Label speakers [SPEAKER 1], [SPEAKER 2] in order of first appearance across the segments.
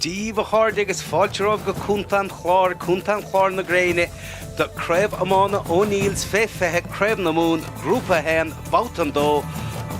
[SPEAKER 1] Dia daoibh a chairde agus fáilte romhaibh go Contae an Chláir, Contae an Chláir na gréine, do Craobh Iomána O'Neill's fé 20, Craobh na Mumhan, Grúpa 1, Babhta 2,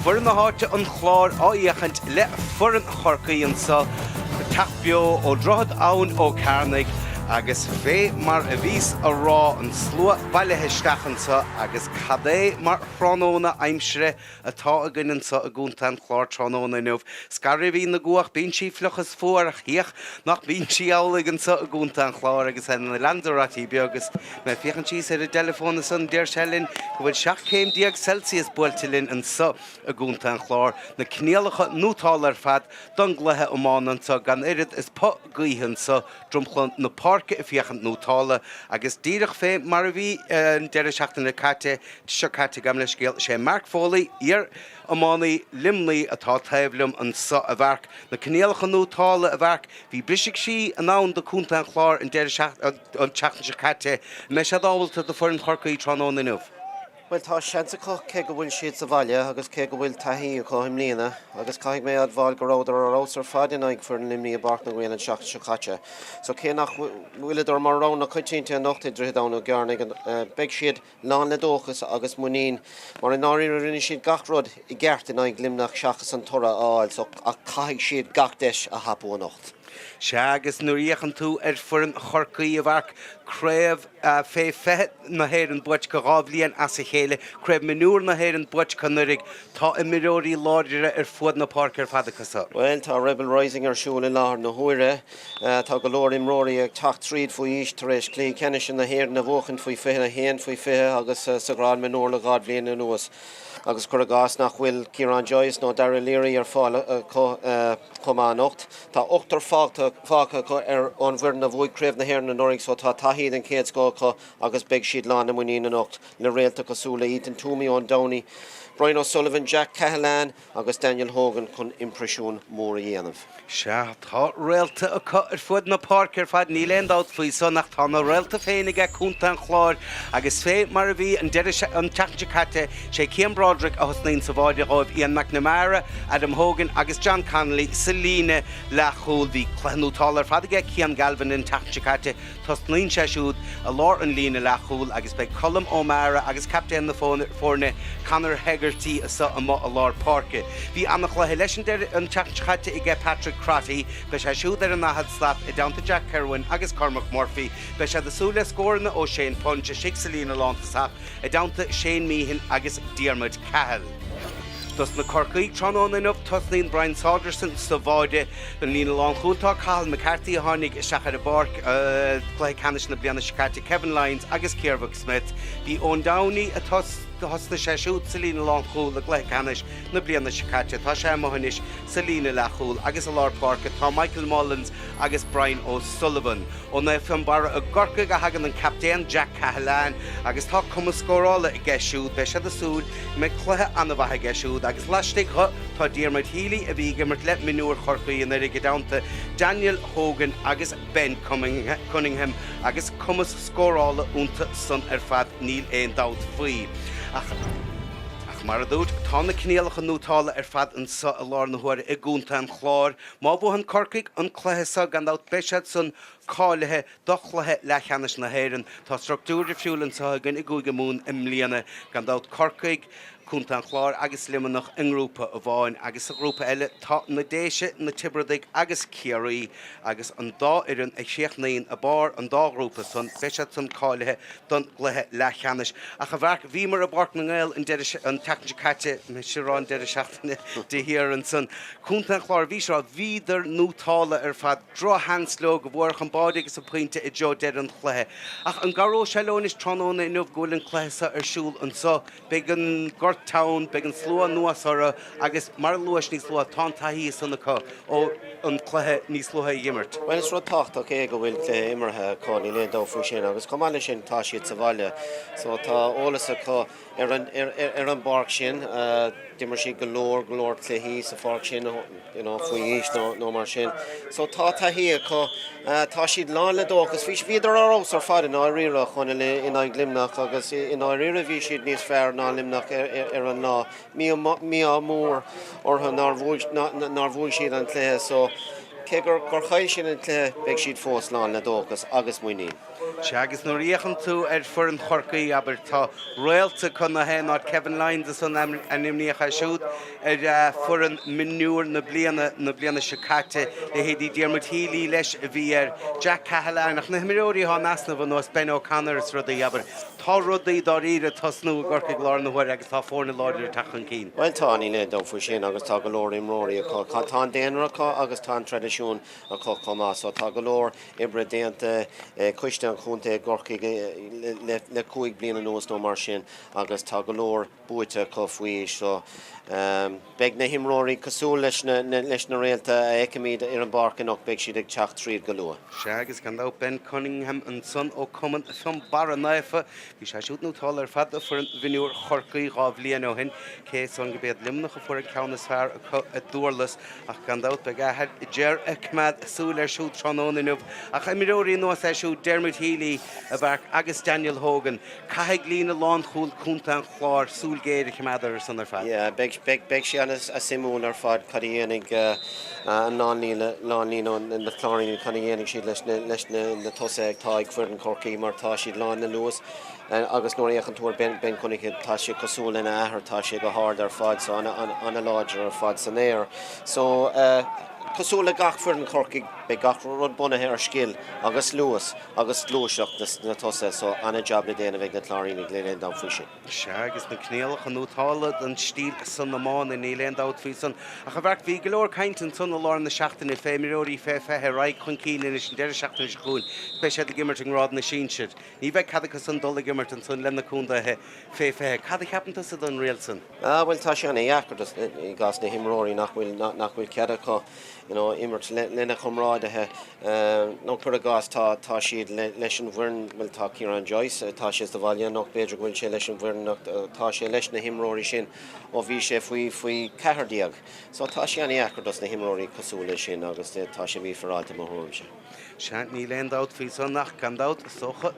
[SPEAKER 1] Foireann na háite An Clár á fhiachaint le foireann Chorcaí anso, ag teacht beo ó Droichead Abhainn Ó Cearnaigh agus fé mar a bhíos a rá an slua bailithe isteach anso agus cad é mar thráthnóna aimsire atá againn anso i gContae an Chláir tráthnóna inniu. Scairbhín na gCuach, bíonn sí fliuch is fuar ach féach nach mbíonn sí amhlaidh anso i gContae an Chláir agus ar an Lanzarote beag agus mé ag féachaint síos ar an dteileafón ansan deir sé linn go bhfuil 17 céim Celsius buailte linn anso i gContae an Chláir. Na coinníollacha nótálta ar fad don gcluiche iomána anso gan oiread is puth gaoithe anso dromchla na páirce ag féachaint nótálta agus díreach fé mar a bhí an deireadh seachtaine caite seo caite, gabh mo leithscéal, sé Mark Foley, iar-iománaí Luimnigh atá taobh liom anso a Mhark. Na coinníollacha nótálta a Mhark, bhí briseadh croí i ndán do Contae an Chláir an deireadh an tseachtain seo caite. An mbeidh siad ábalta do foireann Chorcaí tráthnóna inniu?
[SPEAKER 2] Bhuel, tá seans acu cé go bhfuil siad sa bhaile agus cé go bhfuil taithí acu i mbliana agus caithfidh mé a admháil go rabhadar ar fheabhas ar fad in aghaidh foireann Luimnigh i bPáirc na nGael an tseachtain seo caite. So cé nach bhfuileadar mar rogha na coitianta anocht i Droichead Abhann Ó gCearnaigh, beidh siad lán le dóchas agus muinín mar i ndáiríre rinne siad gach rud i gceart in aghaidh Luimneach seachas an toradh a fháil so ach caithfidh siad gach deis a thapú anocht.
[SPEAKER 1] Sea agus nuair a fhéachann tú ar foireann Chorcaí a Mharc, craobh fé 20 na hÉireann buaite acu 2 bhliain as a chéile, craobh mionúr na hÉireann buaite acu anuraidh, tá imreoirí láidre ar fuaid na páirce ar fad acu so.
[SPEAKER 2] Bhuel tá Rebel Rising ar siúl i láthair na huaire. Tá go leor imreoirí ag teacht tríd faoi aois tar éis cluichí ceannais na hÉireann a bhuachaint faoi 21, faoi 20 agus sa ghrád mionúr le 2 bhliain anuas. Agus cuir i gcás nach bhfuil Ciarán Joyce nó Darragh Leary ar fáil acu chomh maith anocht. Tá ochtar fágtha acu ar ón bhfoireann a bhuaigh Craobh na hÉireann anuraidh so tá taithí den chéad scoth acu agus beidh siad lán le muinín anocht le réalta cosúil le Ethan Twomey, Eoin Downey, Brian O'Sullivan, Jack Cahalane agus Daniel Hogan chun imprisiún mór a dhéanamh.
[SPEAKER 1] Sea, tá réalta acu ar fuaid na páirce ar fad, níl aon dabht faoi san, ach tá na réalta féin aige Contae an Chláir agus fé mar a bhí an deireadh an tseachtain seo caite, sé Cian Broderick a thosnaíonn sa bháide dhóibh, Ian McNamara, Adam Hogan agus John Connolly sa líne leathchúil. Bhí cluiche nótálta ar fad aige Cian Galvin an tseachtain seo caite, Tosnaíonn sé siúd i lár an líne leathchúil agus beidh Colm O'Meara agus captaen na foirne Conor Hegarty anso amuigh i lár páirce. Bhí an-chluiche leis an deireadh an tseachtain seo caite aige Patrick Crotty. Beidh sé siúd ar an ndaichead slat i dteannta Jack Kirwan agus Cormac Murphy. Beidh siad ag súil le scóranna ó Shane Punch istigh sa líne lántosach i dteannta Shane Meehan agus Diarmuid Cahill. Dos na Corcaígh tráthnóna inniu, tosnaíonn Brian Saunderson sa bháide. Don líne lánchúil tá Cathal McCarthy a tháinig isteach ar an bpáirc i gcluiche ceannais na bliana seo caite, Kevin Lyons agus Ciarmhac Smith. Bhí Eoin Downey a thosnaigh sé siúd sa líne lánchúil i gcluiche ceannais na bliana seo caite. Tá sé amuigh anois sa líne leathchúil agus i lár páirce tá Michael Mullins agus Brian O'Sullivan. Ó Naomh Fionnbarra i gCorcaigh a thagann an captaen Jack Cahalane agus tá cumas scórála aige siúd. Beidh siad ag súil go mbeidh cluiche an-mhaith aige siúd agus laistigh dho tá Diarmuid Healy a bhí ag imirt le mionúir Chorcaí anuraidh i dteannta Daniel Hogan agus Ben Cunningham agus cumas scórála iontu san ar fad níl aon dabht faoi. Ach mar a dúirt, tá na coinníollacha nótálta ar fad anso i láthair na huaire i gContae an Chláir. Má bhuann Corcaigh an cluiche seo, gan dabht beidh siad san cáilithe do chluiche leathcheannais na hÉireann. Tá structúr difriúil anseo againn i gCúige Mumhan i mbliana. Gan dabht Corcaigh, Contae an Chláir agus Luimneach i ngrúpa amháin agus sa ghrúpa eile tá na Déise, na Tiobradaigh agus Ciarraí agus an dá fhoireann a chríochnaíonn ag barr an dá ghrúpa san, beidh siad san cáilithe don gcluiche leathcheannais. Ach a Mharc, bhíomar i bPáirc na nGael an deireadh, an tseachtain seo caite, mise ag rá an deireadh seachtaine de shíor ansan. Contae an Chláir, bhí sé, bhíodar nótálta ar fad, drochsheans leo go bhfuair an báide agus an pointe i dtreo deireadh an chluiche. Ach an gcabhróidh sé leo anois tráthnóna inniu go bhfuil an cluiche seo ar siúl anso? Beidh an gort teann, beidh an slua anuas orthu agus mar a luais níos luaithe, tá an taithí san acu ó an cluiche níos luaithe a dh'imirt.
[SPEAKER 2] Bhuel, is rud tábhachtach é go bhfuil cluiche imeartha acu, níl aon dabht faoi sin, agus chomh maith leis sin tá siad sa bhaile so tá eolas acu Ar an ar an bpáirc sin, d'imir siad go leor, go leor cluichí sa pháirc sin, you know, faoi aois nó nó mar sin. So tá taithí acu, tá siad lán le dóchas. Bhí bhíodar ar fheabhas ar fad i ndáiríre, a Chonaill, in aghaidh Luimneach agus i ndáiríre bhí siad níos fearr ná Luimneach ar ar an lá. Mí-ádh mór orthu nár bhuaigh nár bhuaigh siad an cluiche so. cé gur chaill siad an cluiche, beidh siad fós lán le dóchas agus muinín.
[SPEAKER 1] Sea, agus nuair a fhéachann tú ar foireann Chorcaí, abair, tá réalta acu na haon áit, Kevin Lyons ansan, ainmníodh é siúd ar foireann mionúir na bliana, na bliana seo caite, leithéidí Diarmuid Healy leis a bhí air, Jack Cahalane, ach na himreoirí atá in easnamh ar nós Ben O'Connor is rudaí, abair, tá rudaí dáiríre ag tosnú i gCorcaigh i láthair na huaire agus tá foirne láidir ag teacht chun cinn.
[SPEAKER 2] Bhuel tá, níl aon dabht faoi sin agus tá go leor imreoirí acu. Tá an daonra acu agus tá an traidisiún acu chomh maith so tá go leor oibre déanta ag coiste an chontae i gCorcaigh le 5 bliana anuas nó mar sin agus tá go leor buaite acu faoi aois so beidh na himreoirí cosúil leis na leis na réalta a fheicimid ar an bpáirc anocht, beidh siad ag teacht tríd go luath.
[SPEAKER 1] Sea, agus gan dabht Ben Cunningham ansan ó Cumann Fionnbarra Naofa, bhí sé siúd nótálta ar fad do foireann mhionúir Chorcaí 2 bhliain ó shin, cé san gurb iad Luimneach a fuair an ceann is fearr acu i nDurlas, ach gan dabht beidh athair Ger ag coimeád súil air siúd tráthnóna inniu. Ach imreoirí ar nós é siúd, Dermot Healy, a Mharc, agus Daniel Hogan, Caithfidh líne lánchúil Contae an Chláir súil ghéar a choimeád orthu san ar fad.
[SPEAKER 2] Yeah, beidh, beidh, beidh sé an-suimiúil ar fad cad a dhéanfaidh an lánlíne, lánlíne na Cláirínigh, cad a dhéanfaidh siad leis na, leis na, na tosaithe atá ag foireann Chorcaí mar tá siad lán le luas agus nuair a fhéachann tú ar Ben, Ben Cunningham, tá sé cosúil lena athair, tá sé go hard ar fad so an-láidir ar fad san aer. So, cosúil le gach foireann Chorcaigh, beidh gach rud bunaithe ar scil agus luas. agus gluaiseacht na tosaithe so an-jab le déanamh ag na Cláirínigh níl aon dabht faoi sin.
[SPEAKER 1] Sea, agus na coinníollacha nótálta don stíl san iomána, níl aon dabht faoi san. Ach a Mharc, bhí go leor cainte ansan i lár na seachtaine fé imreoirí fé 20 ar aghaidh chun cinn anois an deireadh seachtaine seo chugainn. Beidh siad ag imirt i ngrád na sinsir. Ní bheidh cead acu san dul ag imirt ansan le na contaetha fé 20. Cad a cheapann tusa don riail san?
[SPEAKER 2] Ah bhuel tá sé ana-dheacair i gcás na himreoirí nach bhfuil nach bhfuil cead acu you know imirt lena chomrádaithe nó cuir i gcás tá tá siad leis an bhfoireann bhuel tá Ciarán Joyce tá sé sa bhaile anocht b'fhéidir go bhfuil sé leis an bhfoireann ach tá sé leis na himreoirí sin ó bhí sé faoi faoi 14 so tá sé ana-dheacair dos na himreoirí cosúil leis sin agus tá sé mífhéaráilte mo thuairimse.
[SPEAKER 1] Sea, níl aon dabht faoi san ach gan dabht is dócha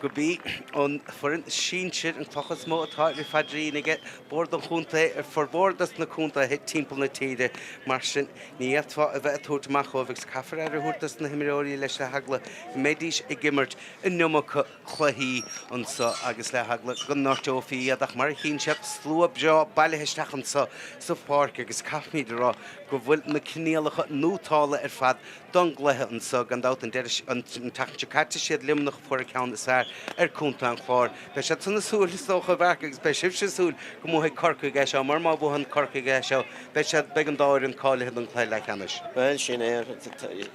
[SPEAKER 1] go b'í an foireann sinsir an cloch is mó atá ar a phaidrín aige bord an chontae ar formhór dos na contaetha timpeall na tíre. Mar sin, ní fhéadfá a bheith ag tabhairt amach dhóibh agus caithfear aire a thabhairt dos na himreoirí leis le heagla go mbeidís ag imirt an iomarca cluichí anso agus le heagla go ngortófaí iad ach mar a chíonn sibh, slua breá bailithe isteach anso sa pháirc agus caithfimid a rá go bhfuil na coinníollacha nótálta ar fad don gcluiche anso. Gan dabht, an deireadh, an tseachtain seo caite, siad Luimneach a fuair an ceann is fearr ar Contae an Chláir. Beidh siad san ag súil, is dócha, a Mharc, agus beidh sibhse ag súil go mbuafaidh Corcaigh é seo, mar má bhuann Corcaigh é seo, beidh siad, beidh an dá fhoireann cáilithe don chluiche leathcheannais.
[SPEAKER 2] Bhuel, sin é.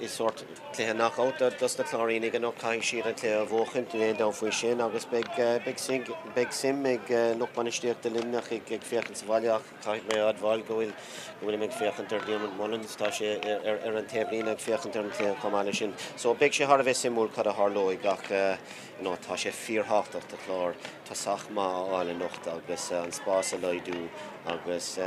[SPEAKER 2] Is sórt cluiche knock-out dos na Cláirínigh anocht. Caithfidh siad an cluiche a bhuachaint, níl aon dabht faoi sin, agus beidh, beidh, beidh suim ag lucht bainistíochta Luimneach ag féachaint sa bhaile ach, Caithfidh mé a admháil go bhfuil go bhfuilim ag féachaint ar Diarmuid Mullins, tá sé ar ar an taobhlíne ag féachaint ar an chluiche chomh maith leis sin. So beidh sé thar a bheith suimiúil cad a tharlóidh ach you know tá sé fíorthábhachtach do Chlár tosach maith a fháil anocht agus an spás a laghdú agus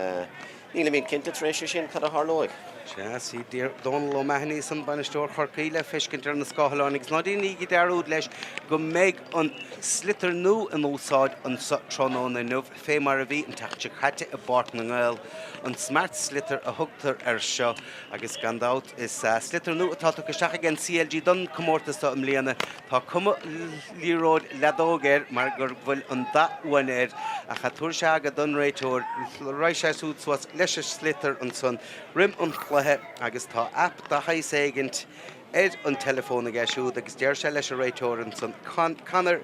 [SPEAKER 2] nílimid cinnte tar éis sin cad a tharlóidh.
[SPEAKER 1] Sea, sí Dónal O'Mahony san bainisteoir Chorcaí le feiscint ar na scáthláin agus ná déanaígí dearúd leis go mbeidh an sliotar nua in úsáid anso tráthnóna inniu. Fé mar a bhí an tseachtain seo caite i bPáirc na nGael, an Smart Sliotar a thugtar air seo agus gan dabht is sliotar nua atá tugtha isteach ag an CLG don comórtas seo i mbliana. Tá cuma liathróid leadóige air mar go bhfuil an dath uaine air ach tabharfaidh sé aga don réiteoir, raghaidh sé siúd suas leis an sliotar ansan roim an chluiche agus tá aip de shaghas éigint ar an teileafón aige siúd agus deir sé leis an réiteoir ansan, Conor,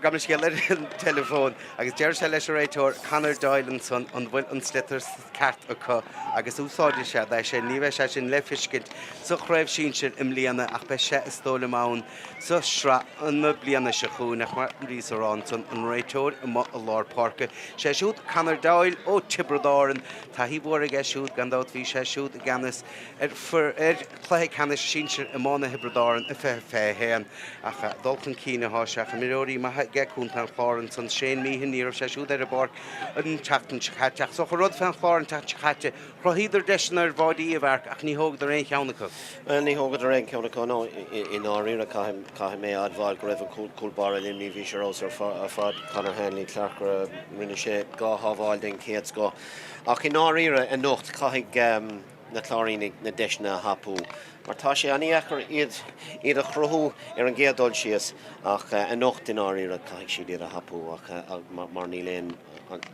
[SPEAKER 1] gabh mo leithscéal, ar an teileafón agus deir sé leis an réiteoir Conor Doyle ansan an bhfuil an sliotar ceart acu agus úsáidfidh sé é sin. Ní bheidh sé sin le feiscint sa chraobh sinsir i mbliana ach beidh sé is dóigh liom ann sa sraith na bliana seo chugainn ach mar a bhíos a rá ansan an réiteoir amuigh i lár páirce, sé siúd Conor Doyle ó Tiobraid Árann. Taithí mhór aige siúd gan dabht bhí sé siúd i gceannas ar chluiche ceannais sinsir iomána Thiobraid Árann i 2021 ach dul chun cinn atá sé. Ach imreoirí maithe aige Contae an Chláir ansan, Shane Meehan, ní raibh sé siúd ar an bpáirc an tseachtain seo caite. Ach is dócha rud fén Chlár an tseachtain seo caite, chruthaíodar deiseanna ar bháidí a Mharc ach ní thógadar aon cheann acu.
[SPEAKER 2] Bhuel, ní thógadar aon cheann acu, no. I ndáiríre, caithfidh mé a admháil go raibh an cúl báire Luimnigh, bhí sé ar fheabhas ar fad, Conor Hanley Clarke, rinne sé dhá shábháil den chéad scoth. Ach i ndáiríre, anocht, caithfidh. na Cláirínigh na deiseanna a thapú mar tá sé an-dheacair iad iad a chruthú ar an gcéad dul síos ach anocht i ndáiríre caithfidh siad iad a thapú ach mar níl aon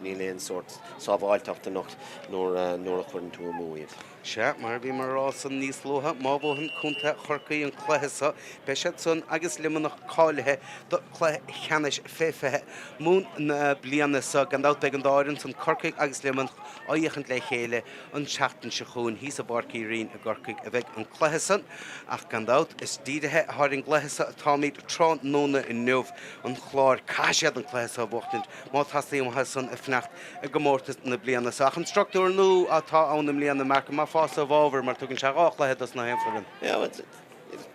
[SPEAKER 2] níl aon sórt sábháilteacht anocht nuair nuair a chuireann tú amú iad.
[SPEAKER 1] Sea, mar a bhíomar a rá san níos luaithe, má bhuann Contae Chorcaí an cluiche seo, beidh siad san agus Luimneach cáilithe do chluiche cheannais fé 20 Mumhan na bliana seo. Gan dabht beidh an dá fhoireann san, Corcaigh agus Luimneach, á fhéachaint le chéile an tseachtain seo chugainn. Thíos i bPáirc Uí Rinn i gCorcaigh a bheidh an cluiche san. Ach gan dabht, is dírithe thar an gcluiche seo atáimid tráthnóna inniu. An Clár, caithfidh siad an cluiche seo a bhuachtaint má theastaíonn uathu san a fanacht i gcomórtas na bliana seo. Ach an struchtúr nua atá ann i mbliana, Mark, an maith fásta i bhfabhar mar tugann sé 2 chluiche dos na haon foireann.
[SPEAKER 2] Yeah,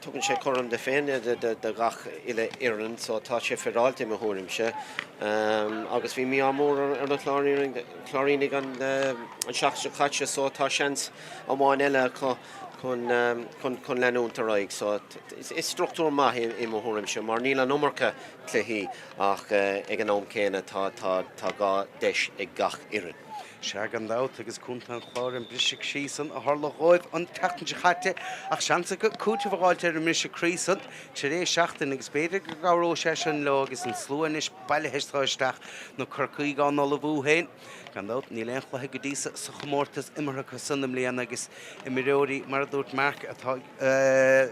[SPEAKER 2] tugann sé cúram de féin de gach uile fhoireann so tá sé féaráilte i mo thuairimse. Agus bhí mí-ádh mór ar na Cláirínigh an seachtain seo caite so tá seans amháin eile acu chun chun leanúint ar aghaidh. So is struchtúr maith i mo thuairimse mar níl an iomarca cluichí ach ag an am céanna tá tá tá 2 deis ag gach fhoireann.
[SPEAKER 1] Sea, gan dabht, agus Contae an Chláir an briseadh croí san a tharla dhóibh an tseachtain seo chaite, ach seans acu cúiteamh a dh'fháilt ar an mbriseadh croí san tar éis seachtain agus b'fhéidir go gcabhróidh sé sin leo agus an slua anois bailithe seo isteach, na Corcaígh á n-ullmhú féin. Gan dabht, níl aon chluiche go dtí so sa chomórtas imeartha acu san i mbliana agus imreoirí, mar a dúirt Mark, atá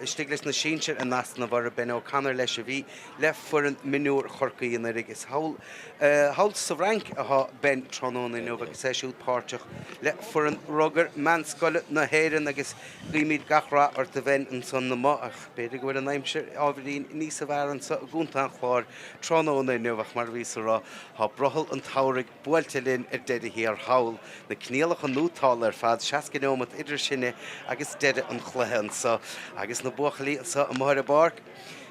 [SPEAKER 1] istigh leis na sinsir in easnamh orthu, Ben O'Connor leis a bhí le foireann mionúir Chorcaí anuraidh. Is thall thall sa bhFrainc atá Ben tráthnóna inniu agus é siúd páirteach le foireann rugair meánscoile na hÉireann agus guímid gach rath ort a Bhen ansan amuigh ach b'fhéidir go bhfuil an aimsir ábhairín níosa bhfearr anso i gContae an Chláir tráthnóna inniu ach mar a bhíos a rá tá brothall an tsamhraidh buailte linn ar deireadh thiar thall. Na coinníollacha nótálta ar fad, 60 neomat idir sinne agus deireadh an chluiche anso agus na buachaillí anso amuigh ar an bpáirc.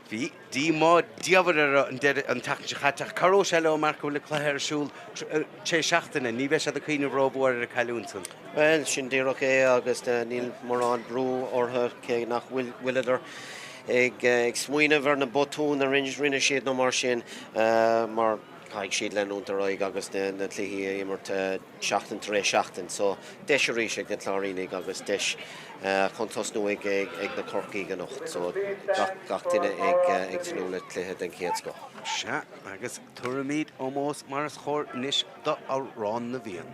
[SPEAKER 1] Bhí díomá diamhair orthu an deireadh an tseachtain seo chaite ach cabhróidh sé leo mar go bhfuil an cluiche ar siúl tar éis seachtaine. Ní bheidh siad ag cuimhneamh rómhór ar an cailliúint san.
[SPEAKER 2] Bhuel, sin díreach é agus níl mórán brú orthu cé nach bhfuileadar ag smaoineamh ar na botúin a rinne siad nó mar sin mar caithfidh siad leanúint ar aghaidh agus na cluichí a imirt seachtain tar éis seachtain. So, deis arís ag na Cláirínigh agus deis chun tosnú ag na Corcaígh anocht. So, gach duine ag tnúth le cluiche den chéad scoth.
[SPEAKER 1] Sea, agus tabharfaimid ómós mar is chóir anois do Amhrán na bhFiann.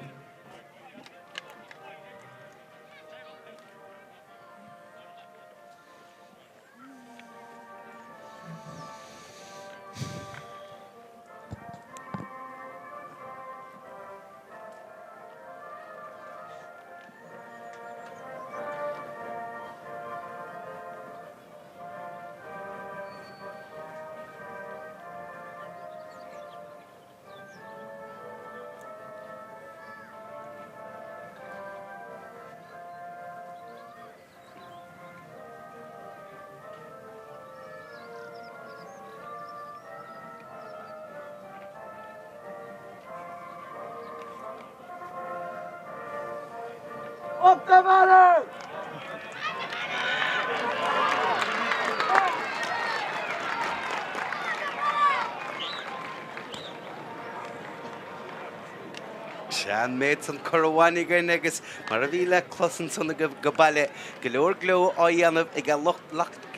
[SPEAKER 3] Up the Manor!
[SPEAKER 1] Sea, an méid san curtha uainn againn agus mar a bhí le clos ansan agaibh go baile, go leor gleo á dhéanamh ag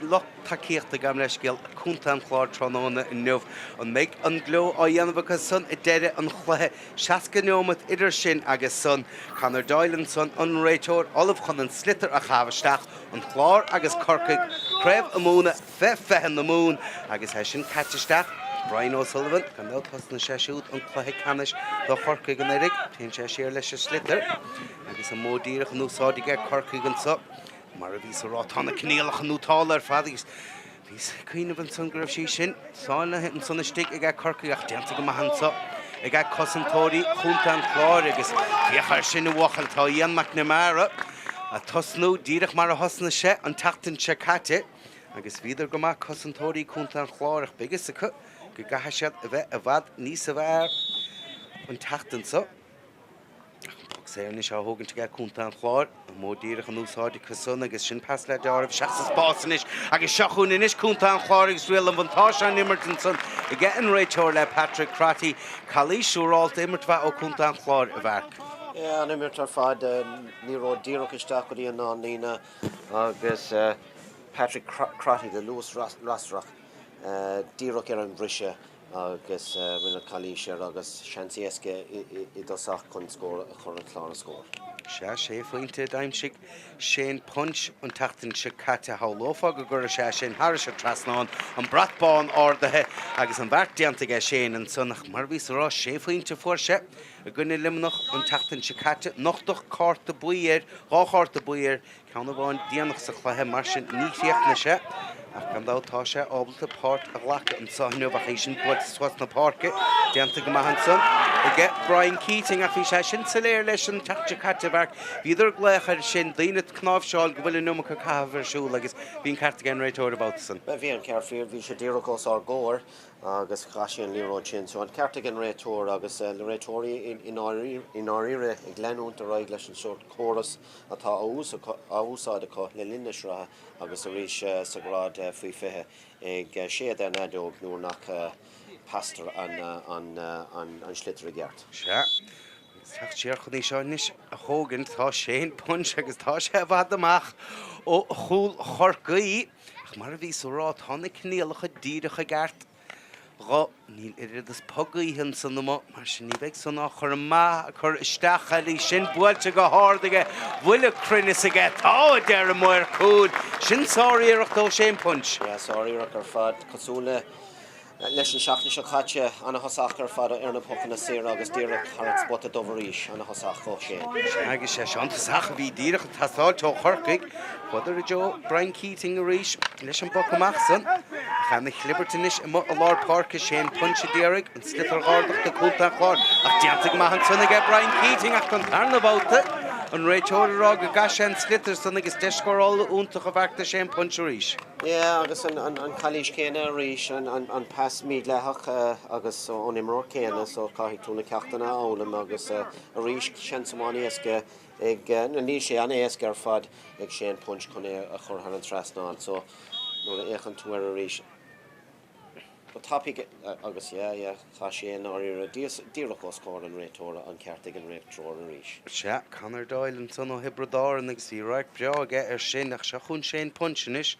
[SPEAKER 1] lucht tacaíochta, gabh mo leithscéal, Contae an Chláir tráthnóna inniu. An mbeidh an gleo á dhéanamh acu san ag deireadh an chluiche? 60 neomat idir sin agus san. Conor Doyle ansan, an réiteoir, ullamh chun an sliotar a chaitheamh isteach, an Clár agus Corcaigh, Craobh Iomána. Fé 20 na Mumhan agus é sin caite isteach. Brian O'Sullivan, gan dabht thosnaigh sé siúd an cluiche ceannais do Chorcaigh anuraidh. Téann sé siar leis an sliotar agus an modh díreach in úsáid aige Corcaigh anso. Mar a bhíos a rá, tá na coinníollacha nótálta ar fad agus bhíos ag cuimhneamh ansan go raibh sí sin sáinnithe ansan istigh aige Corcaigh ach déanta go maith anso aige cosantóirí Chontae an Chláir agus féach air sin a bhuachaill, tá Ian McNamara ag tosnú díreach mar a thosnaigh sé an tseachtain seo caite. Agus bhíodar go maith, cosantóirí Contae an Chláir, ach beidh fhios acu go gcaithfidh siad a bheith i bhfad níosa bhfearr an tseachtain seo. Ach an poc saor anois á thógaint aige Contae an Chláir, an modh díreach in úsáid acu san agus sin pas le deáramh isteach sa spás anois agus seo chugainn anois Contae an Chláir agus riail an bhuntáiste á n-imirt ansan aige an réiteoir le Patrick Crotty. Calaois siúrálta, imirt mhaith ó Contae an Chláir, a Mharc.
[SPEAKER 2] Yeah, an imirt ar fad, liathróid díreach isteach go dtí an lánlíne agus Patrick Crotty de luas lasrach díreach ar an bhriseadh agus rinneadh calaois air agus seans éasca i dtosach chun scór a chur ar chlár na scór.
[SPEAKER 1] Sea, sé phointe a d'aimsigh Shane Punch an tseachtain seo caite. Shamhlófá go gcuirfeadh sé sin thairis an trasnán, an brat bán ardaithe agus an bheart déanta aige Shane ansan ach mar a bhíos a rá, sé phointe a fuair sé i gcoinne Luimneach an tseachtain seo caite. Nochtadh cárta buí air, 2 chárta buí air, ceann amháin déanach sa chluiche, mar sin ní chríochnaigh sé. Ach gan dabht tá sé ábalta páirt a ghlacadh anseo inniu ach é sin buailte suas na páirce, déanta go maith ansan aige Brian Keating ach bhí sé sin soiléir leis an tseachtain seo caite, a Mharc. Bhíodar ag glaoch air sin, daoine ag cnáimhseáil go bhfuil an iomarca caitheamh ar siúl agus bhí an ceart ag an réiteoir an babhta san.
[SPEAKER 2] Bhí an ceart, bhí sé díreach os ár gcomhair. agus chaith sé an liathróid sin. So an ceart ag an réiteoir agus na réiteoirí i ndáiríre ag leanúint ar aghaidh leis an sórt córas atá á úsáid acu le linn na sraithe agus arís sa ghrád faoi 20 ag séideadh an fheadóg nuair nach bpastar an sliotar i gceart.
[SPEAKER 1] Sea, agus teacht siar chun í seo anois a thógaint, tá Shane Punch agus tá sé i bhfad amach ó chúl Chorcaí. Ach mar a bhíos a rá, tá na coinníollacha díreach i gceart dho. Níl oiread is puth gaoithe ansan amuigh, mar sin ní bheidh san á chur amach, cur isteach air. Í sin buailte go hard aige, bhfuil an cruinneas aige? Tá, a deir an maor cúil. Sin sár-iarracht ó Shane Punch.
[SPEAKER 2] Yeah, sár-iarracht ar fad. Cosúil le Leis an seachtain seo caite, ana-thosach ar fad ar na pocanna saora agus díreach thar an spota dubh arís, ana-thosach ó Shane.
[SPEAKER 1] Sea, agus sé seo an tosach a bhí díreach ag teastáilt ó Chorcaigh. Chuadar i dtreo Brian Keating arís leis an bpoc amach san. Ach ana-chlibirt anois amuigh i lár páirce, Shane Punch a d'iarraidh an sliotar dh'ardach do Contae an Chláir ach déanta go maith ansan aige Brian Keating ach don tarna babhta an réiteoir ag rá go gcaith sé an sliotar san agus deis scórála iontach a mharc do Shane Punch arís.
[SPEAKER 2] Yeah, agus an calaois chéanna arís, an pas mídhleathach agus ón imreoir céanna, so caithfidh tú na ceachtanna a fhoghlaim agus arís seans amháin éasca ag, níl sé an-éasca ar fad ag Shane Punch chun é a chur thar an trasnán, so nuair a fhéachann tú air arís, Go tapaidh agus yeah, yeah, chaith sé i ndáiríre díreach os comhair an réiteora, an ceart ag an réiteoir arís.
[SPEAKER 1] Sea, Conor Doyle ansan ó Thiobraid Árann agus bhí radharc breá aige air sin ach seo chugainn Shane Punch anois.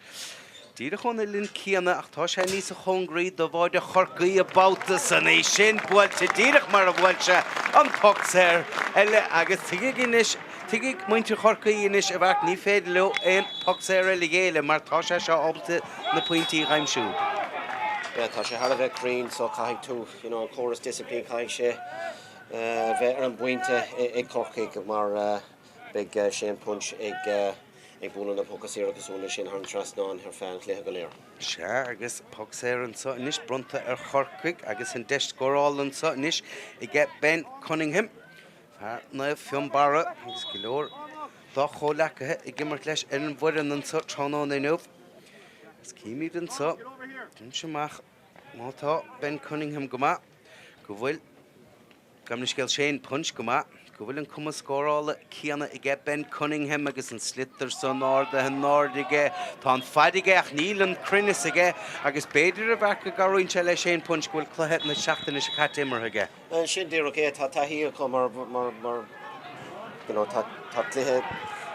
[SPEAKER 1] Díreach ón uillinn céanna ach tá sé níosa chóngaraí do bháide Chorcaí an babhta san. É sin buailte díreach mar a bhuail sé an poc saor eile agus tuigfidh anois, tuigfidh muintir Chorcaí anois a Mharc, ní féidir leo aon poc saor eile a ghéilleadh mar tá sé seo ábalta na pointí a aimsiú.
[SPEAKER 2] Yeah, tá sé thar a bheith cruinn so caithfidh tú, you know, an córas disciplín, caithfidh sé bheith ar an bpointe ag Corcaigh mar beidh Shane Punch ag ag bualadh na poca saora cosúil leis sin thar an trasnán ar feadh an chluiche go léir.
[SPEAKER 1] Sea, agus poc saor anseo anois bronnta ar Chorcaigh agus an deis scórála anseo anois aige Ben Cunningham, fear Naomh Fionnbarra agus go leor dá chomhleacaithe ag imirt leis ar an bhfoireann anseo tráthnóna inniu. Is címid anseo, deirimse amach, má tá Ben Cunningham go maith, go bhfuil, gabh mo leithscéal, Shane Punch go maith, go bhfuil an cumas scórála céanna aige Ben Cunningham agus an sliotar san ardaithe in airde aige. Tá an fad aige ach níl an cruinneas aige agus b'fhéidir a Mharc go gcabhraíonn sé le Shane Punch go bhfuil cluiche na seachtaine seo caite imeartha aige.
[SPEAKER 2] Sin díreach é, tá taithí acu mar, mar, mar, you know, tá, tá cluiche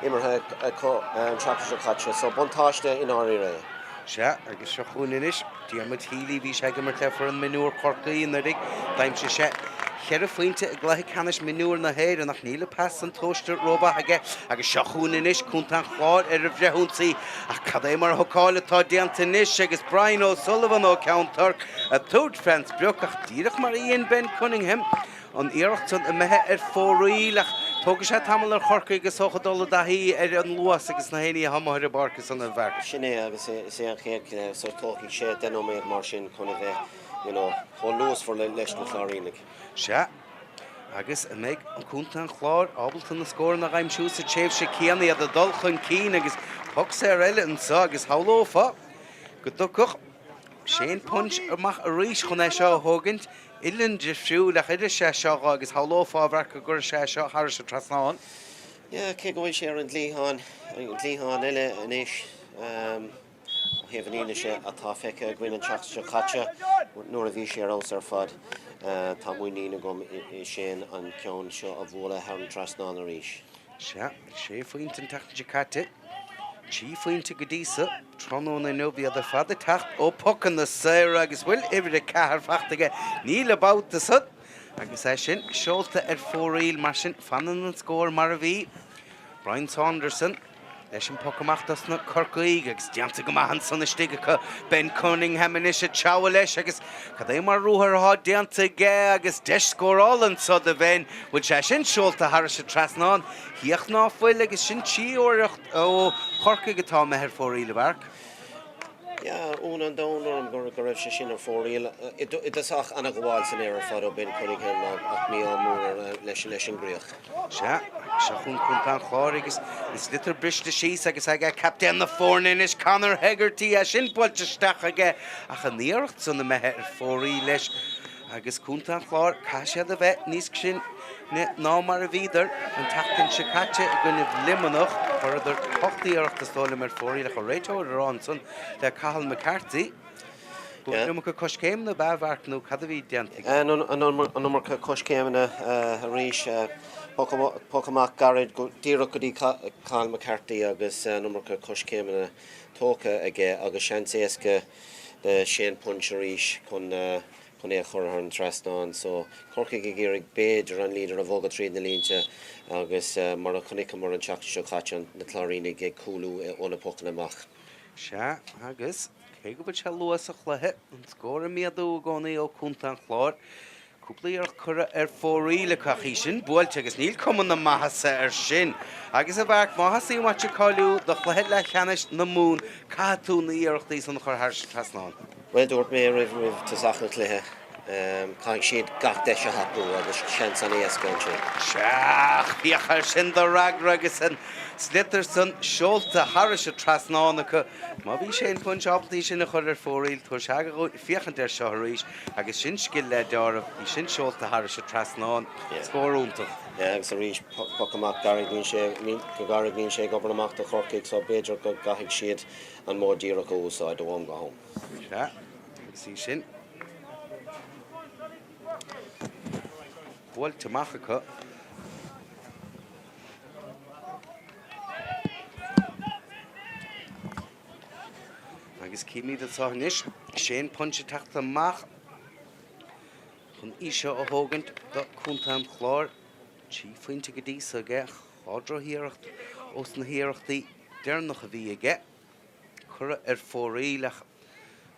[SPEAKER 2] imeartha acu an tseachtain seo caite, so buntáiste i ndáiríre é.
[SPEAKER 1] Sea, agus seo chugainn anois Diarmuid Healy, bhí sé ag imirt le foireann mionúr Chorcaí anuraidh, d'aimsigh sé cheithre phointe i gcluiche ceannais mionúr na hÉireann ach níl an pas san tomhaiste rómhaith aige agus seo chugainn anois Contae an Chláir ar an bhfrithionsaí ach cad é mar hocáil atá déanta anois agus Brian O'Sullivan ó Cheann Toirc ag tabhairt fén sprioc ach díreach mar a dhein Ben Cunningham an iarracht san imithe ar fóraoil ach tógfaidh sé tamall ar Chorcaigh is dócha dul i dtaithí ar an luas agus na héinní atá amuigh ar an bpáirc ansan a Mharc.
[SPEAKER 2] Sin é agus is é an chéad chluiche so tógfaidh sé 10 nóiméad mar sin chun a bheith you know chomh luasmhar leis na Cláirínigh.
[SPEAKER 1] Sea, agus an mbeidh an Contae an Chláir ábalta na scóranna a aimsiú sa tréimhse céanna, iad ag dul chun cinn agus poc saor eile anseo agus shamhlófá go dtiocfadh Shane Punch amach arís chun é seo a thógaint. Uillinn difriúil ach oirfidh sé seo dho agus shamhlófá a Mharc go gcuirfidh sé seo thairis an trasnán.
[SPEAKER 2] Yeah, cé go bhfuil sé ar an gcliathán, an gcliathán eile anois, ó thaobh an fhianaise atá feicthe againn an tseachtain seo caite nuair a bhí sé ar fheabhas ar fad. Tá muinín agam i Shane an ceann seo a bhualadh thar an trasnán arís.
[SPEAKER 1] Sea, sé phointe an tseachtain seo caite, 3 phointe go dtí so tráthnóna inniu. Iad ar fad ag teacht ó pocanna saora agus bhfuil uimhir 4 fachta aige? Níl an babhta san agus é sin seolta ar fóraoil. Mar sin, fanann an scór mar a bhí. Brian Saunderson. Leis an poc amach dos na Corcaígh agus déanta go maith ansan istigh acu. Ben Cunningham anois ag treabhadh leis agus cad é mar ruathar atá déanta aige agus deis scórála anso do Bhen. Bhfuil sé sin seolta thairis an trasnán? Féach ná fuil agus sin tríú hiarracht ó Chorcaigh atá imithe ar fóraoil, a Mharc.
[SPEAKER 2] Yeah, ionadh an domhain orm go raibh sé sin ar fóraoil. I dtosach ana-ghabháil san aer ar fad ó Ben Cunningham ach mí-ádh mór leis leis an gcríoch.
[SPEAKER 1] Sea, agus seo chugainn Contae an Chláir agus an sliotar briste síos agus aige captaen na foirne anois, Conor Hegarty, é sin buailte isteach aige ach an iarracht san imithe ar fóraoil leis. Agus Contae an Chláir, caithfidh siad a bheith níos cruinne ná mar a bhíodar an tseachtain seo caite i gcoinnibh Luimneach. Chuireadar 8 iarracht is dóigh liom ar fóraoil ach an réiteoir ag rá ansan le Cathal McCarthy go bhfuil an iomarca coiscéimeanna ab ea a Mharc nó cad a bhí déanta aige?
[SPEAKER 2] An iomarca coiscéimeanna arís. Poc amach gairid díreach go dtí Cathal McCarthy agus an iomarca coiscéimeanna tógtha aige agus seans éasca do Shane Punch arís chun chun é a chur thar an trasnán. So, Corcaigh ag iarraidh b'fhéidir an sliotar a bhogadh tríd na línte agus mar a chonaiceamar an tseachtain seo caite, na Cláirínigh ag cúlú ó na pocanna amach.
[SPEAKER 1] Sea, agus cé go bhfuil sé luath sa chluiche, an scór ag méadú i gcónaí ó Chontae an Chláir. Cúpla iarracht curtha ar fóraoil acu ach í sin buailte agus níl cuma na maitheasa air sin. Agus a Mharc, má theastaíonn uait cáiliú do chluiche leathcheannais na Mumhan, caithfidh tú na hiarrachtaí san a chur thar an trasnán.
[SPEAKER 2] Bhuel, dúirt mé roimh roimh tosach an chluiche, caithfidh siad gach deis a thapú agus seans an-éasca ansin.
[SPEAKER 1] Sea, féach air sin do fhreagra agus an sliotar san seolta thairis an trasnán acu. Má bhí Shane Punch ábalta í sin a chur ar fóraoil, tabhair sé aga dhúinn féachaint air seo arís agus sin scil le deáramh, í sin seolta thairis an trasnán. Scór iontach.
[SPEAKER 2] Yeah, agus arís, poc amach gairid, níl sé, go gairid níl sé ag obair amach do Chorcaigh so b'fhéidir go gcaithfidh siad an modh díreach a úsáid ó am go ham.
[SPEAKER 1] Sea, agus í sin buailte amach acu. Agus címid anseo anois Shane Punch ag teacht amach chun í seo a thógaint do Chontae an Chláir. 3 phointe go dtí so aige, 2 drochiarracht ós na hiarrachtaí deireanacha a bhí aige. Curtha ar fóraoil ach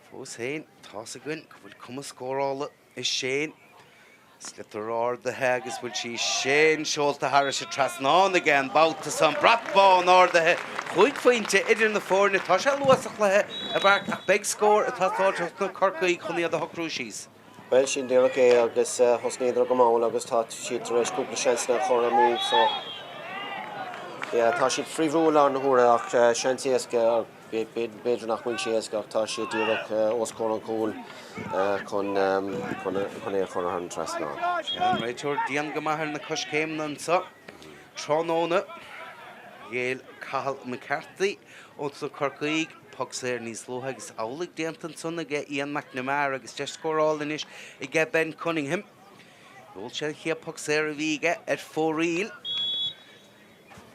[SPEAKER 1] fós féin tá's againn go bhfuil cumas scórála ag Shane. Sliotar ardaithe agus bhfuil sí sin seolta thairis an trasnán aige an babhta so, an brat bán ardaithe, chúig phointe idir na foirne. Tá sé luath sa chluiche a Mharc ach beidh scór ag teastáilt ó na Corcaígh chun iad a shocrú síos.
[SPEAKER 2] Bhuel, sin díreach é agus thosnaíodar go mall agus tá siad tar éis cúpla seansanna a chur amú so yeah tá siad faoi bhrú i láthair na huaire ach seans éasca, b'fhéidir nach bhfuil sé éasca ach tá siad díreach os comhair an chúil chun chun é a chur thar an trasnán.
[SPEAKER 1] An réiteoir dian go maith ar na coiscéimeanna anseo tráthnóna. Ghéill Cathal McCarthy ós na Corcaígh. Poc saor níos luaithe agus amhlaidh déanta ansan aige Ian McNamara agus deis scórála anois aige Ben Cunningham. Sheol sé an chéad poc saor a bhí aige ar fóraoil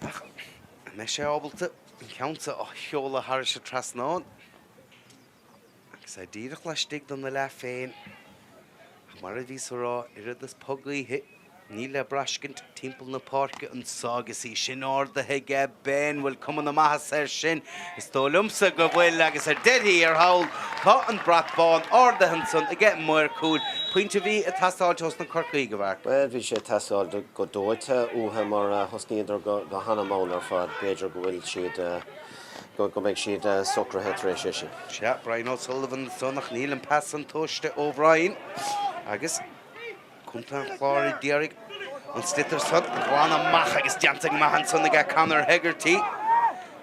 [SPEAKER 1] ach an mbeidh sé ábalta an ceann seo a sheoladh thairis an trasnán? Agus é díreach laistigh de na leath féin. Ach mar a bhíos a rá, oiread is pug gaoithe, níl le braiscint timpeall na páirce anso agus í sin ardaithe aige Ben. Bhfuil cuma na maitheasa air sin? Is dóigh liomsa go bhfuil agus ar deireadh thiar thall tá an brat bán ardaithe ansan aige maor cúil. Pointe a bhí ag teastáilt ós na Corcaígh, a Mharc.
[SPEAKER 2] Bhuel, bhí sé ag teastáil go dóite uathu mar thosnaíodar go hana-mhall ar fad. B'fhéidir go bhfuil siad. go mbeidh siad socraithe tar éis é sin.
[SPEAKER 1] Sea, Brian O'Sullivan ansan ach níl an pas san tomhaiste ó Bhrian agus Contae an Chláir ag iarraidh an sliotar san a ghlanadh amach agus déanta go maith ansan aige Conor Hegarty.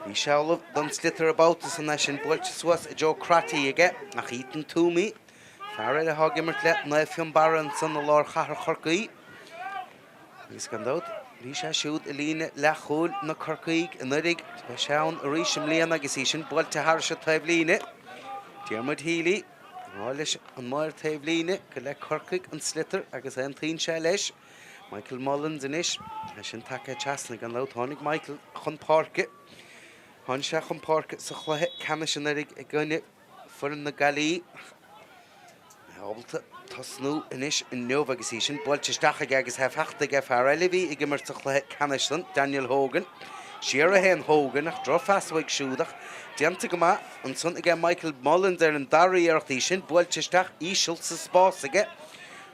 [SPEAKER 1] Bhí sé ullamh don sliotar an babhta san é sin buailte suas i dtreo Crotty aige ach Ethan Toomey, fear eile atá ag imirt le Naomh Fionnbarra ansan i lár chathair Chorcaí. Agus gan dabht, bhí sé siúd i líne leathchúil na Corcaígh anuraidh. Beidh sé ann arís i mbliana agus í sin buailte thairis an taobhlíne. Diarmuid Healy. Rá leis an maor taobhlíne gur le Corcaigh an sliotar agus aontaíonn sé leis. Michael Mullins anois, é sin tagtha trasna gan dabht. Tháinig Michael chun páirce. Tháinig sé chun páirce sa chluiche ceannais anuraidh i gcoinne foireann na Gaillimhe. É ábalta tosnú anois inniu agus í sin buailte isteach aige agus é fachta aige fear eile a bhí ag imirt sa chluiche ceannais san, Daniel Hogan. Siar a théann Hogan ach drochphas uaidh siúd ach déanta go maith ansan aige Michael Mullins ar an dara iarracht, í sin buailte isteach íseal sa spás aige.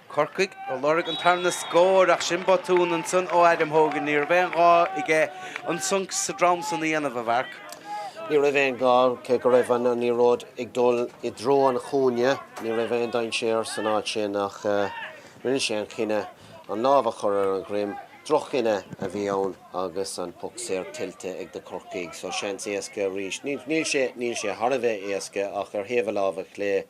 [SPEAKER 1] Corcaigh ag lorg an tarna scór ach sin botún ansan ó Adam Hogan. Ní raibh aon ghá aige an sonc sa drom san a dhéanamh, a Mharc.
[SPEAKER 2] Ní raibh aon ghá, cé go raibh an liathróid ag dul i dtreo an chúinne, ní raibh aon dainséar san áit sin ach rinne sé an cinneadh an lámh a chur ar an dhroim. Droch-chinneadh a bhí ann agus an poc saor tuillte ag na Corcaígh so seans éasca arís. Níl sé níl sé thar a bheith éasca ach ar thaobh a láimhe clé.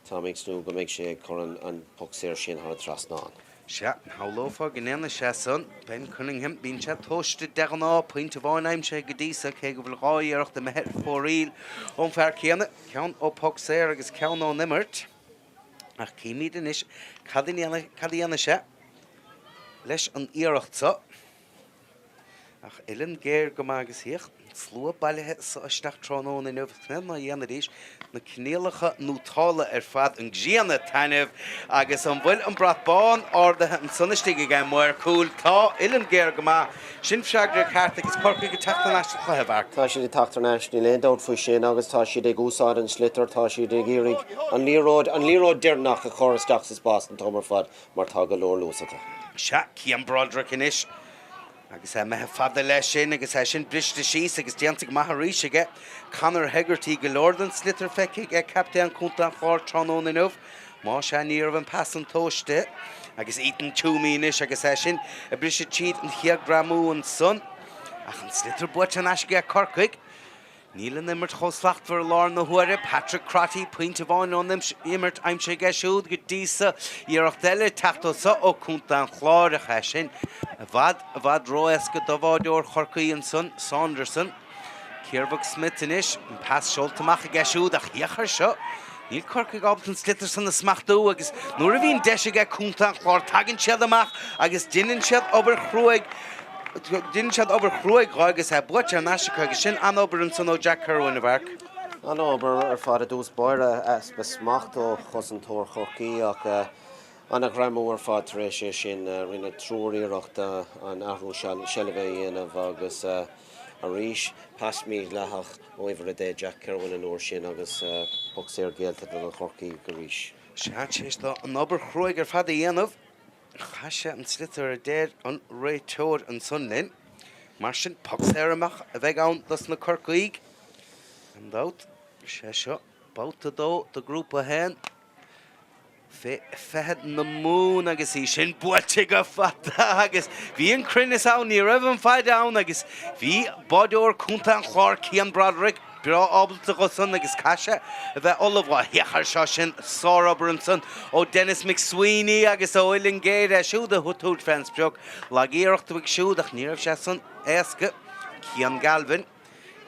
[SPEAKER 2] Táim ag tnúth go mbeidh sé ag cur an poc saor sin thar an trasnán.
[SPEAKER 1] Sea, shamhlófá go ndéanfaidh sé san. Ben Cunningham, bíonn sé tomhaiste de ghnáth, pointe amháin aimsithe go dtí so, cé go bhfuil 2 iarracht imithe ar fóraoil ón fear céanna, ceann ó poc saor agus ceann ón imirt. Ach címid anois cad a dhéanfaidh sé leis an iarracht so. Ach uillinn géar go maith agus féach an slua bailithe so isteach tráthnóna inniu, cén ná dhéanfaidís na coinníollacha nótála ar fad, an ghrian ag taitneamh agus an bhfuil an brat bán ardaithe ansan istigh ag an maor cúil? Tá, uillinn géar go maith. Sin freagra ceart agus Corcaigh ag teacht thar n-ais sa chluiche, a Mharc.
[SPEAKER 2] Tá siad ag teacht thar n-ais, níl aon dabht faoi sin agus tá siad ag úsáid an sliotar, tá siad ag iarraidh an liathróid, an liathróid deireanach a chur isteach sa spás an t-am ar fad mar tá go leor luas acu.
[SPEAKER 1] Sea, Cian Broderick anois. Agus é imithe fada leis sin agus é sin briste síos agus déanta go maith arís aige Conor Hegarty. Go leor den sliotar feicthe aige captaen Chontae an Chláir tráthnóna inniu. Más ea ní raibh an pas san tomhaiste agus Ethan Twomey anois agus é sin ag briseadh tríd an chéad greamú ansan. Ach an sliotar buaite thar n-ais aige Corcaigh. Níl an imirt chomh slachtmhar i láthair na huaire. Patrick Crotty, pointe amháin ón imirt aimsithe aige siúd go dtí so. Iarracht eile ag teacht ó so ó Contae an Chláir ach é sin i bhfad, i bhfad ró-éasca do bháireoir Chorcaí ansan, Saunderson. Ciarmhach Smith anois, an pas seolta amach aige siúd ach féach air seo. Níl Corcaigh ábalta an sliotar san a smachtú agus nuair a bhíonn deis aige Contae an Chláir tagann siad amach agus deineann siad obair chruaidh Deineann siad obair chruaidh dho agus é buaite thar n-ais acu agus sin an-obair ansan ó Jack Kirwan, a Mharc.
[SPEAKER 2] An-obair ar fad i dtús báire, easpa smacht ó chosantóir Chorcaí ach an-ghreamú ar fad tar éis é sin. Rinne triúr iarracht an athrú seilbhe a dhéanamh agus arís pas mídhleathach ó uimhir 10 Jack Kirwan an uair sin agus poc saor géillte do na Corcaígh arís.
[SPEAKER 1] Sea, tar éis dó an obair chruaidh ar fad a dhéanamh. Chaith sé an sliotar a deir an réiteoir ansan linn. Mar sin, poc saor amach a bheidh ann dos na Corcaígh. Gan dabht, is é seo babhta 2 de Grúpa 1 fé 20 na Mumhan agus í sin buailte go fada agus bhí an cruinneas ann, ní raibh an faid ann agus bhí báireoir Contae an Chláir Cian Broderick breá ábalta dho san agus caithfidh sé a bheith ullamh dhó. Féach air seo, sin sárobair ansan ó Denis McSweeney agus ó uillinn géar é siúd a thabhairt fén sprioc. Lag-iarracht uaidh siúd ach ní raibh sé san éasca. Cian Galvin.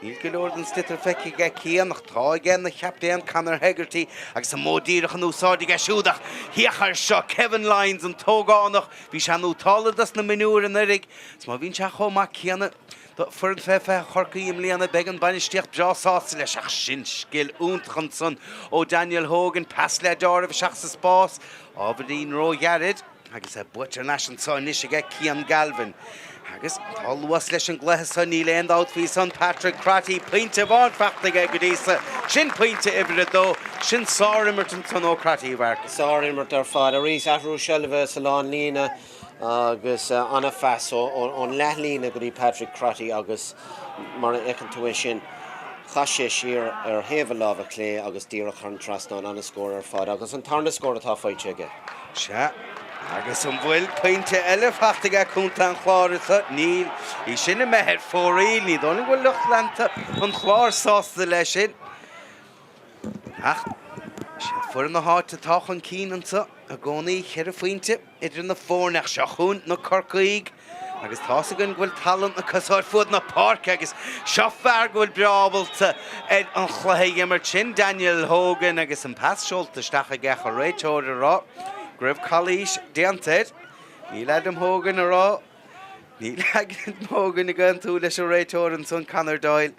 [SPEAKER 1] Níl go leor den sliotar feicthe aige Cian ach tá aige ina chaptaen Conor Hegarty agus an modh díreach in úsáid aige siúd ach féach air seo, Kevin Lyons an t-ógánach, bhí sé nótálta dos na mionúir anuraidh is má bhíonn sé chomh maith céanna Do foireann fé 20 Chorcaí i mbliana, beidh an bainistíocht breá sásta leis ach sin scil iontach ansan ó Daniel Hogan, pas le deáramh isteach sa spás, ábhairín ró-ghairid agus é buaite thar n-ais anso anois aige Cian Galvin. Agus tá luas leis an gcluiche so, níl aon dabht faoi san, Patrick Crotty, pointe amháin fachta aige go dtí so, sin pointe uimhir a dó, sin sár-imirt ansan ó Crotty, a Mharc.
[SPEAKER 2] Sár-imirt ar fad. Arís, athrú seilbhe sa lánlíne. Agus an-phas ón leathlíne go dtí Patrick Crotty agus mar a fheiceann tú é sin, chaith sé siar ar thaobh a láimhe clé agus díreach thar an trasnán, an-scór ar fad agus an tarna scór atá faighte aige.
[SPEAKER 1] Sea, agus an bhfuil pointe eile fachta aige Contae an Chláir anseo? Níl. Í sin imithe ar fóraoil. Ní dóigh liom go bhfuil lucht leanta an Chláir sásta leis sin. Ach is iad foireann na háite atá chun cinn anseo i gcónaí, cheithre phointe. Idir na foirne ach seo chugainn na Corcaígh. Agus tá's againn go bhfuil tallann acu so ar fuaid na páirce agus seo fear go bhfuil breá ábalta ar an chluiche a imirt, sin Daniel Hogan agus an pas seolta isteach aige ach an réiteoir ag rá go raibh calaois déanta air. Níl Adam Hogan ag rá, níl Adam Hogan ag aontú leis an réiteoir ansan, Conor Doyle.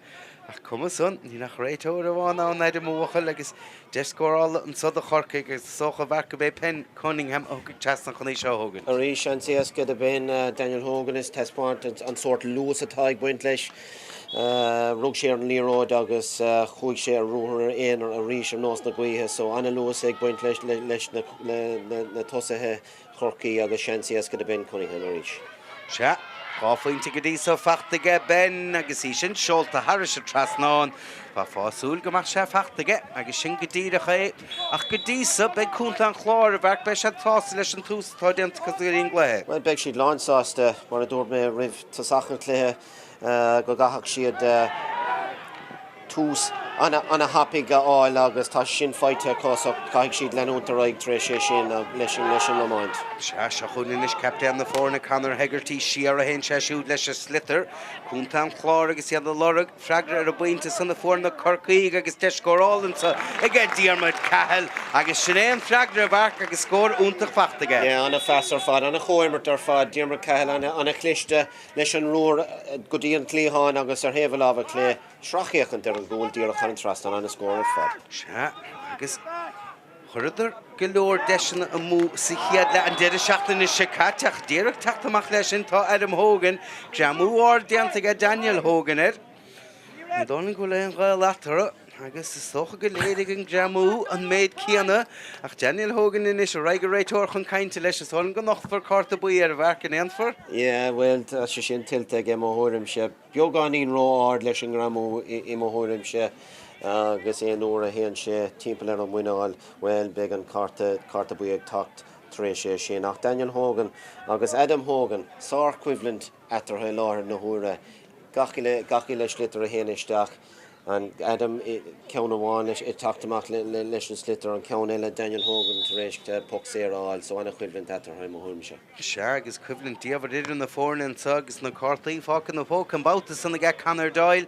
[SPEAKER 1] Ach cuma san, níl ach réiteoir amháin ann, Adam a bhuachaill, agus deis scórála anso do Chorcaigh agus is dócha a mharc gurb é Ben Cunningham a thiocfaidh trasna chun í seo a thógaint.
[SPEAKER 2] Arís, seans éasca do Ben, Daniel Hogan ag taispeáint an sórt luas atá ag baint leis. Rug sé ar an liathróid agus chuaigh sé ar ruathar aonair arís ar nós na gaoithe so an-luas ag baint leis na tosaithe. Chorcaí agus seans éasca do Ben Cunningham arís.
[SPEAKER 1] Sea, 2 phointe go dtí so fachta aige Ben agus í sin seolta thairis an trasnán. Bheifeá ag súil go mbeadh sé fachta aige agus sin go díreach é. Ach go dtí so, beidh Contae an Chláir, a Mharc, beidh siad sásta leis an tús atá déanta acu go dtí an gcluiche.
[SPEAKER 2] Bhuel, beidh siad lánsásta, mar a dúirt mé roimh tosach an chluiche, go gcaithfeadh siad tús ana-thapaidh a fháil agus tá sin faighte acu so caithfidh siad leanúint ar aghaidh tar éis é sin leis an iomáint.
[SPEAKER 1] Sea, seo chugainn anois captaen na foirne Conor Hegarty, siar a théann sé siúd leis an sliotar. Contae an Chláir agus iad ag lorg freagra ar an bpointe san a fuair na Corcaígh agus deis scórála anso aige Diarmuid Cahill agus sin é an freagra a Mharc agus scór iontach fachta aige.
[SPEAKER 2] Yeah, ana-phas ar fad, ana-chomhimirt ar fad, Diarmuid Cahill ana-chliste leis an ruathar go dtí an cliathán agus ar thaobh a láimhe clé. Sracfhéachaint ar an gcúl díreach thar an trasnán, ana-scór ar fad.
[SPEAKER 1] Sea, agus chuireadar go leor deiseanna amú sa chéad leath an deireadh seachtaine seo caite ach díreach teacht amach leis sin tá Adam Hogan, greamú ard déanta aige Daniel Hogan air. Ní dóigh liom go bhfuil aon ghaol eatarthu agus is dócha go léirigh an greamú an méid céanna ach Daniel Hogan anois ar aghaidh an réiteoir chun cainte leis. Is dóigh liom go nochtfar cárta buí air a Mharc, an aontófar?
[SPEAKER 2] Yeah, bhuel, tá sé sin tuillte aige, mo thuairimse. Beagáinín ró-ard leis an ngreamú i mo thuairimse agus aon uair a théann sé timpeall ar an muineál, bhuel, beidh an cárta, cárta buí ag teacht tar éis é sin. Ach Daniel Hogan agus Adam Hogan, sárchoimhlint eatarthu i láthair na huaire. Gach uile, gach uile sliotar a théann isteach, an Adam ceann amháin leis, ag teacht amach leis an sliotar, an ceann eile Daniel Hogan tar éis poc saor a fháil, so an-choimhlint eatarthu i mo thuairimse.
[SPEAKER 1] Sea, agus coimhlint diamhair idir na foirne anseo agus na cártaí fágtha ina phóca an babhta san aige Conor Doyle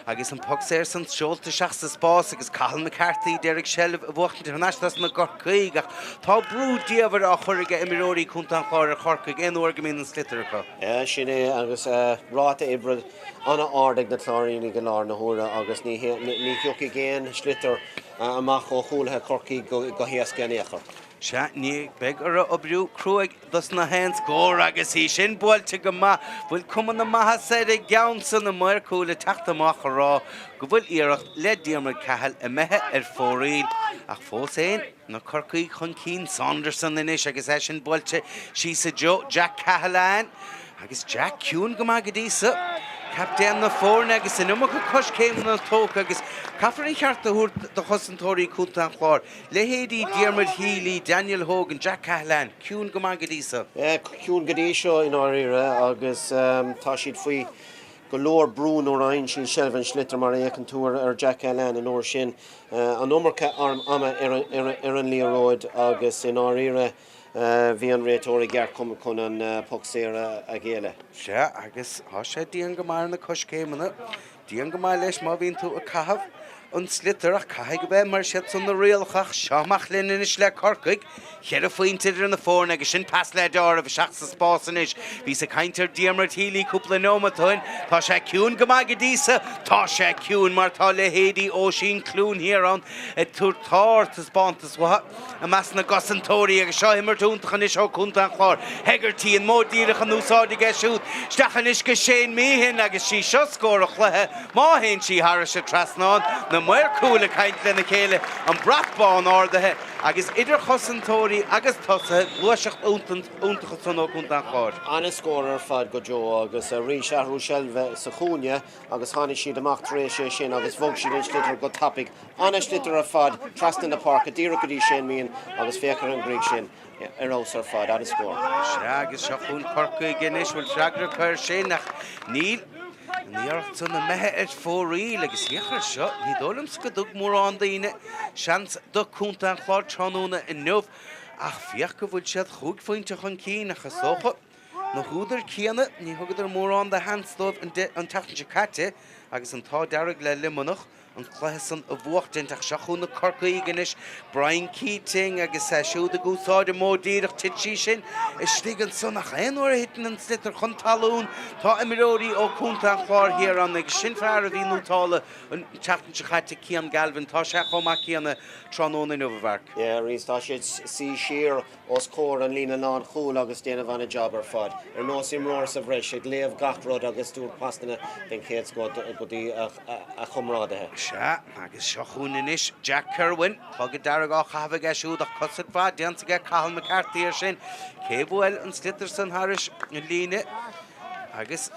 [SPEAKER 1] agus an poc saor san seolta isteach sa spás agus Cathal McCarthy d'iarraidh seilbh a bhuachaint thar n-ais dos na gCorcaígh ach tá brú diamhair á chur aige imreoirí Contae an Chláir ar Chorcaigh aon uair go mbíonn an sliotar acu.
[SPEAKER 2] Sin é agus ráta oibre an-ard ag na Cláirínigh i láthair na huaire agus ní thiocfaidh aon sliotar amach ó chúlaithe Chorcaí go héasca in aon chor.
[SPEAKER 1] Sea, ní beidh orthu oibriú cruaidh dos na haon scór agus í sin buailte go maith. Bhfuil cuma na maitheasa ar an gceann san an maor cúil ag teacht amach a rá go bhfuil iarracht le Diarmuid Cahill imithe ar fóraoil ach fós fhéin na Corcaígh chun cinn. Saunderson anois agus é sin buailte síos i dtreo Jack Cahalane agus Jack ciúin go maith go dtí so. Captaen na foirne agus an iomarca coiscéimeanna tógtha agus caithfear an cheart a thabhairt do chosantóirí Contae an Chláir. Leithéidí Diarmuid Healy, Daniel Hogan, Jack Cahalane, ciúin go maith go dtí so.
[SPEAKER 2] Ciúin go dtí seo i ndáiríre agus tá siad faoi go leor brú nuair a fhaigheann siad seilbh an sliotar mar a fhéachann tú ar Jack Cahalane an uair sin. An iomarca ama ar an liathróid agus i ndáiríre bhí an réiteoir i gceart chun an poc saor a ghéilleadh.
[SPEAKER 1] Sea, agus tá sé dian go maith ar na coiscéimeanna. Dian go maith leis má bhíonn tú ag caitheamh an sliotar ach caithfidh go bheith mar siad san na rialacha ach seo amach linn anois le Corcaigh. Cheithre phointe idir na foirne agus sin pas le deáramh isteach sa spás anois. Bhíos ag caint ar Diarmuid Healy cúpla neomat ó shin. Tá sé ciúin go maith go dtí so. Tá sé ciúin mar tá leithéidí Oisín Clune thiar ann ag tabhairt sár-taispeántas uathu. I measc na gcosantóirí agus seo imirt iontach anois ó Chontae an Chláir. Hegarty an modh díreach in úsáid aige siúd. Isteach anois go Shane Meehan agus sí seo scór an chluiche má théann sí thairis an trasnán. Na maoir cúil ag caint lena chéile, an brat bán ardaithe agus idir chosantóirí agus tosaithe, gluaiseacht iontach ansan ó Chontae an Chláir.
[SPEAKER 2] An-scór ar fad go deo agus arís athrú seilbhe sa chúinne agus tháinig siad amach tar éis é sin agus bhog siad an sliotar go tapaidh. An-sliotar ar fad trasna na páirce díreach go dtí Shane Meehan agus féach ar an gcríoch sin, ar fheabhas ar fad, an-scór.
[SPEAKER 1] Sea, agus seo chugainn Corcaigh anois, bhfuil freagra acu air sin ach níl. An iarracht san imithe ar fóraoil agus féach air seo, ní dóigh liomsa go dtug mórán daoine seans do Contae an Chláir tráthnóna inniu ach féach go bhfuil siad chúig phointe chun cinn ach is dócha. Na húdair céanna, ní thugadar mórán de sheans dóibh an tseachtain seo caite agus an t-ádh dearg le Luimneach an cluiche san a bhuachtaint ach seo chugainn na Corcaígh anois, Brian Keating agus é siúd ag úsáid an modh díreach, thit sí sin istigh ansan ach aon uair a thiteann an sliotar chun talún tá imreoirí ó Chontae an Chláir thiar ann agus sin fear a bhí nótálta an tseachtain seo caite, Cian Galvin, tá sé chomh maith céanna tráthnóna inniu, a Mharc.
[SPEAKER 2] Yeah, arís tá sé ag suí siar os comhair an líne lánchúil agus déanamh an-jab ar fad, ar nós imreoir sa bhreis, ag léamh gach rud agus tabhairt pasanna den chéad scoth go dtí a chomrádaithe.
[SPEAKER 1] Sea, agus seo chugainn anois Jack Kirwan, clogad dearg á chaitheamh aige siúd ach cosaint mhaith déanta aige Cathal McCarthy air sin. Cé a bhuail an sliotar san thairis an líne agus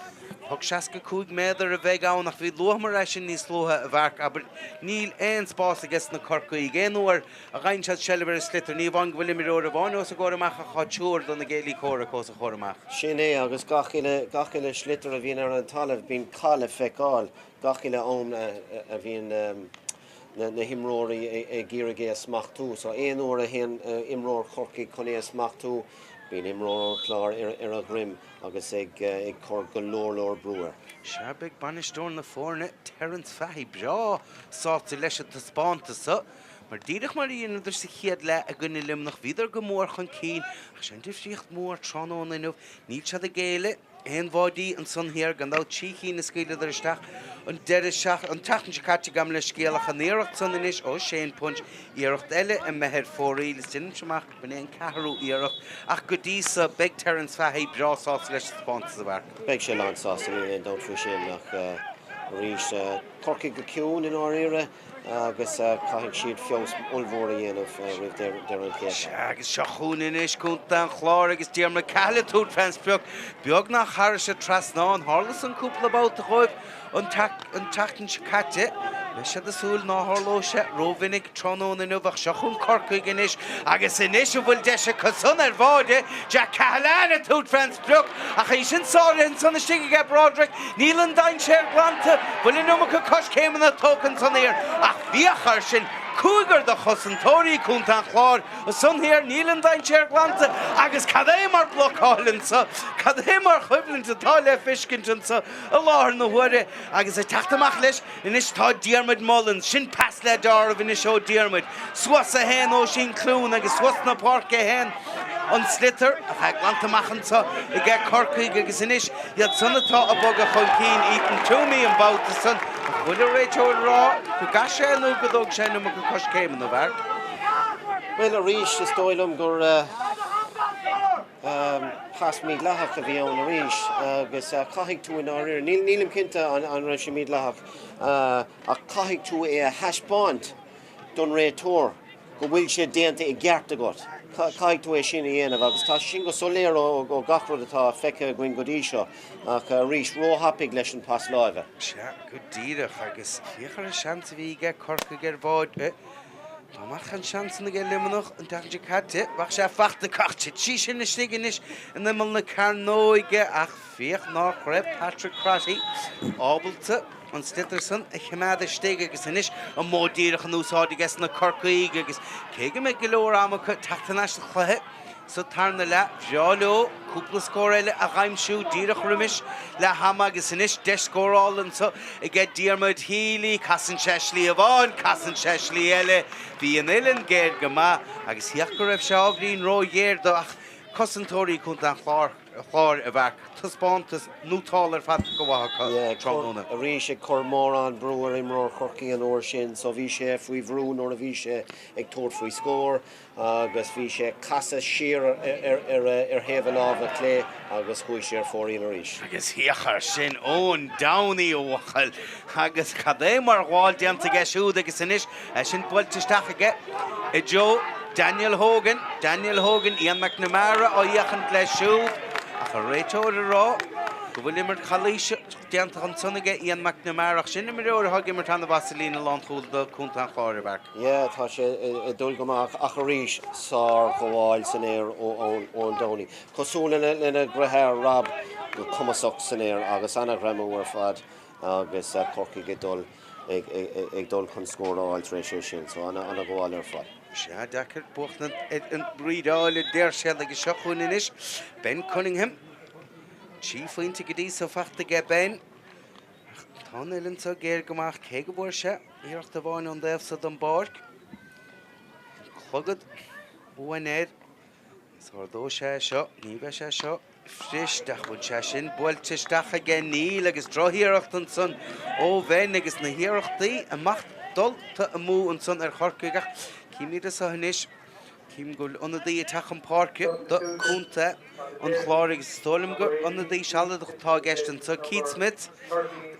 [SPEAKER 1] poc 65 méadar a bheidh ann ach bhí luamar é sin níos luaithe a Mharc, abair, níl aon spás aige sna Corcaígh. Aon uair a fhaigheann siad seilbh ar an sliotar, ní amháin go bhfuil imreoir amháin os a gcomhair amach ach tá triúr de na gcéilí comhraic os a chomhair amach.
[SPEAKER 2] Sin é, agus gach uile, gach uile shliotar a bhíonn ar an talamh, bíonn cath le feiceáil gach uile am a bhíonn na himreoirí ag iarraidh é a smachtú. So aon uair a théann imreoir Chorcaí chun é a smachtú, bíonn imreoir an Chláir ar a dhroim agus ag cur go leor leor brú air.
[SPEAKER 1] Sea, beidh bainisteoir na foirne, Terence Fahy, breá sásta leis an taispeántas so. Mar díreach mar a dheineadar sa chéad leath i gcoinne Luimneach, bhíodar go mór chun cinn ach sé an difríocht mhór tráthnóna inniu, níl siad ag géilleadh aon bháidí ansan thiar, gan dabht 3 chinn a scaoileadar isteach an deireadh seachtaine, an tseachtain seo caite gabh mo leithscéal ach an iarracht san anois ó Shane Punch, iarracht eile imithe ar fóraoil is deinimse amach go b'in é an ceathrú iarracht ach go dtí so beidh Terence Fahy breá sásta leis an taispeántas a Mharc.
[SPEAKER 2] Beidh sé lán sásta, níl aon dabht faoi sin ach arís Corcaigh go ciúin i ndáiríre. agus caithfidh siad feabhas ollmhór a dhéanamh roimh deireadh an chéad leath.
[SPEAKER 1] Sea, agus seo chugainn anois Contae an Chláir agus Diarmuid Cahill ag tabhairt fén sprioc beagnach thairis an trasnán. Tharla san cúpla babhta dhóibh an tseachtain seo caite. Beidh siad ag súil ná tharlóidh sé rómhinic tráthnóna inniu ach seo chugainn Corcaigh anois agus anois an bhfuil deis acu san ar bháide Jack Cahalane ag tabhairt fén sprioc ach í sin sáraithe ansan istigh aige Broderick. Níl an dainséar glanta, bhfuil an iomarca coiscéimeanna tógtha ansan thiar ach féach air sin, cúigear de chosantóirí Chontae an Chláir ansan thiar, níl an dainséar glanta agus cad é mar blocáil anso, cad é mar choimhlint atá le feiscint anso i láthair na huaire agus ag teacht amach leis Anois tá Diarmuid Mullins, sin pas le deáramh anois ó Diarmuid. Suas a théann Oisín Clune agus suas na páirce a théann an sliotar ach é glanta amach anso aige Corcaigh agus anois iad san atá ag bogadh chun cinn, Ethan Twomey an babhta san. Ach bhfuil an réiteoir ag rá go gcaith sé nó go dtóg sé an iomarca coiscéimeanna, a Mharc?
[SPEAKER 2] Bhuel arís is dóigh liom gur Pas mídhleathach a bhí ann arís agus caithfidh tú i ndáiríre, nílim cinnte an raibh sé mídhleathach, ach caithfidh tú é a thaispeáint don réiteoir go bhfuil sé déanta i gceart agat. Caithfidh tú é sin a dhéanamh agus tá sé sin go soiléir ó gach rud atá feicthe againn go dtí seo ach arís, róthapaidh leis an pas láimhe.
[SPEAKER 1] Sea, go díreach agus féach ar an seans a bhí aige Corcaigh ar bháide. Dá mbeadh an seans san aige Luimneach an tseachtain seo caite, bheadh sé fachta acu ach thit sí sin istigh anois in imeall na cearnóige ach féach nach raibh Patrick Crotty ábalta an sliotar san a choimeád istigh agus anois an modh díreach in úsáid aige sna Corcaígh agus cé go mbeidh go leor ama acu teacht thar n-ais sa chluiche Sa tarna leath, bhreá leo cúpla scór eile a dh'aimsiú díreach roimis leath ama agus anois deis scórála anso aige Diarmuid Healy. Casann sé slí amháin, casann sé slí eile. Bhí an uillinn géar go maith agus féach go raibh sé ábhairín róghéar dó ach cosantóirí Chontae an Chláir a Mharc. Taispeántas nótálta ar fad go mhaith acu tráthnóna.
[SPEAKER 2] Arís ag cur mórán brú ar imreoir Chorcaí an uair sin so bhí sé faoi bhrú nuair a bhí sé ag tabhairt faoi scór. agus bhí sé ag casadh siar ar thaobh a láimhe clé agus chuaigh sé ar fóraoil arís.
[SPEAKER 1] Agus féach air sin, Eoin Downey, a bhuachaill, agus cad é mar ghabháil déanta aige siúd agus anois é sin buailte isteach aige i dtreo Daniel Hogan, Daniel Hogan, Ian McNamara á fhéachaint leis siúd ach an réiteoir ag rá go bhfuil imirt chalaoiseach déanta ansan aige Ian McNamara ach sin imreoir atá ag imirt an-mhaith sa líne lánchúil do Chontae an Chláir, a Mharc.
[SPEAKER 2] Yeah, tá sé ag dul go maith ach arís, sár-ghabháil san aer ó Eoin Downey. Cosúil lena dheartháir Rob, go cumasach san aer agus ana-ghreamú ar fad agus Corcaigh ag dul ag dul chun scór a fháil tar éis é sin. So ana-ghabháil ar fad.
[SPEAKER 1] Sea, deacair buachtaint ar an bhrídeáil a deir siad agus seo chugainn anois Ben Cunningham. 3 phointe go dtí so fachta aige Ben. Ach tá an uillinn so géar go maith cé go bhfuair sé iarracht amháin ón dtaobh so den bpáirc. An clogad uain air. Is ardóidh sé é seo, ní bheidh sé seo fuirist ach bhfuil sé sin buailte isteach aige? Níl agus drochiarracht ansan ó Bhen agus na hiarrachtaí amach dulta amú ansan ar Chorcaigh ach címid anso anois, cím go bhfuil ionadaí ag teacht chun páirce do Chontae an Chláir agus is dóigh liom gur ionadaí sealadach atá i gceist anso, Keith Smith,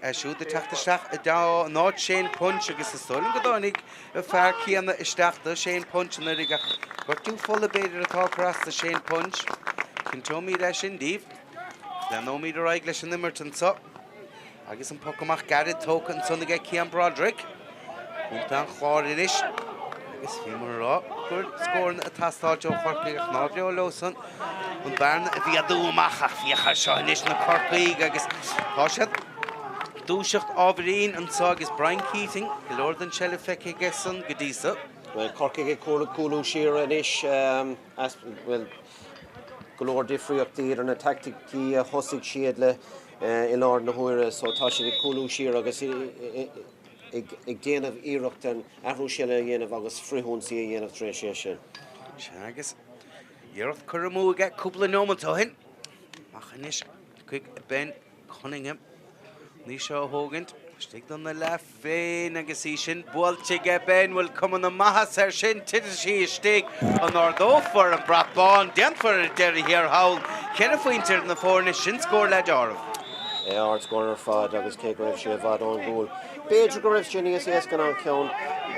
[SPEAKER 1] é siúd ag teacht isteach in áit Shane Punch agus is dóigh liom go dtáinig an fear céanna isteach do Shane Punch anuraidh ach gortú fola b'fhéidir atá ag cur as do Shane Punch. Cinnteoimid é sin díbh. Leanóimid ar aghaidh leis an imirt anso agus an poc amach gairid tógtha ansan aige Cian Broderick. Contae an Chláir anois agus bhíomar ag rá gur scóranna ag teastáilt ó Chorcaigh ach nár bhreá leo san an bearna a mhéadú amach ach féach air seo anois na Corcaígh agus tá siad ag dúiseacht ábhairín anseo agus Brian Keating, go leor den tseilbh feicthe aige san go dtí so.
[SPEAKER 2] Bhuel, Corcaigh ag cúlú siar anois, bhuel, go leor difríochtaí idir na teaicticí a thosaigh siad le i lár na huaire so tá siad ag cúlú siar agus ag déanamh iarracht an athrú seilbhe a dhéanamh agus frithionsaí a dhéanamh tar éis é sin.
[SPEAKER 1] Sea, agus iarracht curtha amú aige cúpla neomat ó shin. Amach anois chuig Ben Cunningham. Í seo a thógaint istigh dona leath féin agus í sin buailte aige Ben. Bhfuil cuma na maitheasa air sin? Titfidh sí istigh. An ardófar an brat bán? Déanfar ar deireadh thiar thall. Cheithre phointe idir na foirne, sin scór le deáramh.
[SPEAKER 2] É ardscór ar fad agus cé go raibh sé i bhfad ón gcúl, b'fhéidir go raibh sé níos éasca ná an ceann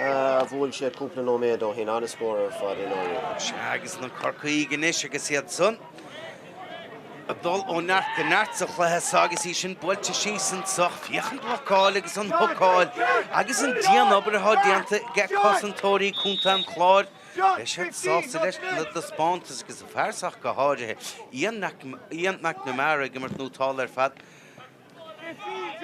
[SPEAKER 2] a bhuail sé cúpla nóiméad ó shin. An-scór ar fad i ndáiríre.
[SPEAKER 1] Sea, agus na Corcaígh anois agus iad san ag dul ó neart go neart sa chluiche seo agus í sin buailte síos anso. Féach an bhlocáil agus an hocáil agus an dian-obair atá déanta ag cosantóirí Contae an Chláir. Beidh siad sásta leis na dtaispeántas agus an fear seo ach go háirithe, Ian McNamara ag imirt nótálta ar fad.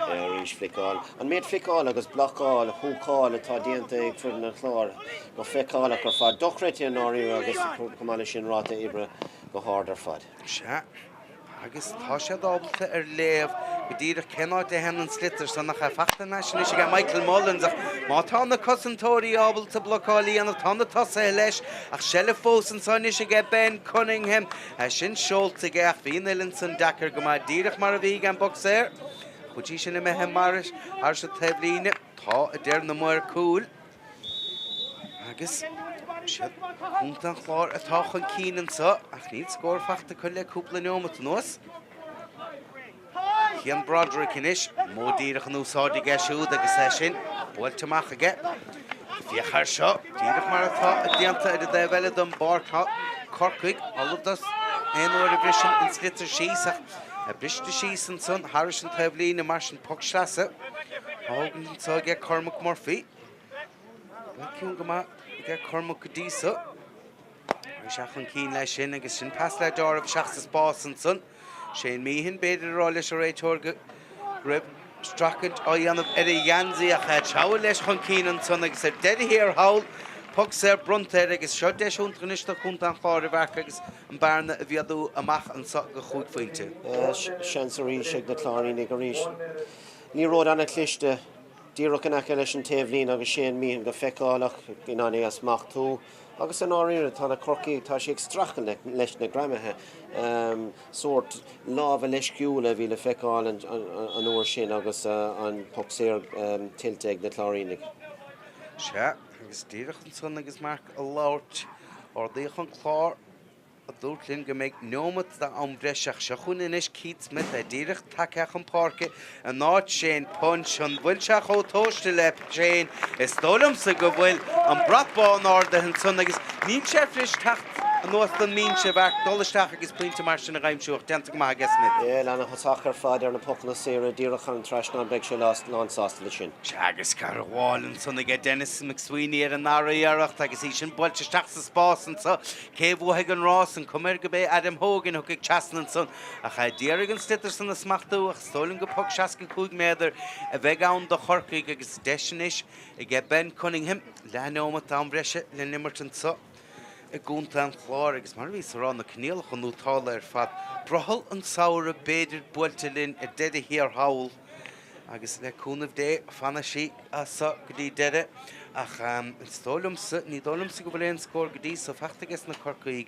[SPEAKER 2] Arís fliceáil. An méid fliceáil agus blocáil, húcáil atá déanta ag foireann an Chláir go feiceálach ar fad. Dochreidte i ndáiríre agus chomh maith leis sin ráta oibre go hard ar fad.
[SPEAKER 1] Sea, agus tá siad ábalta ar léamh go díreach cén áit a théann an sliotar san ach é fachta thar n-ais anois aige Michael Mullins ach má tá na cosantóirí ábalta blocáil a dhéanamh tá na tosaithe leis ach seilbh fós anso anois aige Ben Cunningham. É sin seolta aige ach bhí an uillinn san deacair go maith, díreach mar a bhí ag an bpoc saor. Chuid sí sin imithe thairis an taobhlíne. Tá, a deir na maoir cúil. Agus siad Contae an Chláir atá chun cinn anseo ach níl scór fachta acu le cúpla neomat anuas. Cian Broderick anois, modh díreach in úsáid aige siúd agus é sin buailte amach aige. Féach air seo, díreach mar atá déanta ar an dtaobh eile den bpáirc. Tá Corcaigh ullamh dos aon uair a bhriseann an sliotar síos ach é briste síos ansan thairis an taobhlíne mar sin poc sleasa á thógaint anso aige Cormac Murphy. Bhuel, ciúin go maith aige Cormac go dtí so. Bhí sé chun cinn leis sin agus sin pas le deáramh isteach sa spás ansan. Shane Meehan, b'fhéidir a rá leis an réiteoir go raibh streachailt á dhéanamh ar a gheansaí ach é ag treabhadh leis chun cinn ansan agus ar deireadh thiar thall, poc saor bronnta air agus seo deis iontach anois do Chontae an Chláir a Mharc agus an bearna a mhéadú amach anso go chúig phointe.
[SPEAKER 2] Seans arís ag na Cláirínigh arís. Liathróid an-chliste díreach in aice leis an taobhlíne agus Shane Meehan go feiceálach in ann é a smachtú. Agus i ndáiríre, tá na Corcaígh, tá siad ag streachailt leis na greamaithe, sórt lámha leisciúla a bhí le feiceáil an uair sin agus an poc saor tuillte ag na Cláirínigh.
[SPEAKER 1] Sea, agus díreach ansan agus Mark ag labhairt, ardaíodh an clár. a dúirt linn go mbeidh neomat d'am breise ach seo chugainn anois Keith Smith é díreach tagtha chun páirce in áit Shane Punch. An bhfuil sé chomh tomhaiste le Shane? Is dóigh liomsa go bhfuil an brat bán ardaithe ansan agus níl sé fuirist teacht anuas don mbinse a Mharc, dul isteach agus pointe mar sin a dh'aimsiú ach déanta go maith aige Smith.
[SPEAKER 2] Yeah, ana-thosach ar fad ar na pocanna saora díreach thar an trasnán, beidh sé lánsásta leis sin.
[SPEAKER 1] Sea agus gabháil ansan aige Denis McSweeney ar an ndara iarracht agus í sin buailte isteach sa spás anso. Cé a bhuafaidh an rás? An cuma air go b'é Adam Hogan a thiocfaidh trasna ansan ach é d'iarraidh an sliotar san a smachtú ach is dóigh liom gur poc 65 méadar a bheidh ann do Chorcaigh agus deis anois aige Ben Cunningham leathneomat d'am bhreise le n-imirt anso i gContae an Chláir agus mar a bhíos a rá na coinníollacha nótála ar fad. Brothall an tsamhraidh b'fhéidir buailte linn ar deireadh thiar thall agus le cúnamh Dé fanfaidh sí as so go dtí deireadh ach is dóigh liomsa, ní dóigh liomsa go bhfuil aon scór go dtí so faighte aige na Corcaígh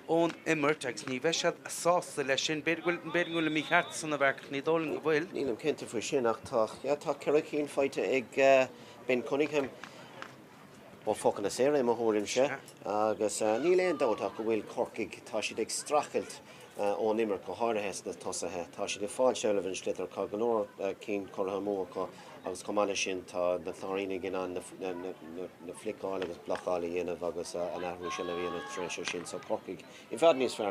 [SPEAKER 1] ón imirt agus ní bheidh siad sásta leis sin. B'fhéidir go bhfuil, b'fhéidir go bhfuilim mícheart ansan a Mharc ach ní dóigh liom go bhfuil.
[SPEAKER 2] Nílim cinnte faoi sin ach tá, yeah, tá 4 cinn faighte ag Ben Cunningham. Ó phocanna saora i mo thuairimse agus níl aon dabht ach go bhfuil Corcaigh, tá siad ag streachailt ón imirt, go háirithe sna tosaithe. Tá siad ag fáil seilbh an sliotar, tá go leor cinn curtha amú acu agus chomh maith leis sin tá na Cláirínigh in ann na fliceáil agus blocáil a dhéanamh agus an athrú seilbhe a dhéanamh tar éis sin. So Corcaigh I bhfad níos fearr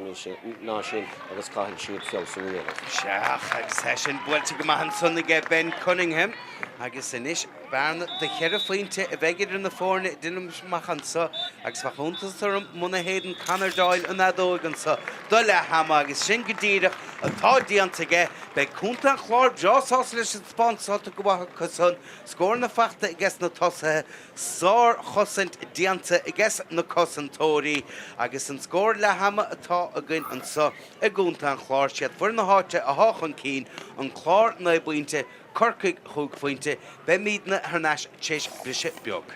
[SPEAKER 2] ná sin agus caithfidh siad feabhsú a dhéanamh.
[SPEAKER 1] Sea, agus é sin buailte go maith ansan aige Ben Cunningham agus anois bearna de cheithre phointe a bheidh idir na foirne déanaim amach anso agus bheadh iontas orm muna shéideann Conor Doyle an fheadóig anso do leath ama agus sin go díreach atá déanta aige. Beidh contae an Chláir breá sásta leis an taispeántas atá tugtha acusan, scóranna faighte aige sna tosaithe. Sár-chosaint déanta aiges na cosantóirí agus an scór leath-ama atá againn anso i gContae an Chláir. Siad foireann na háite athá chun cinn, An Clár 9 bpointe, Corcaigh 5 phointe. Beimídne thar n-ais tar éis briseadh beag.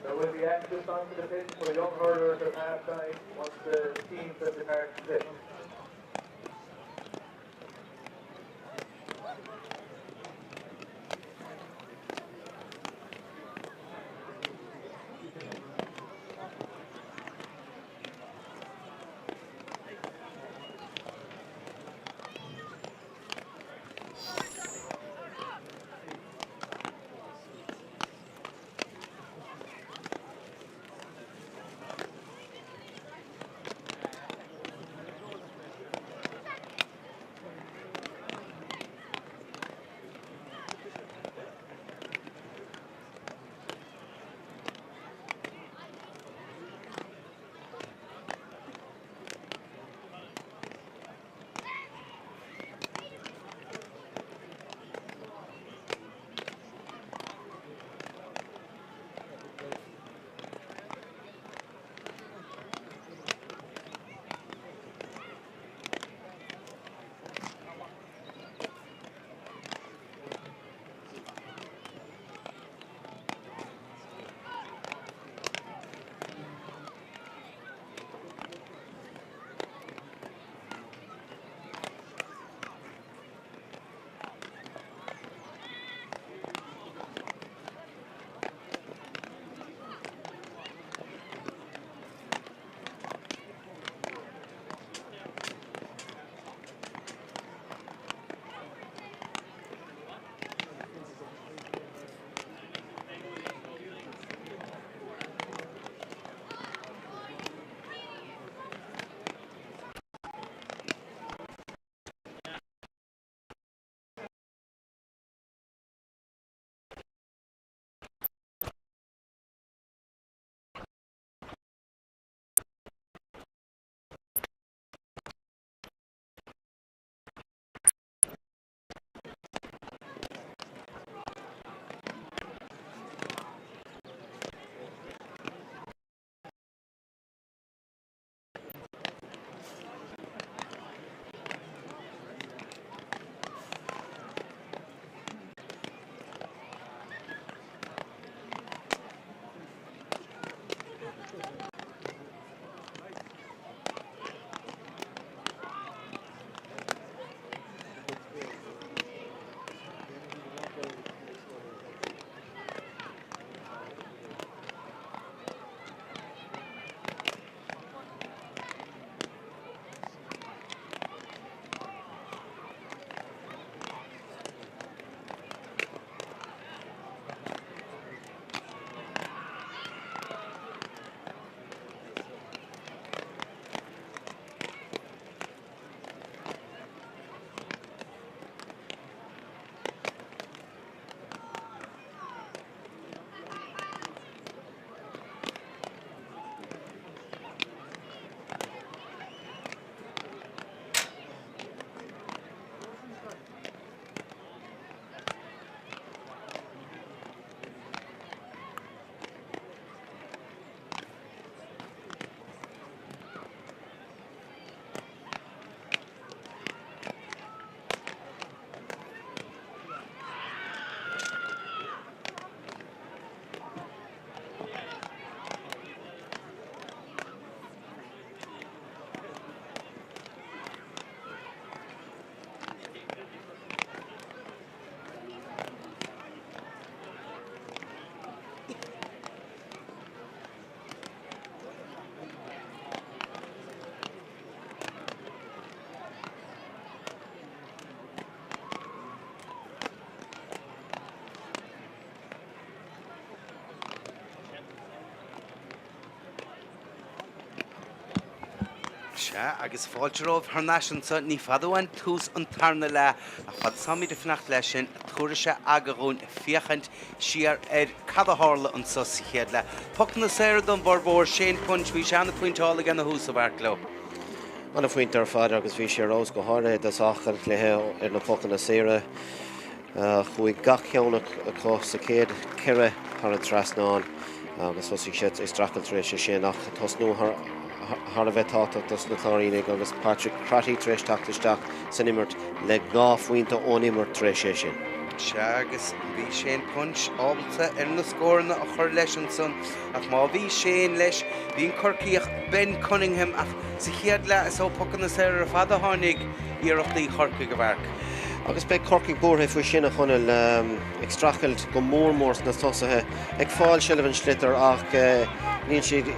[SPEAKER 4] There will be access onto the pitch for young hurlers at half time once the teams have departed the pitch.
[SPEAKER 1] Sea, agus fáilte romhaibh thar n-ais anso. Ní fada uainn tús an tarna leath, ach fad is táimid ag fanacht leis sin, tabharfaidh sé aga dhúinn féachaint siar ar cad a tharla anso sa chéad leath. Pocanna saora don bhformhór, Shane Punch, bhí sé an-phointeáil aige ina thús, a Mharc, leo.
[SPEAKER 2] An-phointe ar fad agus bhí sé ar fheabhas go háirithe i dtosach an chluiche ar na pocanna saora. Chuaigh gach ceann acu sa chéad cheithre thar an trasnán agus thosaigh sé ag streachailt tar éis sin ach tosnú thar a bheith tábhachtach dos na Cláirínigh agus Patrick Crotty tar éis teacht isteach san imirt le 2 phointe ón imirt tar éis é sin.
[SPEAKER 1] Sea agus bhí Shane Punch ábalta ar na scóranna a chur leis ansan ach má bhí Shane leis bhí an Corcaíoch Ben Cunningham ach sa chéad leath is ó phocanna saora ar fad a tháinig iarrachtaí Chorcaigh a Mharc.
[SPEAKER 2] Agus beidh Corcaigh buartha faoi sin, a Chonaill, ag streachailt go mór mór sna tosaithe, ag fáil seilbh an sliotair ach níl siad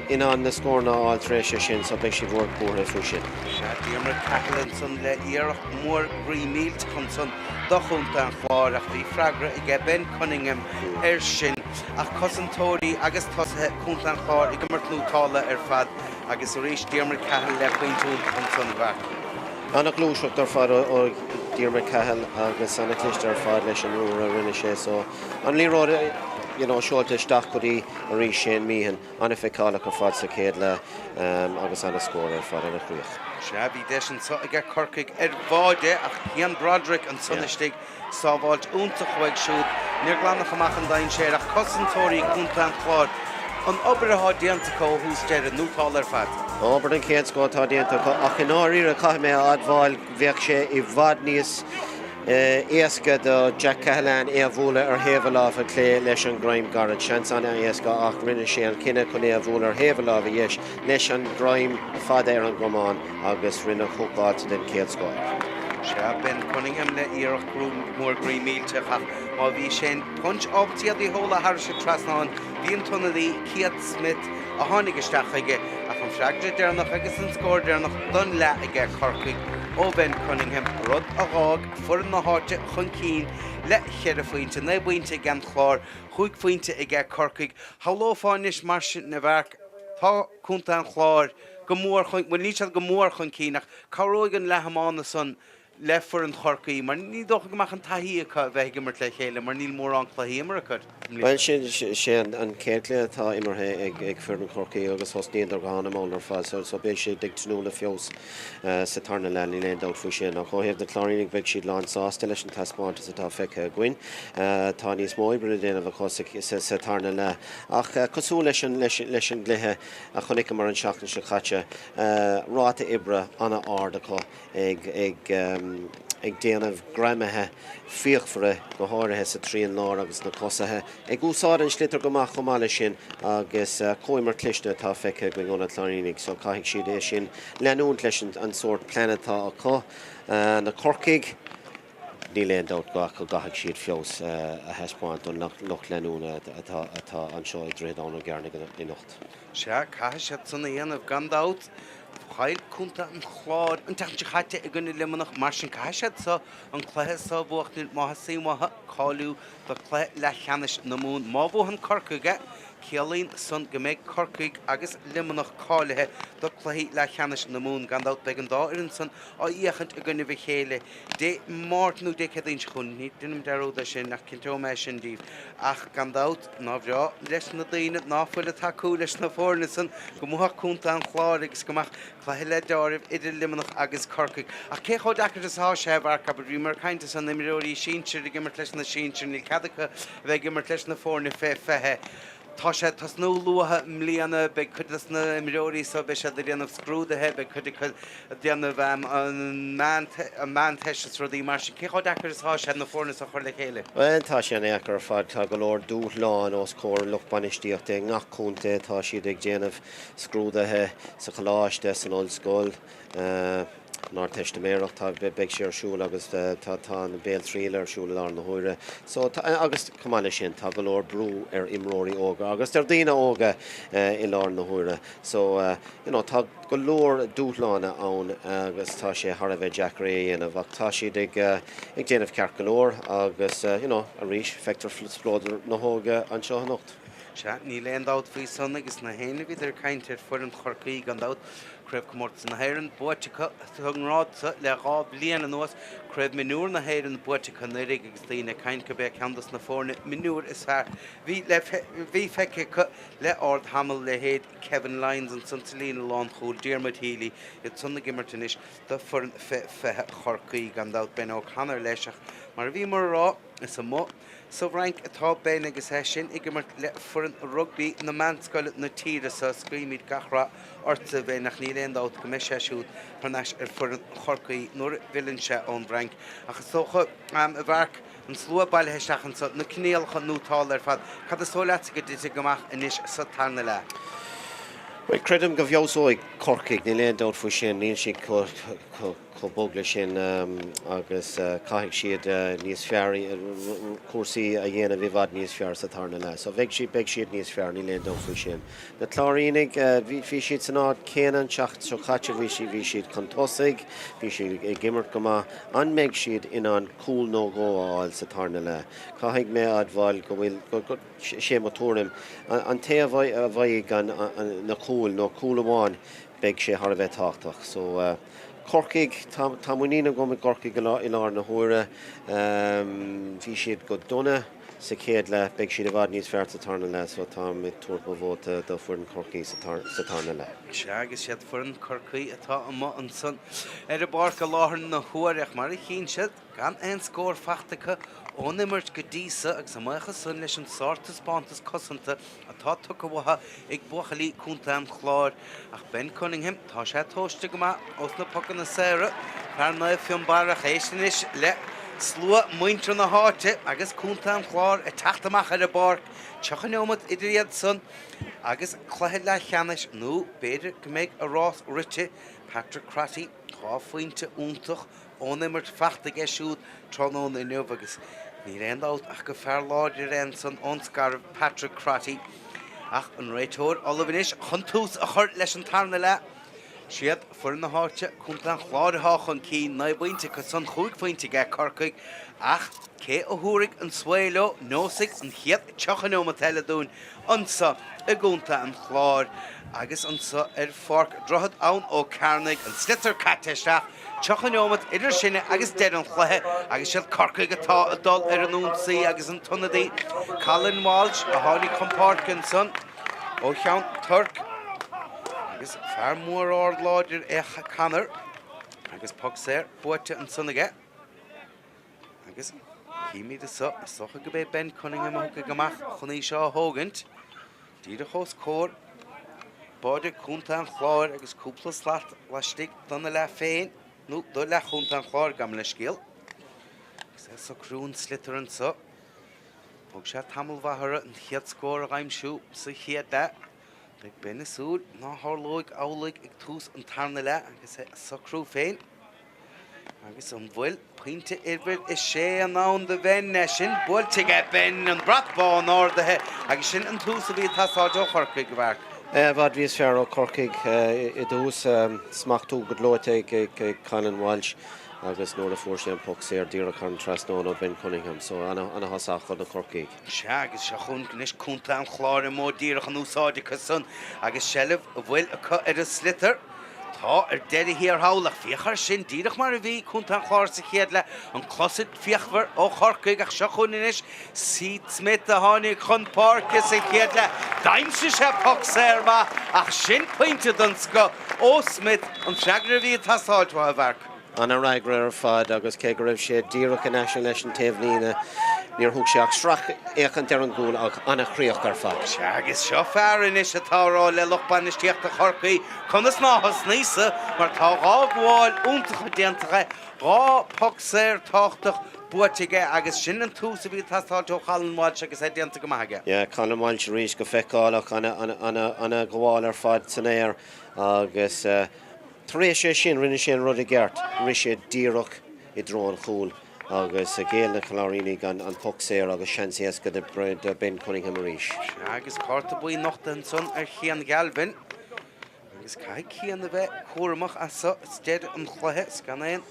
[SPEAKER 2] in ann na scóranna a fháil tar éis é sin so beidh siad buartha faoi sin.
[SPEAKER 1] Sea, Diarmuid Cahill ansan le iarracht mhór groí millteach ansan do chontae an Chláir ach bhí freagra aige Ben Cunningham air sin. Ach cosantóirí agus tosaithe chontae an Chláir ag imirt nótála ar fad agus arís Diarmuid Cahill le pointe iontach ansan a Mharc.
[SPEAKER 2] Ana-ghluaiseacht ar fad ó Diarmuid Cahill agus ana-chliste ar fad leis an ruathar a rinne sé so. An liathróid you know seolta isteach go dtí arís Shane Meehan, an-fheiceálach ar fad sa chéad leath agus ana-scór ar fad, ana-chríoch.
[SPEAKER 1] Sea, bhí deis anso aige Corcaigh ar bháide ach Cian Broderick ansan istigh Sábháilt iontach uaidh siúd. Níor glanadh amach an dainséar ach cosantóirí Chontae an Chláir. An obair atá déanta acu ó thús deireadh, nótáil ar fad.
[SPEAKER 2] Obair den chéad scoth atá déanta acu ach i ndáiríre caithfidh mé a admháil bheadh sé i bhfad níos éasca do Jack Cahalane é a bhualadh ar thaobh a láimhe clé leis an greim gairid. Seans an-éasca ach rinne sé an cinneadh chun é a bhualadh ar thaobh a láimhe dheis leis an greim fada ar an gcromán. agus rinneadh húcáilte den chéad scoth air.
[SPEAKER 1] Sea, Ben Cunningham le iarracht mhór groí millteach ach má bhí Shane Punch ábalta iad a sheoladh thairis an trasnán, bhí an t-ionadaí Keith Smith a tháinig isteach chuige ach an freagra deireanach agus an scór deireanach don leath aige Corcaigh ó Ben Cunningham, rud a dh'fhág foireann na háite chun cinn le cheithre phointe, 9 bpointe ag an Chlár, chúig phointe aige Corcaigh. Shamhlófá anois mar sin a Mharc, tá Contae an Chláir go mór chun, bhuel níl siad go mór chun cinn ach cabhróidh an leath iomána san le foireann Chorcaí mar ní dócha go mbeadh an taithí acu a bheith ag imirt le chéile mar níl mórán cluichí imeartha acu
[SPEAKER 2] i mbliana. Bhuel sin, sé an chéad chluiche atá imeartha ag foireann Chorcaí agus thosnaíodar go han-mhall ar fad so so beidh siad ag tnúth le feabhas sa tarna leath, níl aon dabht faoi sin. Ach ó thaobh na Cláirínigh beidh siad lán sásta leis an taispeántas atá feicthe againn. Tá níos mó oibre le déanamh acu sa tarna leath ach cosúil leis an leis an gcluiche a chonaiceamar an tseachtain seo caite, ráta oibre an-ard acu ag déanamh greamaithe fíochmhara, go háirithe sa trian láir agus sna tosaithe, ag úsáid an sliotar go maith chomh maith leis sin agus comhimirt cliste atá feicthe againn ó na Cláirínigh so caithfidh siad é sin leanúint leis an sórt plean atá acu. Na Corcaigh. Níl aon dabht go gcaithfidh siad feabhas a thaispeáint don lucht leanúna atá anseo i Droichead Abhann Ó gCearnaigh anocht.
[SPEAKER 1] Sea, caithfidh siad san a dhéanamh gan dabht. Chaill Contae an Chláir an tseachtain seo caite i gcoinne Luimneach, mar sin caithfidh siad seo an cluiche seo a bhuachtaint má theastaíonn uathu cáiliú do chluiche leathcheannais na Mumhan. Má bhuann Corcaigh é, ciallaíonn san go mbeidh Corcaigh agus Luimneach cáilithe do chluichí leathcheannais na Mumhan. Gan dabht beidh an dá fhoireann san á fhéachaint i gcoinnibh a chéile Dé Máirt nó Dé Céadaoin seo chugainn, ní deinim dearúd é sin ach cinnteoidh mé sin díbh. Ach gan dabht, nár bhreá leis na daoine ná fuil ag tacú leis na foirne san go mbuafadh Contae an Chláir agus go mbeadh cluiche le deáramh idir Luimneach agus Corcaigh. Ach cé chomh deacair is atá sé, a Mharc, abair, bhíomar ag caint ansan, imreoirí sinsir ag imirt leis na sinsir, níl cead acu a bheith ag imirt leis na foirne fé 20. Tá sé ag tosnú luath i mbliana, beidh cuid de na imreoirí so, beidh siad ag déanamh scrúduithe, beidh cuid acu ag déanamh an Meánteist is rudaí mar sin. Cé chomh deacair is atá sé na foirne so a chur le chéile?
[SPEAKER 2] Bhuel, tá sé an-dheacair ar fad. Tá go leor dúshláin os comhair lucht bainistíochta i ngach contae. Tá siad ag déanamh scrúduithe sa choláiste, san ollscoil. An Ardteistiméireacht, tá, beidh sé ar siúl agus tá, tá an béaltriail ar siúl i láthair na huaire. So, tá, agus chomh maith leis sin, tá go leor brú ar imreoirí óga agus ar daoine óga i láthair na huaire. So, you know, tá go leor dúshláin ann agus tá sé thar a bheith deacair é a dhéanamh ach tá siad ag, ag déanamh ceart go leor agus, you know, arís, feictear spleodar na hóige anseo anocht.
[SPEAKER 1] Sea, níl aon dabht faoi san agus na héinne a bhíodar ag caint ar foireann Chorcaí, gan dabht. Craobhchomórtas na hÉireann buaite acu sa ngrád so le 2 bhliain anuas, Craobh Mionúr na hÉireann buaite acu anuraidh agus daoine ag caint gurb é ceann dos na foirne mionúir is fearr bhí le bhí feicthe acu le ardtamall, leithéid Kevin Lyons ansan sa líne lánchúil, Diarmuid Healy, iad san ag imirt anois do foireann fé 20 Chorcaí. Gan dabht Ben O'Connor leis ach mar a bhíomar a rá, Is amuigh sa bhFrainc atá Ben agus é sin ag imirt le foireann rugbaí na meánscoile na tíre so. Is guímid gach rath ortsa a Bhen ach níl aon dabht go mbeidh sé siúd thar n-ais ar foireann Chorcaí nuair a bhfilleann sé ón bhFrainc. Ach is dócha, a Mharc, an slua bailithe isteach anso, na coinníollacha nótálta ar fad, cad is dóigh leatsa go dtitfidh amach anois sa tarna leath?
[SPEAKER 2] Bhuel, creidim go bhfeabhsóidh Corcaigh, níl aon dabht faoi sin. Níl siad chomh. chomh bog leis sin agus caithfidh siad níos fearr, cúrsaí a dhéanamh i bhfad níos fearr sa tarna leath. So bheidh siad, beidh siad níos fearr, níl aon dabht faoi sin. Na Cláirínigh, bhí, bhí siad san áit céanna an tseachtain seo caite, bhí siad, bhí siad chun tosaigh, bhí siad ag imirt go maith. An mbeidh siad in ann cúl nó dhó a fháil sa tarna leath? Caithfidh mé a admháil go bhfuil, go, go, sé mo tuairim, an té a bhfaighidh an, na cúil nó cúl amháin, beidh sé thar a bheith tábhachtach. So, Corcaigh, tá, tá muinín agam i gCorcaigh i láthair na huaire. Bhí siad go dona sa chéad leath, beidh siad i bhfad níos fearr sa tarna leath, so táim ag tabhairt mo vóta do foireann Chorcaí sa tarna leath.
[SPEAKER 1] Sea, agus siad foireann Chorcaí atá amuigh ansan ar an bpáirc i láthair na huaire, ach mar a chíonn sibh, gan aon scór fachta acu ón imirt go dtí so agus a mbuíochas san leis an sártaispeántas cosanta atá tugtha uathu ag buachaillí Contae an Chláir. Ach Ben Cunningham, tá sé tomhaiste go maith ós na pocanna saora, fear Naomh Fionnbarra, ach éist anois le slua muintir na háite agus Contae an Chláir ag teacht amach ar an bpáirc, 30 neomat idir iad san agus cluiche leathcheannais nó b'fhéidir go mbeidh a rás rite. Patrick Crotty, 2 phointe iontach ón imirt fachta aige siúd tráthnóna inniu agus níl aon dabht ach gur fear láidir é ansan ón Scairbh, Patrick Crotty. Ach an réiteoir ullamh anois chun tús a chur leis an tarna leath. Siad foireann na háite, Contae an Chláir atá chun cinn, 9 bpointe acu san, 5 phointe aige Corcaigh. Ach cé a thabharfaidh an svae leo, neosfaidh an chéad 30 neomat eile dúinn anso i gContae an Chláir agus anso ar Pháirc Droichead Abhann Ó Cearnaigh, an sliotar caite isteach. 30 neomat idir sinne agus deireadh an chluiche agus siad Corcaigh atá ag dul ar an ionsaí agus an t-ionadaí Colin Walsh a tháinig chun páirce ansan ó Cheann Toirc agus fear mór ard láidir é Conor agus poc saor buaite ansan aige agus címid anso, is dócha gurb é Ben Cunningham a thiocfaidh amach chun í seo a thógaint díreach os comhair báide Contae an Chláir agus cúpla slat laistigh dona leath féin, nó do leath Chontae an Chláir, gabh mo leithscéal. Agus é ag socrú an sliotar anso. Thóg sé tamall mhaith orthu an chéad scór a dh'aimsiú sa chéad leath. Beidh Ben ag súil ná tharlóidh amhlaidh ag tús an tarna leath agus é ag socrú féin. Agus an bhfuil pointe uimhir a sé i ndán do Bhen? É sin buailte aige Ben, an brat bán ardaithe agus sin an tús a bhí ag teastáilt ó Chorcaigh, a Mharc.
[SPEAKER 2] I bhfad níos fearr ó Chorcaigh i dtús. Smachtú go gleoite ag Colin Walsh agus nuair a fuair sé an poc saor díreach thar an trasnán ó Ben Cunningham. So ana-thosach do na Corcaígh.
[SPEAKER 1] Sea, agus seo chugainn anois Contae an Chláir an modh díreach in úsáid acu san agus seilbh a bhfuil acu ar an sliotar. Tá ar deireadh thiar thall, ach féach air sin, díreach mar a bhí Contae an Chláir sa chéad leath, an closaid fíochmhar ó Chorcaigh, ach seo chugainn anois Seat Smith a tháinig chun páirce sa chéad leath. D'aimsigh sé poc saor maith, ach sin pointe den scoth ó Smith, an freagra a bhí ag teastáilt uathu, a Mharc.
[SPEAKER 2] An-fhreagra ar fad agus cé go raibh sé díreach in aice leis an taobhlíne, níor thug sé ach sracfhéachaint ar an gcúl ach an-chríoch ar fad.
[SPEAKER 1] Sea, agus seo fear anois atá ag rá le lucht bainistíochta Chorcaí conas ná thosnaíos-sa mar tá 2 ghabháil iontacha déanta aige, 2 poc saor tábhachtach buaite aige agus sin an tús a bhí ag teastáilt ó Cholin Walsh agus é déanta go maith aige.
[SPEAKER 2] Yeah, Colin Walsh arís go feiceálach, ana-ghabháil ar fad san aer agus. Tar éis é sin, rinne sé an rud i gceart, rith sé díreach i dtreo an chúil agus ghéill na Cláirínigh an poc saor agus seans éasca do Ben Cunningham arís.
[SPEAKER 1] Sea, agus cárta buí nochtaithe ansan ar Chian Galvin agus caithfidh Cian a bheith cúramach as seo is deireadh an chluiche is gan aon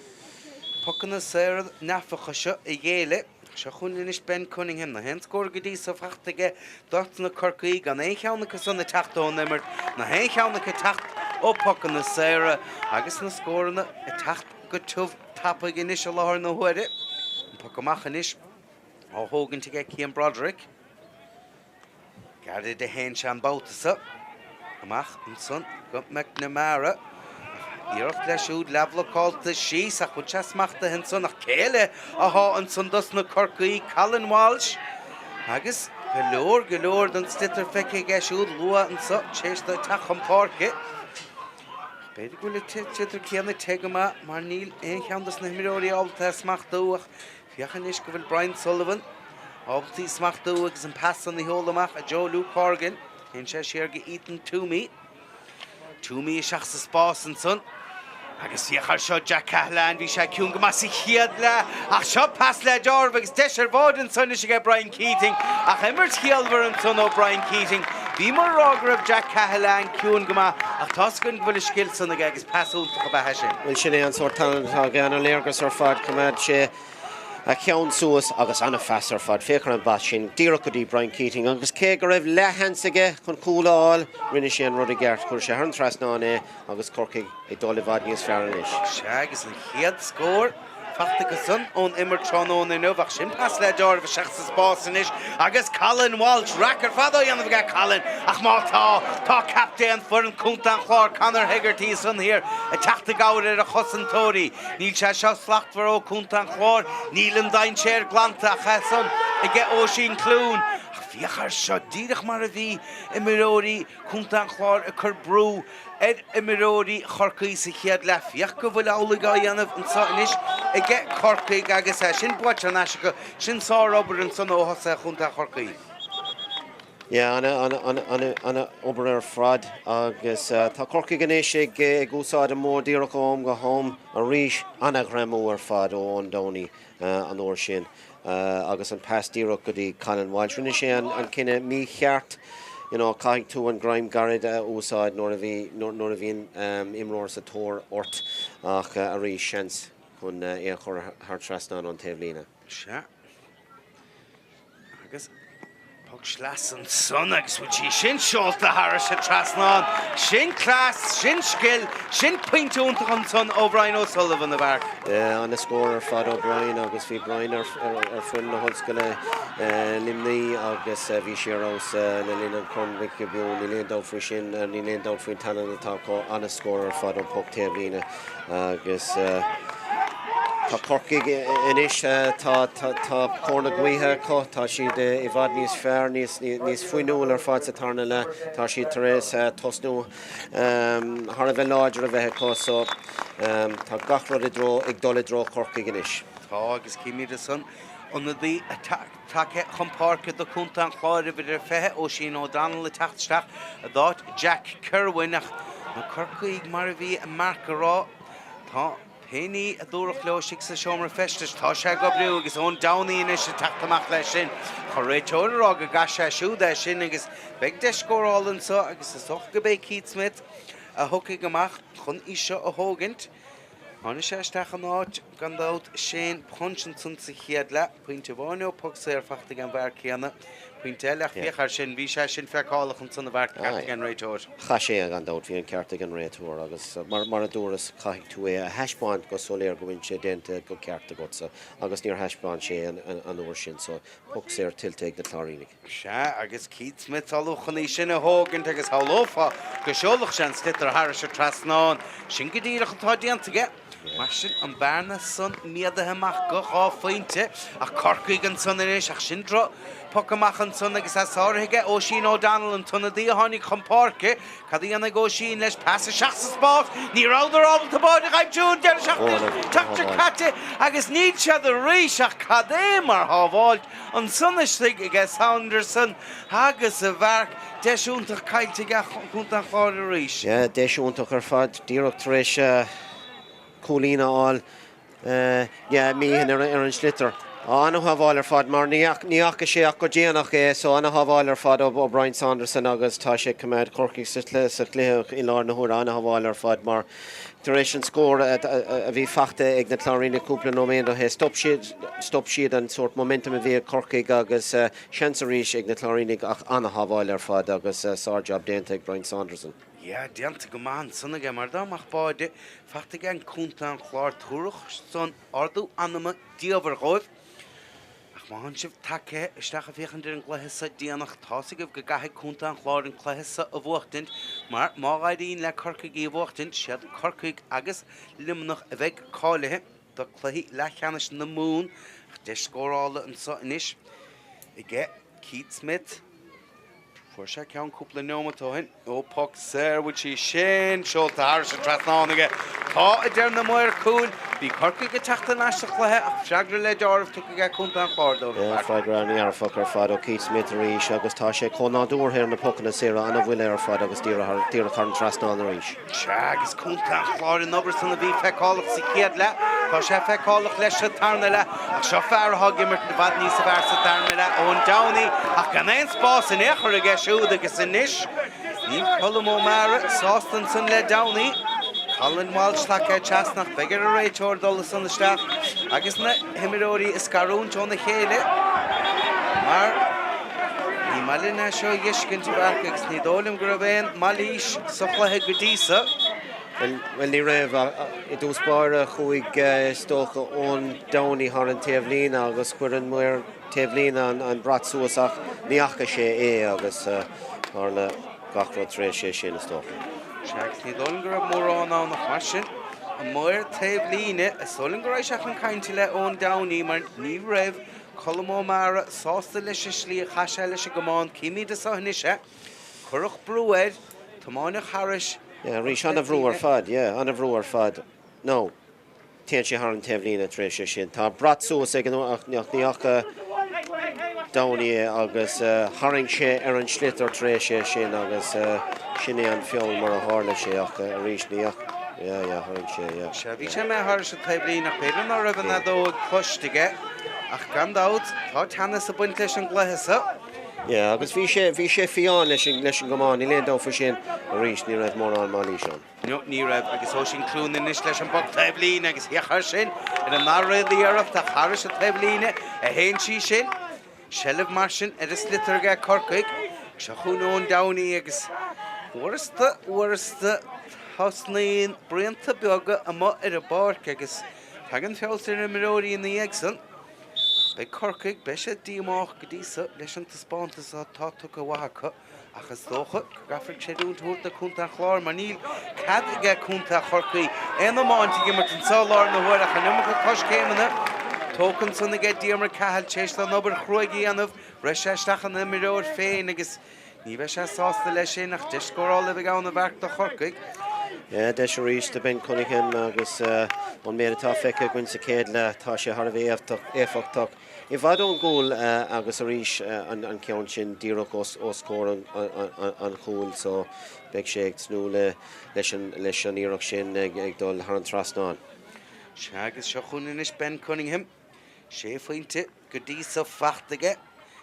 [SPEAKER 1] pocanna saora neafacha seo a ghéilleadh. Seo chugainn anois Ben Cunningham, na haon scór go dtí so fachta aige dos na Corcaígh, gan aon cheann acu san ag teacht ón imirt, na haon cheann acu ag teacht ó pocanna saora agus na scóranna ag teacht go tiubh tapaidh anois i láthair na huaire. An poc amach anois á thógaint aige Cian Broderick. Gairid a théann sé an babhta seo. Amach ansan go McNamara. Ach iarracht leis siúd leathbhlocálta síos ach bhfuil sé smachtaithe ansan ach cé eile athá ansan dos na Corcaígh, Colin Walsh agus go leor go leor den sliotar feicthe aige siúd luath anso tar éis dó teacht chun páirce. B'fhéidir go bhfuil an sliotar céanna te go maith mar níl aon cheann dos na himreoirí ábalta é a smachtú ach Féach anois go bhfuil Brian Sullivan ábalta í smachtú agus an pas san a sheoladh amach i dtreo Luke Horgan. Téann sé siar go Ethan Toomey. Toomey isteach sa spás ansan. Agus féach air seo Jack Cahalane, bhí sé ciúin go maith sa chéad leath ach seo pas le deáramh agus deis ar bháide ansan anois aige Brian Keating. Ach imirt chiallmhar ansan ó Brian Keating. Bhíomar ag rá go raibh Jack Cahalane ciúin go maith ach tá's againn go bhfuil an scil san aige agus Pas iontach ab ea é sin.
[SPEAKER 2] Bhuel, sin é an sórt tallann atá aige, ana-léargas ar fad, choimeád sé a cheann suas agus ana-phas ar fad. Féach ar an bpas sin, díreach go dtí Brian Keating agus cé go raibh leathsheans aige chun cúl a fháil, rinne sé an rud i gceart, chuir sé thar an trasnán é agus Corcaigh ag dul i bhfad níos fearr anois.
[SPEAKER 1] Sea, agus an chéad scór fachta acusan ón imirt tráthnóna inniu ach sin pas le deáramh isteach sa spás anois agus Colin Walsh, raic ar fad á dhéanamh aige Colin ach má tá, tá captaen foireann Contae an Chláir Conor Hegarty ansan thiar ag teacht i gcabhair ar a chosantóirí. Níl sé seo slachtmhar ó Contae an Chláir, níl an dainséar glanta ach é san aige Oisín Clune. Ach féach air seo, díreach mar a bhí imreoirí Contae an Chláir ag cur brú ar imreoirí Chorcaí sa chéad leath. Féach go bhfuil amhlaidh á dhéanamh anseo anois aige Corcaigh agus é sin buaite thar n-ais acu. Sin sárobair ansan ó thosaithe Chontae Chorcaí.
[SPEAKER 2] Yeah, ana-obair ar fad agus tá Corcaigh anois ag úsáid an modh díreach ó am go ham arís. Ana-ghreamú ar fad ó Eoin Downey an uair sin. agus an pas díreach go dtí Colin Walsh. Rinne sé an cinneadh mícheart, you know, caithfidh tú an greim gairid a úsáid nuair a bhí, nuair a bhíonn imreoir sa tóir ort ach arís seans chun é a chur thar trasnán ón taobhlíne.
[SPEAKER 1] Sea. Agus Poc sleasa ansan agus bhfuil sí sin seolta thairis an trasnán. Sin cleas, sin scil, sin pointe iontach ansan ó Bhrian O'Sullivan, a Mharc.
[SPEAKER 2] Ana-scór ar fad ó Brian agus bhí Brian ar foireann na hOllscoile Luimní agus bhí sé ar fheabhas le linn an Chorn Mhic Giobúin. Níl aon dabht faoi sin, níl aon dabht faoin tallann atá acu. Ana-scór ar fad ón poc taobhlíne. Agus tá Corcaigh anois, tá cóir na gaoithe acu, tá siad i bhfad níos fearr, níos fuinniúil ar fad sa tarna leath. Tá siad tar éis tosnú thar a bheith láidir a bheith acu so tá gach rud i dtreo, ag dul i dtreo Chorcaigh anois.
[SPEAKER 1] Tá agus címid ansan ionadaí tagtha chun páirce do Chontae an Chláir, uimhir a 20, Oisín O'Donnell ag teacht isteach i d'áit Jack Kirwan ach na Corcaígh mar a bhí Mark a rá, tá pé ní a dúradh leo istigh sa seomra feistis, tá sé ag oibriú agus Eoin Downey anois ag teacht amach leis sin. An réiteoir a rá go gcaith sé siúd é sin agus beidh deis scórála anseo agus is dócha go b'é Keith Smith a thiocfaidh amach chun í seo a thógaint. Tháinig sé isteach in áit, gan dabht, Shane Punch ansan sa chéad leath. Pointe amháin ó poc saor fachta ag an bhfear céanna. Pointe eile ach féach air sin, bhí sé sin feiceálach ansan a Mharc, ceart ag an réiteoir.
[SPEAKER 2] Chaith sé é gan dabht, bhí an ceart ag an réiteoir agus mar a dúras, caithfidh tú é a thaispeáint go soiléir go bhfuil sé déanta go ceart agatsa agus níor thaispeáin sé an uair sin so poc saor tuillte ag na Cláirínigh.
[SPEAKER 1] Sea, agus Keith Smith ullamh chun í sin a thógaint agus shamhlófá go seolfadh sé an sliotar thairis an trasnán. Sin go díreach atá déanta aige. Mar sin, an bearna san méadaithe amach go 2 phointe. Ach Corcaigh ansan anois, ach sin droch poc amach ansan agus é sáraithe aige Oisín O'Donnell, an t-ionadaí a tháinig chun páirce. Cad a dhéanfaidh Oisín leis? Pas isteach sa spás. Ní rabhadar ábalta báide a aimsiú an deireadh seachtaine seo caite agus níl siad arís ach cad é mar shábháilt Ansan istigh aige Saunderson agus a Mharc, deis iontach caillte aige Contae an Chláir arís.
[SPEAKER 2] Yeah, deis iontach ar fad, díreach tar éis cúilín a fháil, yeah, Meehan ar an sliotar. Ana-shábháil ar fad mar ní fhaca sé ach go déanach é, so ana-shábháil ar fad ó Brian Saunderson agus tá sé ag coimeád Chorcaigh sa chluiche i láthair na huaire. Ana-shábháil ar fad mar Tar éis an scór a bhí fachta ag na Cláirínigh cúpla nóiméad ó shin, stop siad stop siad an sórt momentum a bhí ag Corcaigh agus seans arís ag na Cláirínigh ach an-shábháil ar fad agus sár-jab déanta ag Brian Saunderson.
[SPEAKER 1] Yeah, déanta go maith ansan aige, mar dá mbeadh báide fachta ag Contae an Chláir thabharfadh san ardú anama diamhair dhóibh. Ach má thánn sibh tagtha isteach ag féachaint ar an gcluiche so déanach, tá's agaibh go gcaithfidh Contae an Chláir an cluiche so a bhuachtaint, mar má éiríonn le Corcaigh í a bhuachtaint, siad Corcaigh agus Luimneach a bheidh cáilithe do cluichí leathcheannais na Mumhan. Ach deis scórála anso anois aige Keith Smith. Fuair sé ceann cúpla neomat ó shin. Ó, poc saor, bhfuil sí sin seolta thairis an trasnán aige. Tá, a deir na maoir cúil. Bhí Corcaigh ag teacht ar ais sa chluiche ach freagra le deáramh tugtha ag Contae an Chláir dóibh.
[SPEAKER 2] Yeah, freagra an-dhearfach ar fad ó Keith Smith arís agus tá sé chomh nádúrtha ar na pocanna saora, an-bhuille ar fad agus díreach thar an trasnán arís.
[SPEAKER 1] Sea, agus Contae an Chláir an obair san a bhí feiceálach sa chéad leath, tá sé feiceálach leis sa tarna leath, ach seo fear atá ag imirt i bhfad níosa bhfearr sa tarna leath, Eoin Downey, ach gan aon spás in aon chor aige siúd agus anois níl Colm O'Meara sásta ansan le Downey. Colin Walsh tagtha trasna ach beidh ar an réiteoir dul ansan isteach agus na himreoirí a scarúint óna chéile mar Ní maith linn é seo a dh'fheiscint, a Mharc, agus ní dóigh liom go raibh aon mailís sa chluiche go dtí so.
[SPEAKER 2] Bhuel, ní raibh. I dtús báire, chuaigh, is dócha, Eoin Downey thar an taobhlíne agus chuir an maor taobhlíne an brat suas ach ní fhaca sé é agus tharla gach rud tar éis é sin, is dócha.
[SPEAKER 1] Sea, agus ní dóigh liom go raibh mórán ann ach mar sin, an maor taobhlíne, is dóigh liom go raibh sé chun cainte le Eoin Downey mar ní raibh Colm O'Meara sásta leis an slí a chaith sé leis an gcamán. Címid anso anois é. Cuireadh brú air. Tiomáineadh thairis.
[SPEAKER 2] Yeah, arís, an-bhrú ar fad, yeah, an-bhrú ar fad. Now, téann sé thar an taobhlíne tar éis é sin. Tá brat suas ag an, ach ní fhaca Downey é agus tharraing sé ar an sliotar tar éis é sin agus sin é an feall mar a tharla sé ach arís ní fhaca, yeah, yeah, tharraing sé, yeah.
[SPEAKER 1] Sea, bhí sé imithe thairis an taobhlíne ach b'fhéidir ná raibh an fheadóg cloiste aige. Ach gan dabht, tá teannas ag baint leis an gcluiche so.
[SPEAKER 2] Yeah, agus bhí sé, bhí sé fiáin leis an, leis an gcamán, níl aon dabht faoi sin. Arís, ní raibh mórán mailís ann.
[SPEAKER 1] No, ní raibh, agus Oisín Clune anois leis an bpoc taobhlíne agus féach air sin ar an ndara iarracht ach thairis an taobhlíne a théann sí sin. Seilbh mar sin ar an sliotar aige Corcaigh. Seo chugainn Eoin Downey agus uaireanta, uaireanta tosnaíonn braonta beaga amuigh ar an bpáirc agus tagann feabhas ar imreoirí ina dhiaidh san. Ach beidh Corcaigh, beidh siad díomách go dtí so leis an taispeántas atá tugtha uathu acu. Ach is dócha go gcaithfear creidiúint a thabhairt do Contae an Chláir mar níl cead aige Contae Chorcaí aon iomáint ag imirt anseo i láthair na huaire ach an iomarca coiscéimeanna tógtha ansan aige Diarmuid Cahill tar éis dó an obair chruaidh a dhéanamh rith sé isteach ina imreoir féin agus ní bheidh sé sásta leis sin ach deis scórála a bheidh ann a Mharc do Chorcaigh.
[SPEAKER 2] Deis arís do Ben Cunningham agus an méid atá feicthe againn sa chéad leath tá sé thar a bheith éifeachtach. I bhfad ón gcúl agus arís an ceann sin díreach os comhair an chúil so beidh sé ag tnúth leis an iarracht sin ag dul thar an trasnán.
[SPEAKER 1] Sea agus seo chugainn anois Ben Cunningham. Sé phointe go dtí so fachta aige.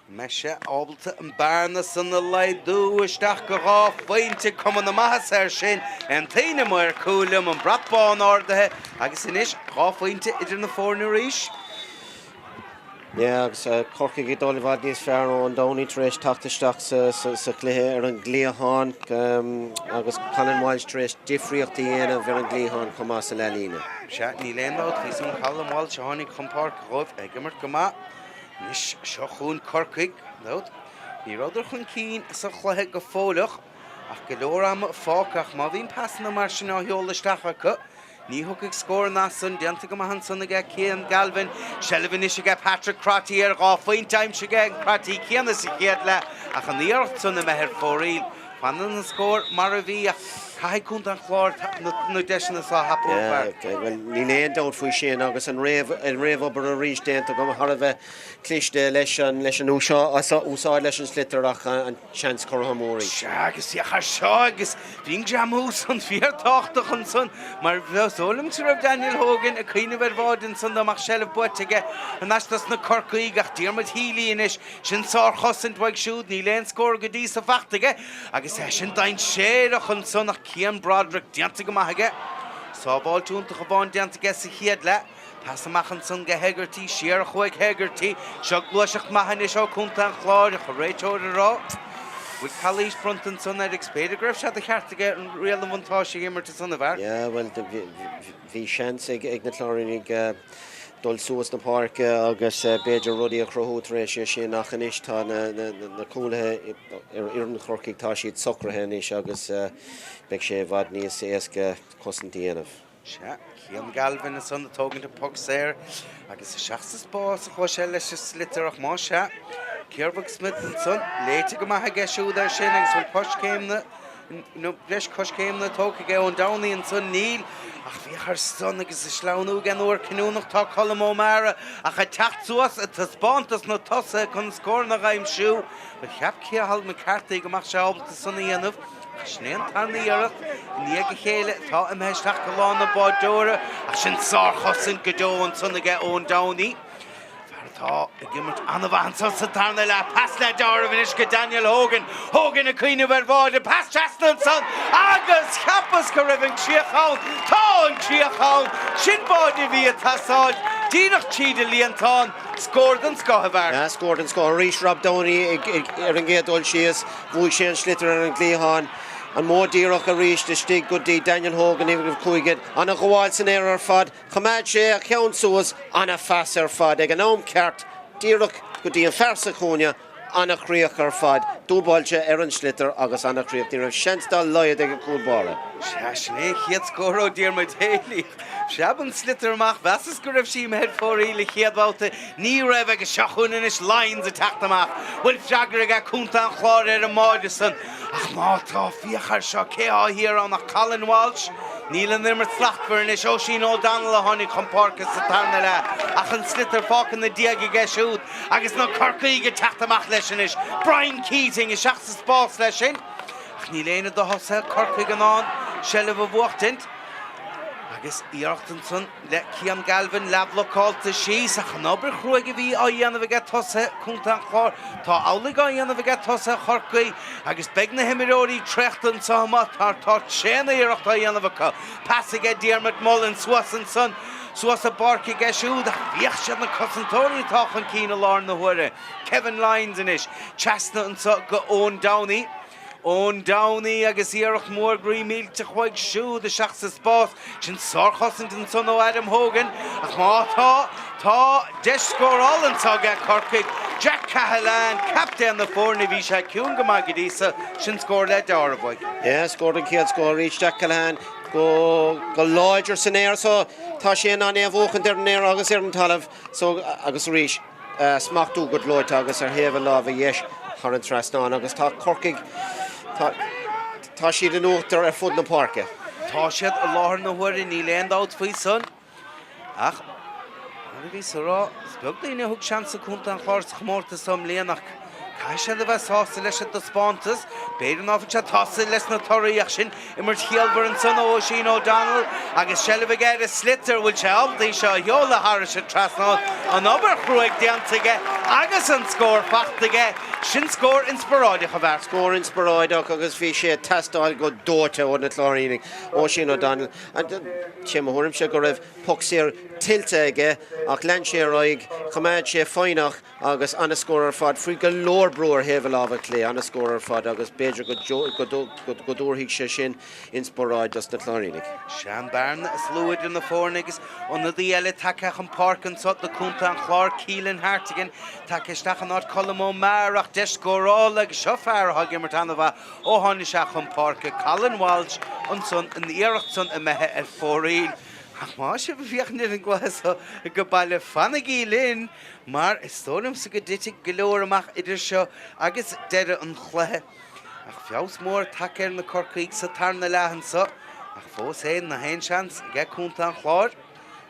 [SPEAKER 1] An mbeidh sé ábalta an bearna san a laghdú isteach go 2 phointe? Cuma na maitheasa air sin. Aontaíonn an maor cúil liom, an brat bán ardaithe agus anois 2 phointe idir na foirne arís.
[SPEAKER 2] Yeah, agus Corcaigh ag dul i bhfad níos fearr Eoin Downey tar éis teacht isteach sa chluiche ar an gcliathán agus Colin Walsh tar éis difríocht a dhéanamh ar an gcliathán chomh maith sa leathlíne.
[SPEAKER 1] Sea, níl aon dabht faoi san, Colin Walsh a tháinig chun páirce dhóibh ag imirt go maith. Anois seo chugainn Corcaigh, gan dabht. Ní rabhadar chun cinn sa chluiche go fóilleach ach go leor ama fágtha ach má bhíonn pasanna mar sin á sheoladh isteach acu, Ní thiocfaidh scóranna as san. Déanta go maith ansan aige Cian Galvin. Seilbh anois aige Patrick Crotty ar 2 phointe aimsithe aige an Crotty céanna sa chéad leath ach an iarracht san imithe ar fóraoil. Fanann an scór mar a bhí ach caithfidh Contae an Chláir na deiseanna seo a thapú, a Mharc.
[SPEAKER 2] Bhuel, níl aon dabht faoi sin agus an réamhobair arís déanta go thar a bheith cliste leis an úsáid leis an sliotar ach an seans curtha amú arís.
[SPEAKER 1] Sea, agus féach air seo agus bhí an greamú san fíorthábhachtach ansan mar is dóigh liom go raibh Daniel Hogan ag cuimhneamh ar bháide ansan dá mbeadh seilbh buaite aige thar n-ais dos na Corcaígh ach Diarmuid Healy anois, sin sárchosaint uaidh siúd, níl aon scór go dtí so fachta aige agus é sin dainséarach ansan ach Cian Broderick déanta go maith aige. Sábháilt iontach amháin déanta aige sa chéad leath. Pas amach ansan go Hegarty, siar a chuaigh Hegarty. Seo gluaiseacht maith anois ó Contae an Chláir, ach an réiteoir ag rá. Bhfuil calaois bronnta ansan air agus b'fhéidir go raibh sé de cheart aige an riail an bhuntáiste a imirt ansan, a bhfear?
[SPEAKER 2] Yeah, bhuel, bhí seans ag na Cláirínigh dul suas na páirce agus b'fhéidir rudaí a chruthú tar éis é sin ach anois tá na cúlaithe ar fhoireann Chorcaigh, tá siad socraithe anois agus beidh sé i bhfad níos éasca cosaint a dhéanamh.
[SPEAKER 1] Sea, Cian Galvin ansan ag tógaint an poc saor agus isteach sa spás a chuaigh sé leis an sliotar ach más ea, Ciarbhach Smith ansan, léite go maith aige siúd air sin agus bhfuil coiscéimeanna nó breis coiscéimeanna tógtha aige Eoin Downey ansan, níl ach féach air san agus ag sleamhnú ag an uair cinniúnach tá Colm O'Meara ach ag teacht suas ag taispeántas na tosaithe chun scóranna a aimsiú. Bhuel cheap Cathal McCarthy go mbeadh sé ábalta san a dhéanamh. Ach sin é an tarna iarracht i ndiaidh a chéile atá imithe isteach go lámh an bháideora ach sin sárchosaint go deo ansan aige Eoin Downey. Fear atá ag imirt an-mhaith ansan sa tarna leath. Pas le deáramh anois go Daniel Hogan. Hogan ag cuimhneamh ar bháide. Pas trasna ansan agus cheapas go raibh an críoch ann. Tá an críoch ann! Sin báide a bhí ag teastáil díreach tríd an líontán. Scór den scoth, a bhfear.
[SPEAKER 2] Scór den scoth arís. Rob Downey ar an gcéad dul síos. Bhuaigh sé an sliotar ar an gcliathán. An modh díreach arís istigh go dtí Daniel Hogan, uimhir 5. Ana-ghabháil san aer ar fad. Choimeád sé a cheann suas. Ana-phas ar fad ag an am ceart díreach go dtí an fear sa chúinne. Ana-chríoch ar fad. Dúbailte ar an sliotar agus ana-chríoch. Ní raibh seans dá laghad ag an gcúl báire.
[SPEAKER 1] Sea, sin é an chéad scór ó Diarmuid Daly. Phreab an sliotar amach, mheasas go raibh sí imithe ar fóraoil an chéad bhabhta. Ní raibh agus seo chugainn anois Lyons ag teacht amach. Bhfuil freagra aige contae an Chláir ar an mbáide san? Ach má tá, féach air seo, cé thá thiar ann ach Colin Walsh? Níl an imirt slachtmhar anois, Oisín O'Donnell a tháinig chun páirce sa tarna leath ach an sliotar fágtha ina diaidh aige siúd agus na Corcaígh ag teacht amach leis anois. Brian Keating isteach sa spás leis sin ach níl éinne de thosaithe Corcaigh in ann seilbh a bhuachtaint. Agus iarracht ansan le Cian Galvin leathbhlocáilte síos ach an obair chruaidh a bhí á dhéanamh aige tosaithe Contae an Chláir, tá amhlaidh á dhéanamh aige tosaithe Chorcaí agus beidh na himreoirí traochta anseo amuigh mar tá tréan-iarracht á dhéanamh acu. Pas aige Diarmuid Mullen suas ansan, suas an bpáirc aige siúd ach féach siad na cosantóirí atá chun cinn i láthair na huaire. Kevin Lyons anois, trasna anseo go Eoin Downey. Eoin Downey agus iarracht mhór groí millteach uaidh siúd isteach sa spás. Sin sárchosaint ansan ó Adam Hogan ach má tá, tá deis scórála anseo aige Corcaigh. Jack Cahalane, captaen na foirne, bhí sé ciúin go maith go dtí so. Sin scór le deáramh uaidh.
[SPEAKER 2] Yeah, scór den chéad scoth arís Jack Cahalane go go láidir san aer so tá sé in ann é a bhuachaint ar an aer agus ar an talamh so agus arís. smachtú go gleoite agus ar thaobh a láimhe dheis thar an trasnán agus tá Corcaigh, tá, tá siad in uachtar ar fud na páirce.
[SPEAKER 1] Tá siad i láthair na huaire, níl aon dabht faoi san. Ach, mar a bhíos a rá, is beag daoine a thug seans do Chontae an Chláir sa chomórtas seo i mbliana ach caithfidh siad a bheith sásta leis an dtaispeántas. B'fhéidir ná fuil siad sásta leis na torthaí ach sin Imirt chiallmhar ansan ó Oisín O'Donnell agus seilbh aige ar an sliotar. Bhfuil sé ábalta í seo a sheoladh thairis an trasnán? An obair chruaidh déanta aige agus an scór fachta aige. Sin scór inspioráideach, a bhfear.
[SPEAKER 2] Scór inspioráideach agus bhí sé ag teastáil go dóite ó na Cláirínigh. Oisín O'Donnell. Sé mo thuairimse go raibh poc saor tuillte aige ach lean sé ar aghaidh, choimeád sé foighneach. Agus an-scór ar fad, faoi go leor brú ar thaobh a láimhe clé, an-scór ar fad agus b'fhéidir go dtabharfaidh sé sin inspioráid dos na Cláirínigh.
[SPEAKER 1] Sé an bearna is lú idir na foirne agus ionadaí eile tagtha chun páirce anseo do Chontae an Chláir, Keelan Hartigan, tagtha isteach in áit Colm O'Meara ach deis scórála agus seo fear atá ag imirt an-mhaith ó tháinig sé chun páirce, Colin Walsh ansan, an iarracht san imithe ar fóraoil. Ach má tá sibh ag féachaint ar an gcluiche seo ag baile, fanaigí linn! Mar is dóigh liomsa go dtitfidh go leor amach idir seo agus deireadh an chluiche. Ach feabhas mór tagtha ar na Corcaígh sa tarna leath anso, ach fós féin nach aon seans aige Contae an Chláir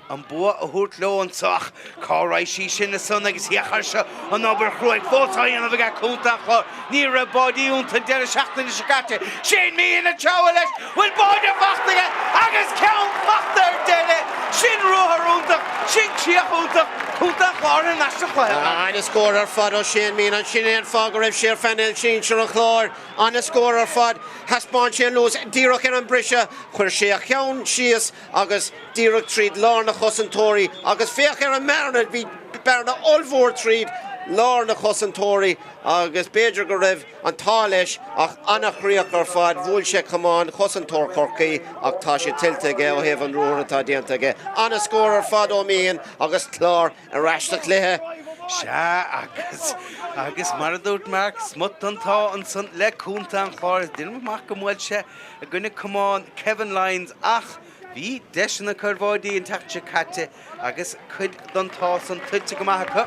[SPEAKER 1] an bua a thabhairt leo anso. Ach cá raibh sí sin ansan agus féach air seo, an obair chruaidh fós á dhéanamh aige Contae an Chláir. Ní raibh báidí iontu an deireadh seachtaine seo caite. Shane Meehan ag treabhadh leis, bhfuil báide fachta aige agus ceann fachta ar deireadh! Sin ruathar iontach, sin críoch iontach, Contae an Chláir thar n-ais sa chluiche.
[SPEAKER 2] An-scór ar fad ó Shane Meehan, sin é an fáth go raibh sé ar phainéal sinsir an Chláir. An-scór ar fad. Thaispeáin sé an luas díreach ar an briseadh, chuir sé a cheann síos agus díreach tríd lár na chosantóirí agus féach ar an mbearna, bhí bearna ollmhór tríd. lár na chosantóirí agus b'fhéidir go raibh an t-ádh leis ach an-chríoch ar fad, bhuail sé camán chosantóir Chorcaí ach tá sé tuillte aige ó thaobh an ruathar atá déanta aige. An-scór ar fad ó Meehan agus Clár ar ais sa chluiche.
[SPEAKER 1] Sea, agus, agus mar a dúirt Mark, smut den t-ádh ansan le Contae an Chláir. Déanaim amach go mbuail sé i gcoinne camán Kevin Lyons ach bhí deiseanna acu ar bháidí an tseachtain seo caite agus cuid den t-ádh san tuillte go maith acu.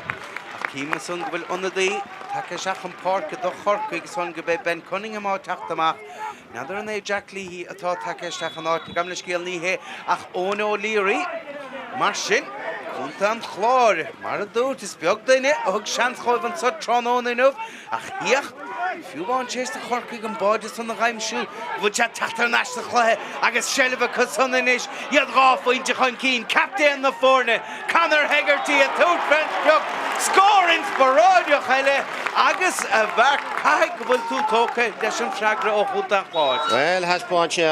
[SPEAKER 1] Ach cím ansan go bhfuil ionadaí tagtha isteach chun páirce do Chorcaigh agus an gurb é Ben Cunningham atá ag teacht amach. N'fheadar an é Jack Leahy atá tagtha isteach in áit, gabh mo leithscéal, ní hé ach Eoin O'Leary. Mar sin, Contae an Chláir, mar a dúirt, is beag duine a thug seans dhóibh anso tráthnóna inniu ach féach, fiú amháin tar éis do Chorcaigh an báide san a dh'aimsiú, go bhfuil siad teacht thar n-ais sa chluiche agus seilbh acu san anois, iad 2 phointe chun cinn, captaen na foirne, Conor Hegarty ag tabhairt fén sprioc, scór inspioráideach eile agus a Mharc, caithfidh go bhfuil tú tógtha leis an freagra ó Chontae an Chláir.
[SPEAKER 2] Bhuel, thaispeáin sé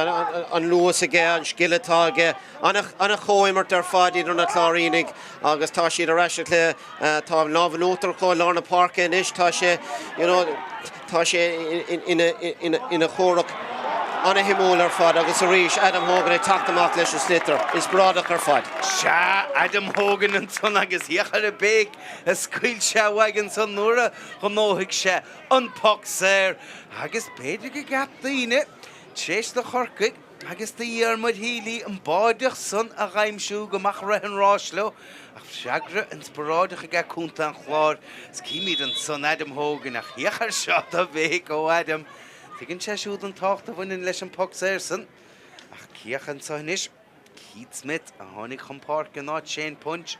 [SPEAKER 2] an luas aige, an scil atá aige, an-chomhimirt ar fad idir na Cláirínigh agus tá siad ar ais sa chluiche. Tá an lámh in uachtar acu i lár na páirce anois. Tá sé, you know, tá sé ina chomhrac an-shuimiúil ar fad agus arís Adam Hogan ag teacht amach leis an sliotar. Inspioráideach ar fad.
[SPEAKER 1] Sea, Adam Hogan ansan agus féach ar an bhéic a scaoil sé uaidh ansan nuair a ghnóthaigh sé an poc saor agus b'fhéidir go gceap daoine, tar éis do Chorcaigh, Agus do Dhiarmuid Healy an báideach san a dh'aimsiú go mbeadh rith an ráis leo, ach freagra inspioráideach aige Contae an Chláir. 'S címid ansan Adam Hogan, ach féach air seo do bhéic ó Adam. Tuigeann sé siúd an tábhacht a bhaineann leis an poc saor san. Ach féach anso anois, Keith Smith a tháinig chun páirce in áit Shane Punch,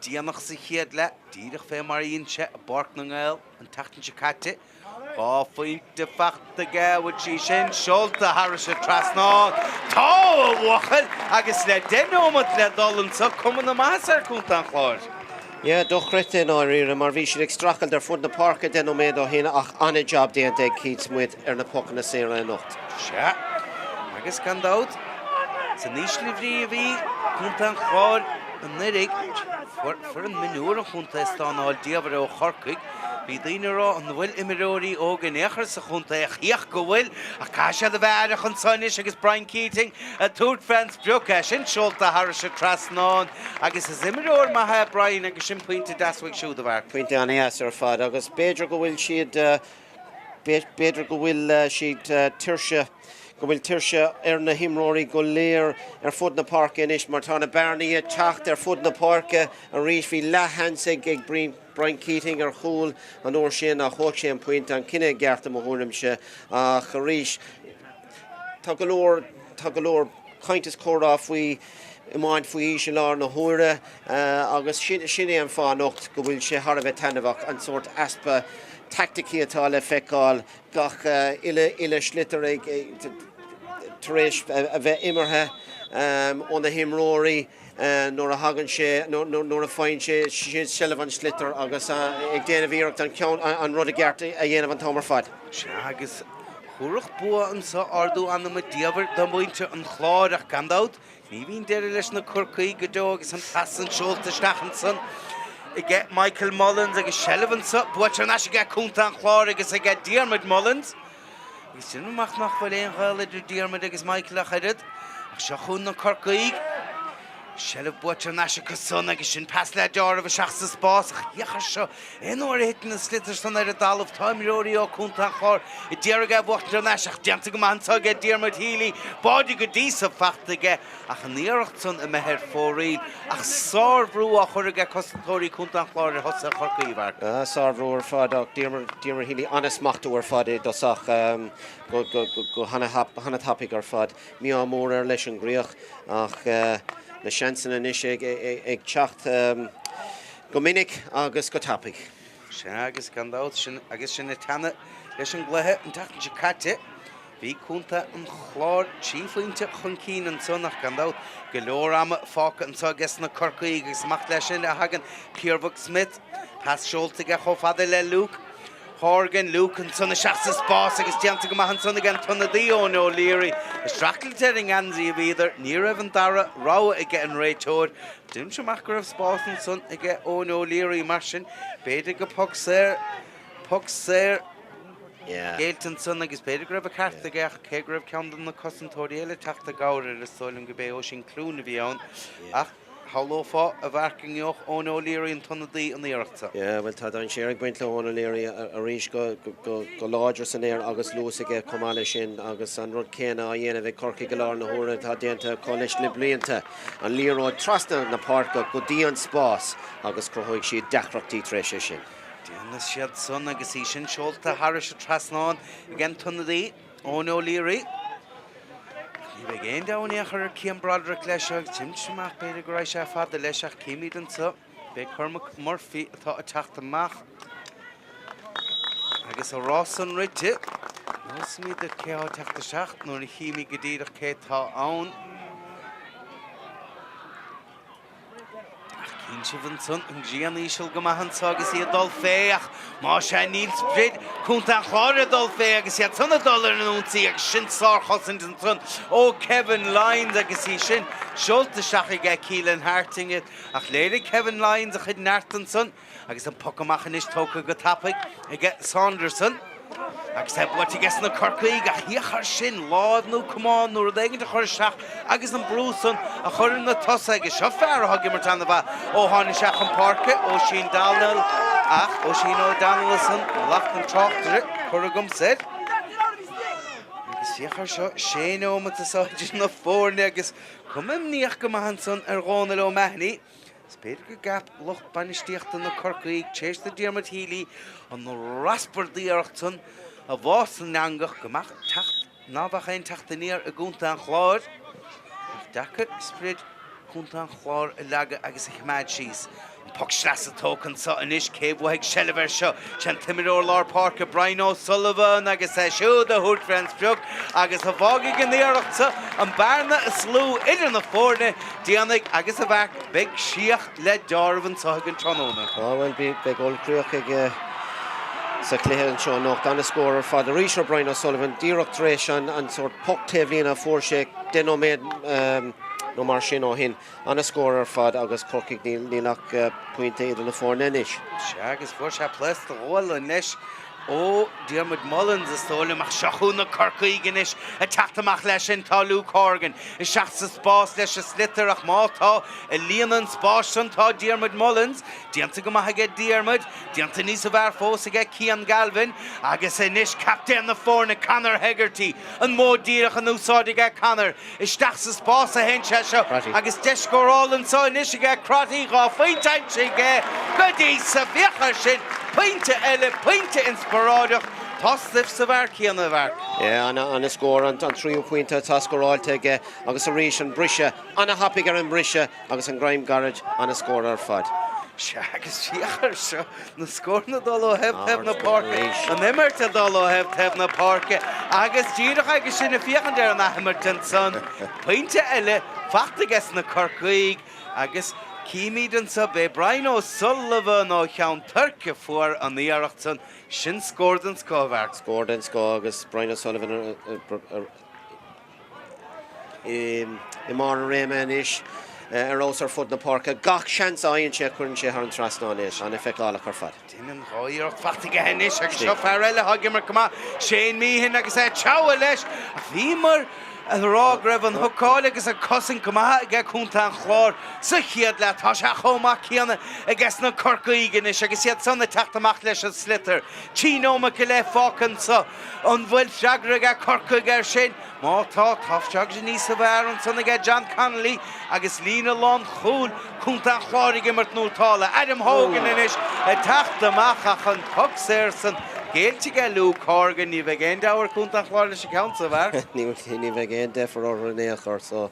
[SPEAKER 1] déanach sa chéad leath, díreach fé mar a dhein sé i bPáirc na nGael an tseachtain seo caite. 2 phointe fachta aige, bhfuil sí sin seolta thairis an trasnán? Tá, a bhuachaill! Agus le 10 neomat le dul anso, cuma na maitheasa ar Contae an Chláir.
[SPEAKER 2] Yeah, dochreidte i ndáiríre, mar bhí siad ag streachailt ar fud na páirce 10 nóiméad ó shin ach an-jab déanta ag Keith Smith ar na pocanna saora anocht.
[SPEAKER 1] Sea, agus gan dabht, san ísle bhrí a bhí Contae an Chláir anuraidh, fuair foireann mionúir an chontae stánáil diamhair ó Chorcaigh. Bhí daoine ag rá an bhfuil imreoirí óga in aon chor sa chontae ach féach go bhfuil ach caithfidh siad a bheith aireach anso anois agus Brian Keating ag tabhairt fén sprioc, é sin seolta thairis an trasnán agus is imreoir maith é Brian agus sin pointe deas uaidh siúd a Mharc.
[SPEAKER 2] Pointe an-dheas ar fad agus b'fhéidir go bhfuil siad, b'fhéidir go bhfuil siad tuirse, go bhfuil tuirse ar na himreoirí go léir ar fud na páirce anois mar tá na bearnaí ag teacht ar fud na páirce arís. Bhí leathsheans ag Brian. Brian Keating ar chúl an uair sin ach thóg sé an pointe, an cinneadh i gceart i mo thuairimse ach arís tá go leor, tá go leor caint is comhrá faoi iomáint faoi aois i láthair na huaire agus sin, sin é an fáth anocht go bhfuil sé thar a bheith taitneamhach, an sórt easpa taicticí atá le feiceáil, gach uile, uile sliotar ag, tar éis a bheith imeartha ó na himreoirí. nuair a thagann sé, nuair a faigheann sé siad seilbh an tsliotair agus ag déanamh iarracht an ceann, an rud i gceart a dhéanamh an t-am ar fad.
[SPEAKER 1] Sea, agus thabharfadh bua anso ardú anama diamhair do mhuintir an Chláir ach gan dabht, ní bhíonn deireadh leis na Corcaígh go deo agus an pas san seolta isteach ansan aige Michael Mullins agus seilbh anso buaite thar n-ais aige Contae an Chláir agus aige Diarmuid Mullins. Agus déanaim amach nach bhfuil aon ghaol idir Diarmuid agus Michael ach oiread. Ach seo chugainn na Corcaígh. Seilbh buaite thar n-ais acu san agus sin pas le deáramh isteach sa spás. Ach féach air seo, aon uair a thiteann an sliotar san ar an dtalamh, tá imreoirí ó Contae an Chláir ag d'iarraidh é a bhuachtaint thar n-ais ach déanta go maith anso aige Diarmuid Healy. Báide go dtí so fachta aige ach an iarracht san imithe ar fóraoil. Ach sárbhrú á chur aige cosantóirí Contae an Chláir ar thosaithe Chorcaí, a Mharc.
[SPEAKER 2] Sárbhrú ar fad ach Diarmuid Healy an-smachtú ar fad i dtosach go han-tapaidh ar fad. Mí-ádh mór air leis an gcríoch ach na seansanna anois ag teacht go minic agus go tapaidh.
[SPEAKER 1] Sea, agus gan dabht, sin agus sinn ag teannadh leis an gcluiche an tseachtain seo caite. Bhí Contae an Chláir 3 phointe chun cinn ansan ach gan dabht go leor ama fágtha anso aige sna Corcaígh agus amach leis sin a thagann Pierre Smith. Pas seolta aige chomh fada le Luke. Horgan, Luke ansan isteach sa spás agus déanta go maith ansan ag an t-ionadaí Eoin O'Leary. Ag streachailt ar an ngeansaí a bhíodar, ní raibh an dara rogha aige an réiteoir. Deirimse amach go raibh spás ansan aige Eoin O'Leary mar sin b'fhéidir go poc saor, poc saor géillte ansan agus b'fhéidir go raibh an ceart aige ach cé go raibh ceann de na cosantóirí eile ag teacht i gcabhair air is dóigh liom go b'é Oisín Clune a bhí ann ach Shamhlófá, a Mharc, go ngeobhadh Eoin O'Leary an t-ionadaí an iarracht seo.
[SPEAKER 2] Yeah, bhuel tá dainséar ag baint le Eoin O'Leary arís go láidir san aer agus luas aige chomh maith leis sin agus an rud céanna á dhéanamh ag Corcaigh i láthair na huaire atá déanta acu leis le blianta. An liathróid trasna na páirce go dtí an spás agus cruthóidh siad deacrachtaí tar éis é sin.
[SPEAKER 1] Déanfaidh siad san agus í sin seolta thairis an trasnán ag an t-ionadaí. Eoin O'Leary. Ní bheidh aon deabhadh in aon chor ar Cian Broderick leis seo agus deirimse amach b'fhéidir go raghaidh sé fada leis ach címid anseo. B'é Cormac Murphy atá ag teacht amach agus a rás san rite. Neosfaimid duit cé atá ag teacht isteach nuair a chímid go díreach cé tá ann. Ach cíonn sibh ansan an ghrian íseal go maith anso agus í ag dul fé ach más ea níl sprid Chontae an Chláir ag dul fé agus iad san ag dul ar an ionsaí agus sin sárchosaint ansan ó Kevin Lyons agus í sin seolta isteach aige Keelan Hartigan ach léirigh Kevin Lyons a chuid neart ansan. Agus an poc amach anois tógtha go tapaidh aige Saunderson. Agus é buaite aige sna Corcaígh ach féach air sin, láimh nó camán nó rud éigin a chur isteach agus an brú san a chur ar na tosaithe agus seo fear atá ag imirt an-mhaith ó tháinig sé chun páirce, Oisín Donnell ach Oisín O'Donnell ansan, mallacht an tráchtaire curtha agamsa air. Agus féach air seo, sé neomat anseo idir na foirne agus cuma imníoch go maith ansan ar Dhónal O'Mahony. Is b'fhéidir go gceap lucht bainistíochta na Corcaígh, tar éis do Diarmuid Healy an raspar d'iarracht san a bhá san eangach, go mbeadh teacht, ná beadh aon teacht aniar i gContae an Chláir. Ach deacair sprid Chontae an Chláir a leagadh agus a choimeád síos. An poc sleasa tógtha anseo anois, cé bhuafaidh seilbh air seo? Sé an t-imreoir lár páirce Brian O'Sullivan agus é siúd a thabhairt fén sprioc agus a bhfágfaidh an iarracht seo an bearna is lú idir na foirne. Déanfaidh agus a Mharc, beidh críoch le deáramh anseo ag an tráthnóna.
[SPEAKER 2] Á bhuel, beidh ollchríoch ag sa chluiche anseo anocht. An-scór ar fad arís ó Brian O'Sullivan, díreach tar éis an sórt poc taobhlíne a fuair sé 10 nóiméad nó mar sin ó shin. An-scór ar fad agus Corcaigh, níl ach pointe idir na foirne anois.
[SPEAKER 1] Sea, agus fuair sé pléasc de ghualainn leis ó Diarmuid Mullins, is dóigh liom, ach seo chugainn na Corcaígh anois ag teacht amach leis sin. Tá Luke Horgan isteach sa spás leis an sliotar ach má tá i líonadh an spáis san tá Diarmuid Mullins. Déanta go maith aige Diarmuid, déanta níos fearr fós aige Cian Galvin agus anois captaen na foirne Conor Hegarty. An modh díreach in úsáid aige Conor. Isteach sa spás a théann sé seo agus deis scórála anseo anois aige Crotty, 2 phointe aimsithe aige go dtí so. Féach air sin, pointe eile, pointe inspioráideach. Tá stuif sa bhfear céanna, a Mharc.
[SPEAKER 2] Yeah, an-scór, an tríú pointe atá scóráilte aige agus arís an briseadh, an-thapaidh ar an mbriseadh agus an greim gairid, an-scór ar fad.
[SPEAKER 1] Sea, agus féach air seo, na scóranna ag dul ó thaobh taobh na páirce, an imirt ag dul ó thaobh taobh na páirce agus díreach agus sinn ag féachaint ar an athimirt ansan, pointe eile fachta aige sna Corcaígh agus címid anso, b'é Brian O'Sullivan ó Cheann Toirc a fuair an iarracht san, sin scór den scoth, a Mharc.
[SPEAKER 2] Scór den scoth agus Brian O'Sullivan i mbarr a réime anois ar fheabhas ar fud na páirce. Gach seans a fhaigheann sé cuireann sé thar an trasnán é. An-fheiceálach ar fad.
[SPEAKER 1] Déanann 2 iarracht fachta aige anois agus seo fear eile atá ag imirt go maith, Shane Meehan agus é ag treabhadh leis. Ach bhíomar ag rá go raibh an hocáil agus an cosaint go maith aige Contae an Chláir sa chéad leath. Tá sé chomh maith céanna aige sna Corcaígh anois agus iad san ag teacht amach leis an sliotar. 3 nóiméad go leith fágtha anseo. An bhfuil freagra aige Corcaigh air sin? Má tá, tá freagra níos fearr ansan aige John Connolly agus líne lánchúil Chontae an Chláir ag imirt nótála. Adam Hogan anois ag teacht amach ach an poc saor san géillte aige Luke Horgan. Ní bheidh aon deabhadh ar Chontae an Chláir leis an gceann seo, a Mharc.
[SPEAKER 2] Ní bheidh aon deifir orthu in aon chor so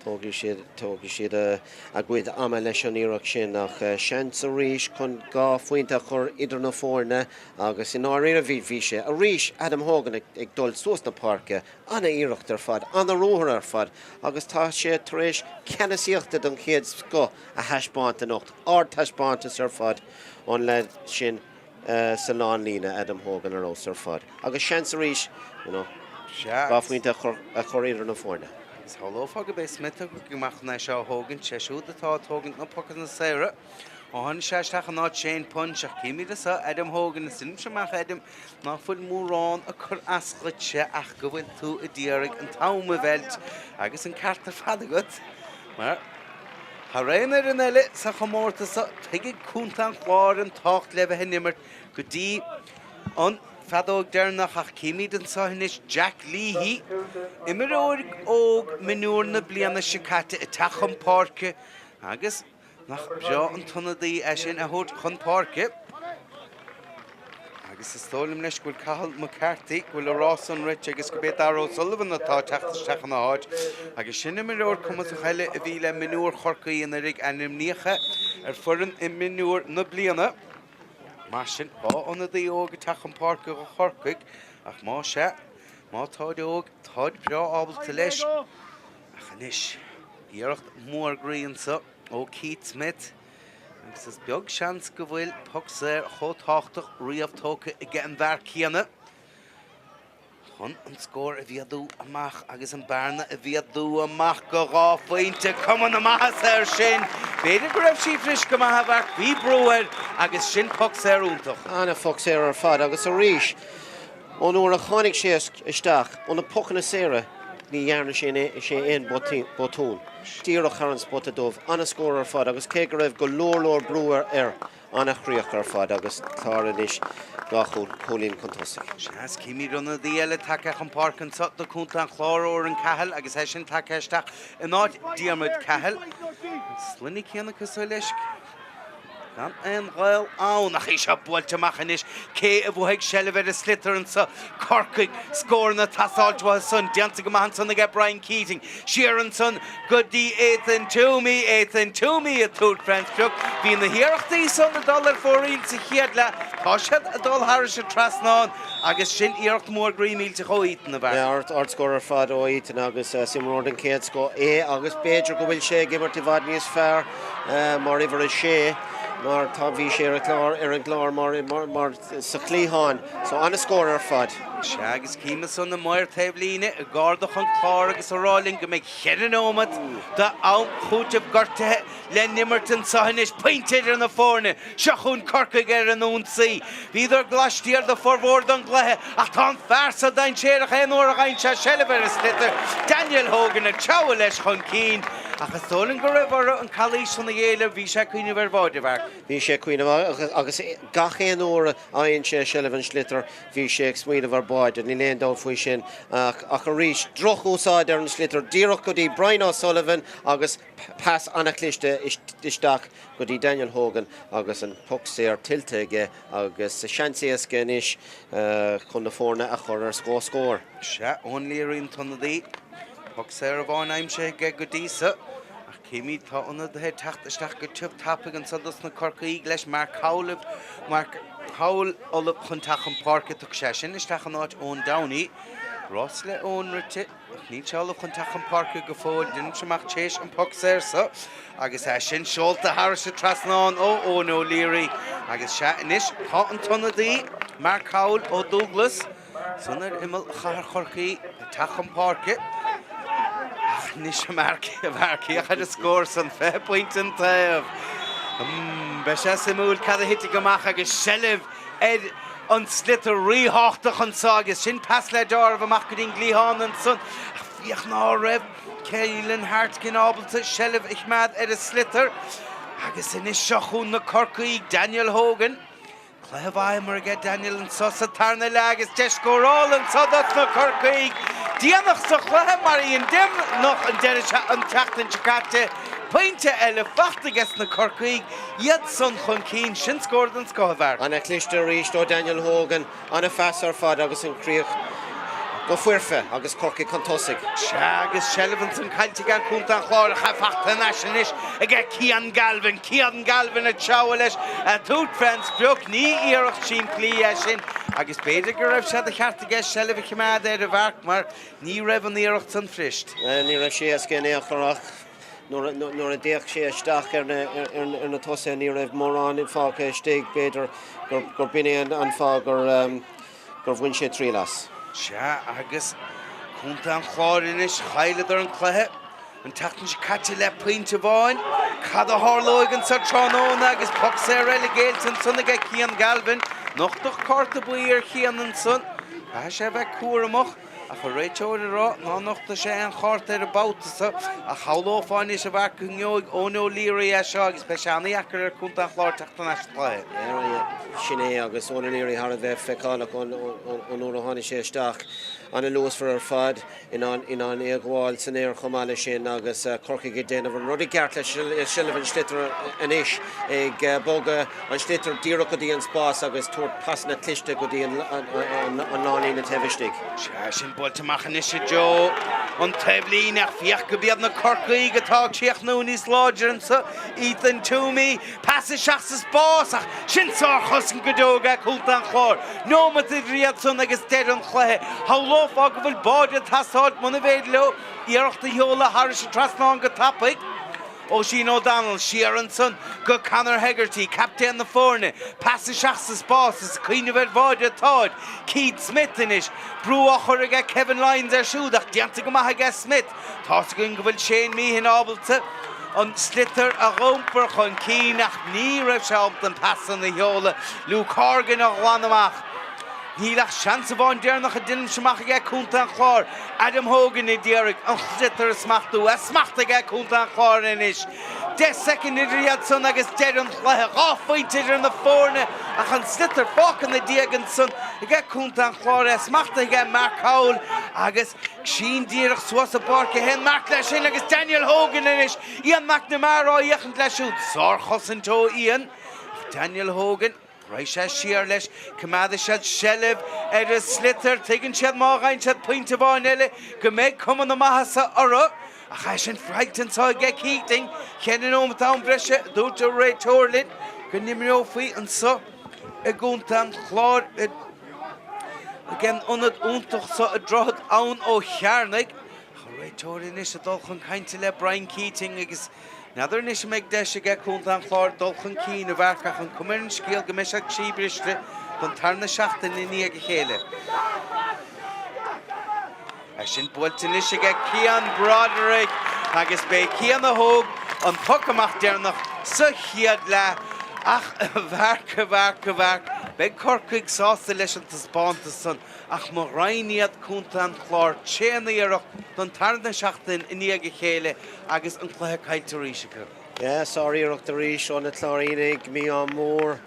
[SPEAKER 2] tógfaidh siad, tógfaidh siad a gcuid ama leis an iarracht sin ach seans arís chun 2 phointe a chur idir na foirne. Agus i ndáiríre bhí, bhí sé arís, Adam Hogan ag dul suas na páirce, ana-iarracht ar fad, ana-ruathar ar fad agus tá sé tar éis ceannasaíochta den chéad scoth a thaispeáint anocht, ardtaispeántas ar fad ón leaid sin. sa lánlíne, Adam Hogan ar fheabhas ar fad. Agus seans arís, you know, 2 phointe a chur idir na foirne.
[SPEAKER 1] Agus shamhlófá go b'é Smith a thiocfadh amach chun é seo a thógaint, sé siúd atá ag tógaint na pocanna saora. Ó tháinig sé isteach in áit Shane Punch, ach címid anso Adam Hogan, is deinimse amach Adam ná fuil mórán ag cur as dhuitse ach go bhfuil tú a d'iarraidh an t-am a mheilt agus an ceart ar fad agat mar thar aon fhoireann eile sa chomórtas seo tuigfidh Contae an Chláir an tábhacht le bheith in imirt go dtí an feadóg deireanach ach címid anseo anois Jack Leahy, imreoir óg mionúr na bliana seo caite ag teacht chun páirce agus Nach breá an t-ionadaí é sin a thabhairt chun páirce. Agus is dóigh liom leis go bhfuil Cathal McCarthy, go bhfuil a rás san rite agus go b'é Dara O'Sullivan atá ag teacht isteach ina áit. Agus sin imreoir cumasach eile a bhí le mionúir Chorcaí anuraidh, ainmníodh é ar foireann mionúir na bliana. Mar sin, 2 ionadaí óg ag teacht chun páirce do Chorcaigh, ach más ea, má táid óg, táid breá ábalta leis. Ach anois, iarracht mhór groí anseo ó Keith Smith agus is beag seans go bhfuil poc saor chomh tábhachtach riamh tógtha aige an bhfear céanna chun an scór a mhéadú amach agus an bearna a mhéadú amach go 2 phointe. Cuma na maitheasa air sin. B'fhéidir go raibh sí fuirist go maith a Mharc, bhí brú air agus sin poc saor iontach.
[SPEAKER 2] Ana-phoc saor ar fad agus arís Ón uair a tháinig sé isteach ó na pocanna saora ní dhearna sé aon botún. Díreach thar an spota dubh. Ana-scór ar fad agus cé go raibh go leor leor brú air, ana-chríoch ar fad agus Clár anois 2 chúilín chun tosaigh.
[SPEAKER 1] Sea, címid ionadaí eile tagtha chun páirce anseo do Chontae an Chláir, Odhrán Cahill agus é sin tagtha isteach in áit Diarmuid Cahill. An sloinne céanna cosúil leis. Gan aon ghaol ann ach í seo buailte amach anois. Cé a bhuafaidh seilbh ar an sliotar anso? Corcaigh. Scóranna ag teastáilt uathu san. Déanta go maith ansan aige Brian Keating. Siar ansan go dtí Ethan Twomey. Ethan Twomey ag tabhairt fén sprioc. Bhí na hiarrachtaí san ag dul ar fóraoil sa chéad leath. Tá siad ag dul thairis an trasnán agus sin iarracht mhór groí millteach ó Ethan a
[SPEAKER 2] Mharc. Ardscór ar fad ó Ethan agus is imreoir den chéad scoth é agus b'fhéidir go bhfuil sé ag imirt i bhfad níos fearr mar uimhir 6 mar tá bhí sé ar an gclár ar an gclár mar mar sa chliathán so an-scór ar fad.
[SPEAKER 1] Sea agus cím ansan an maor taobhlíne ag ardach an clár agus ag rá linn go mbeidh cheithre nóiméad d'am chúitimh gortaithe le n-imirt anseo anois. Pointe idir na foirne. Seo chugainn Corcaigh ar an ionsaí. Bhíodar laistiar de formhór den gcluiche ach tá an fear so dainséarach aon uair a fhaigheann sé seilbh ar an sliotar, Daniel Hogan ag treabhadh leis chun cinn. Ach is dóigh liom go raibh orthu an calaois san a ghéilleadh, bhí sé ag cuimhneamh ar bháide, a Mharc.
[SPEAKER 2] Bhí sé ag cuimhneamh agus gach aon uair a fhaigheann sé seilbh an sliotair bhí sé ag smaoineamh ar bháide, níl aon dabht faoi sin. Ach arís, droch-úsáid ar an sliotar, díreach go dtí Brian O'Sullivan agus pas an-chliste isteach go dtí Daniel Hogan agus an poc saor tuillte aige agus seans éasca anois chun na foirne a chur ar comhscór.
[SPEAKER 1] Sea, Eoin Leary an t-ionadaí. Poc saor amháin aimsithe aige go dtí so. Ach címid, tá ionadaithe ag teacht isteach go tiubh tapaidh anso dos na Corcaígh leis, Mark Howell, Mark Howell ullamh chun teacht chun páirce. Tiocfaidh sé sin isteach in áit Eoin Downey. Rás le Eoin rite ach níl sé ullamh chun teacht chun páirce go fóill. Deinimse amach téis an poc saor so agus é sin seolta thairis an trasnán ó Eoin O'Leary. Agus sea anois tá an t-ionadaí Mark Howell ó Dúglas. San ar imeall chathair Chorcaí ag teacht chun páirce. Ach anois a Mharc, a Mharc, féach ar an scór san, 20 pointe an taobh. Beidh sé suimiúil cad a thitfidh amach agus seilbh ar an sliotar ríthábhachtach anso agus sin pas le deáramh amach go dtí an gcliathán ansan. Ach féach ná raibh Keelan Hartigan ábalta seilbh a choimeád ar an sliotar. Agus anois seo chugainn na Corcaígh, Daniel Hogan. Cluiche mhaith imeartha aige Daniel anso sa tarna leath agus deis scórála anso dos na Corcaígh. Déanach sa chluiche mar a dhein déanach an deireadh an tseachtain seo caite. Pointe eile fachta aige sna Corcaígh, iad san chun cinn. Sin scór den scoth a Mharc.
[SPEAKER 2] Ana-chliste arís ó Daniel Hogan. Ana-phas ar fad agus an chríoch go foirfe agus Corcaigh chun tosaigh.
[SPEAKER 1] Sea, agus seilbh ansan caillte aige Contae an Chláir ach é fachta thar n-ais anois aige Cian Galvin. Cian Galvin ag treabhadh leis ag tabhairt fén sprioc. Ní iarracht simplí é sin agus b'fhéidir go raibh sé de cheart aige seilbh a choimeád air a Mharc mar ní raibh an iarracht san fuirist.
[SPEAKER 2] Ní raibh sé éasca in aon chor ach. Nuair a d'fhéach sé isteach ar na tosaithe ní raibh mórán fágtha istigh, b'fhéidir gur b'in é an fáth gur bhain sé triail as.
[SPEAKER 1] Sea, agus Contae an Chláir anois, chailleadar an cluiche an tseachtain seo caite le pointe amháin. Cad a tharlóidh anseo tráthnóna agus poc saor eile géillte ansan aige Cian Galvin. Nochtadh cárta buí ar Chian ansan. Caithfidh sé a bheith cúramach. Ach an réiteoir ag rá nár nochtaigh sé aon chárta air an babhta seo, ach shamhlófá anois a Mharc go ngeobhaidh Eoin O'Leary é seo agus beidh sé an-dheacair ar Chontae an Chláir teacht thar n-ais sa chluiche.
[SPEAKER 2] Sin é agus Eoin O'Leary thar a bheith feiceálach ón uair a tháinig sé isteach. An-luasmhar ar fad, in ann é a ghabháil san aer chomh maith leis sin agus Corcaigh ag déanamh an rud i gceart le seilbh an sliotair anois, ag bogadh an sliotar díreach go dtí an spás agus tabhairt pasanna cliste go dtí an lánlíne taobh istigh.
[SPEAKER 1] Sea, sin buailte amach anois i dtreo an taobhlíne ach féach go b'iad na Corcaígh atá ag críochnú níos láidre anseo. Ethan Twomey, pas isteach sa spás ach sin sárchosaint go deo ag Contae an Chláir. Neomat idir iad san agus deireadh an chluiche. Shamhlófá go bhfuil báide ag teastáilt muna bhféidir leo iarracht a sheoladh thairis an trasnán go tapaidh. Oisín O'Donnell siar ansan go Conor Hegarty, captaen na foirne. Pas isteach sa spás is ag cuimhneamh ar bháide atáid. Keith Smith anois. Brú á chur aige Kevin Lyons air siúd ach déanta go maith aige Smith. Tá's againn go bhfuil Shane Meehan ábalta an sliotar a dh'iompar chun cinn ach ní raibh sé ábalta an pas san a sheoladh. Luke Horgan a ghlan amach. Níl ach seans amháin deireanach a deinimse amach aige Contae an Chláir, Adam Hogan a d'iarraidh an sliotar a smachtú, é smachtaithe aige Contae an Chláir anois. 10 soicind idir iad san agus deireadh an chluiche. 2 phointe idir na foirne ach an sliotar fágtha ina diaidh ansan aige Contae an Chláir, é smachtaithe aige Mark Howell agus sín díreach suas i bpáirc a haon Mark leis sin agus Daniel Hogan anois, Ian McNamara á fhéachaint leis siúd. Sárchosaint ó Ian ach Daniel Hogan. Raghaidh sé siar leis, coimeádfaidh siad seilbh ar an sliotar, tuigeann siad má fhaigheann siad pointe amháin eile go mbeidh cuma na maitheasa orthu. Ach é sin faighte anseo aige Keating, ceithre nóimeat am breise, a dúirt an réiteoir linn go n-imreofaí anseo i gContae an Chláir ag an ionad iontach seo i Droichead Abhann Ó Chearnaigh. Ach an réiteoir anois ag dul chun cainte le Brian Keating agus N'fheadar anois an mbeidh deis aige Contae an Chláir dul chun cinn a Mharc ach an cuma ar an scéal go mbeidh siad croíbhriste don tarna seachtain i ndiaidh a chéile. É sin buailte anois aige Cian Broderick agus b'é Cian a thóg an poc amach deireanach sa chéad leath ach a Mharc, a Mharc, a Mharc, beidh Corcaigh sásta leis an taispeántas san. Ach mo ghraidhin iad Contae an Chláir tréan-iarracht don tarna seachtain i ndiaidh a chéile agus an cluiche caillte arís acu.
[SPEAKER 2] Yeah, sár-iarracht arís ó na Cláirínigh, mí-ádh mór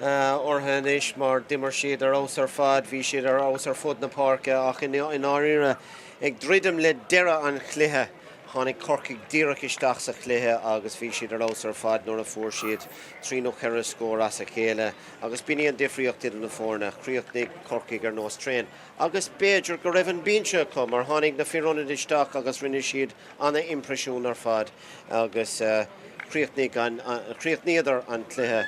[SPEAKER 2] orthu anois mar d'imir siad ar fheabhas ar fad, bhí siad ar fheabhas ar fud na páirce ach i ndáiríre ag druidim le deireadh an chluiche tháinig Corcaigh díreach isteach sa chluiche agus bhí siad ar fheabhas ar fad nuair a fuair siad trí nó cheithre scór as a chéile. Agus b'in í an difríocht idir na foirne, chríochnaigh Corcaigh ar nós traein agus b'fhéidir go raibh an binse acu mar tháinig na fir ionaid isteach agus rinne siad ana-impreisiún ar fad agus chríochnaigh an, chríochnaíodar an cluiche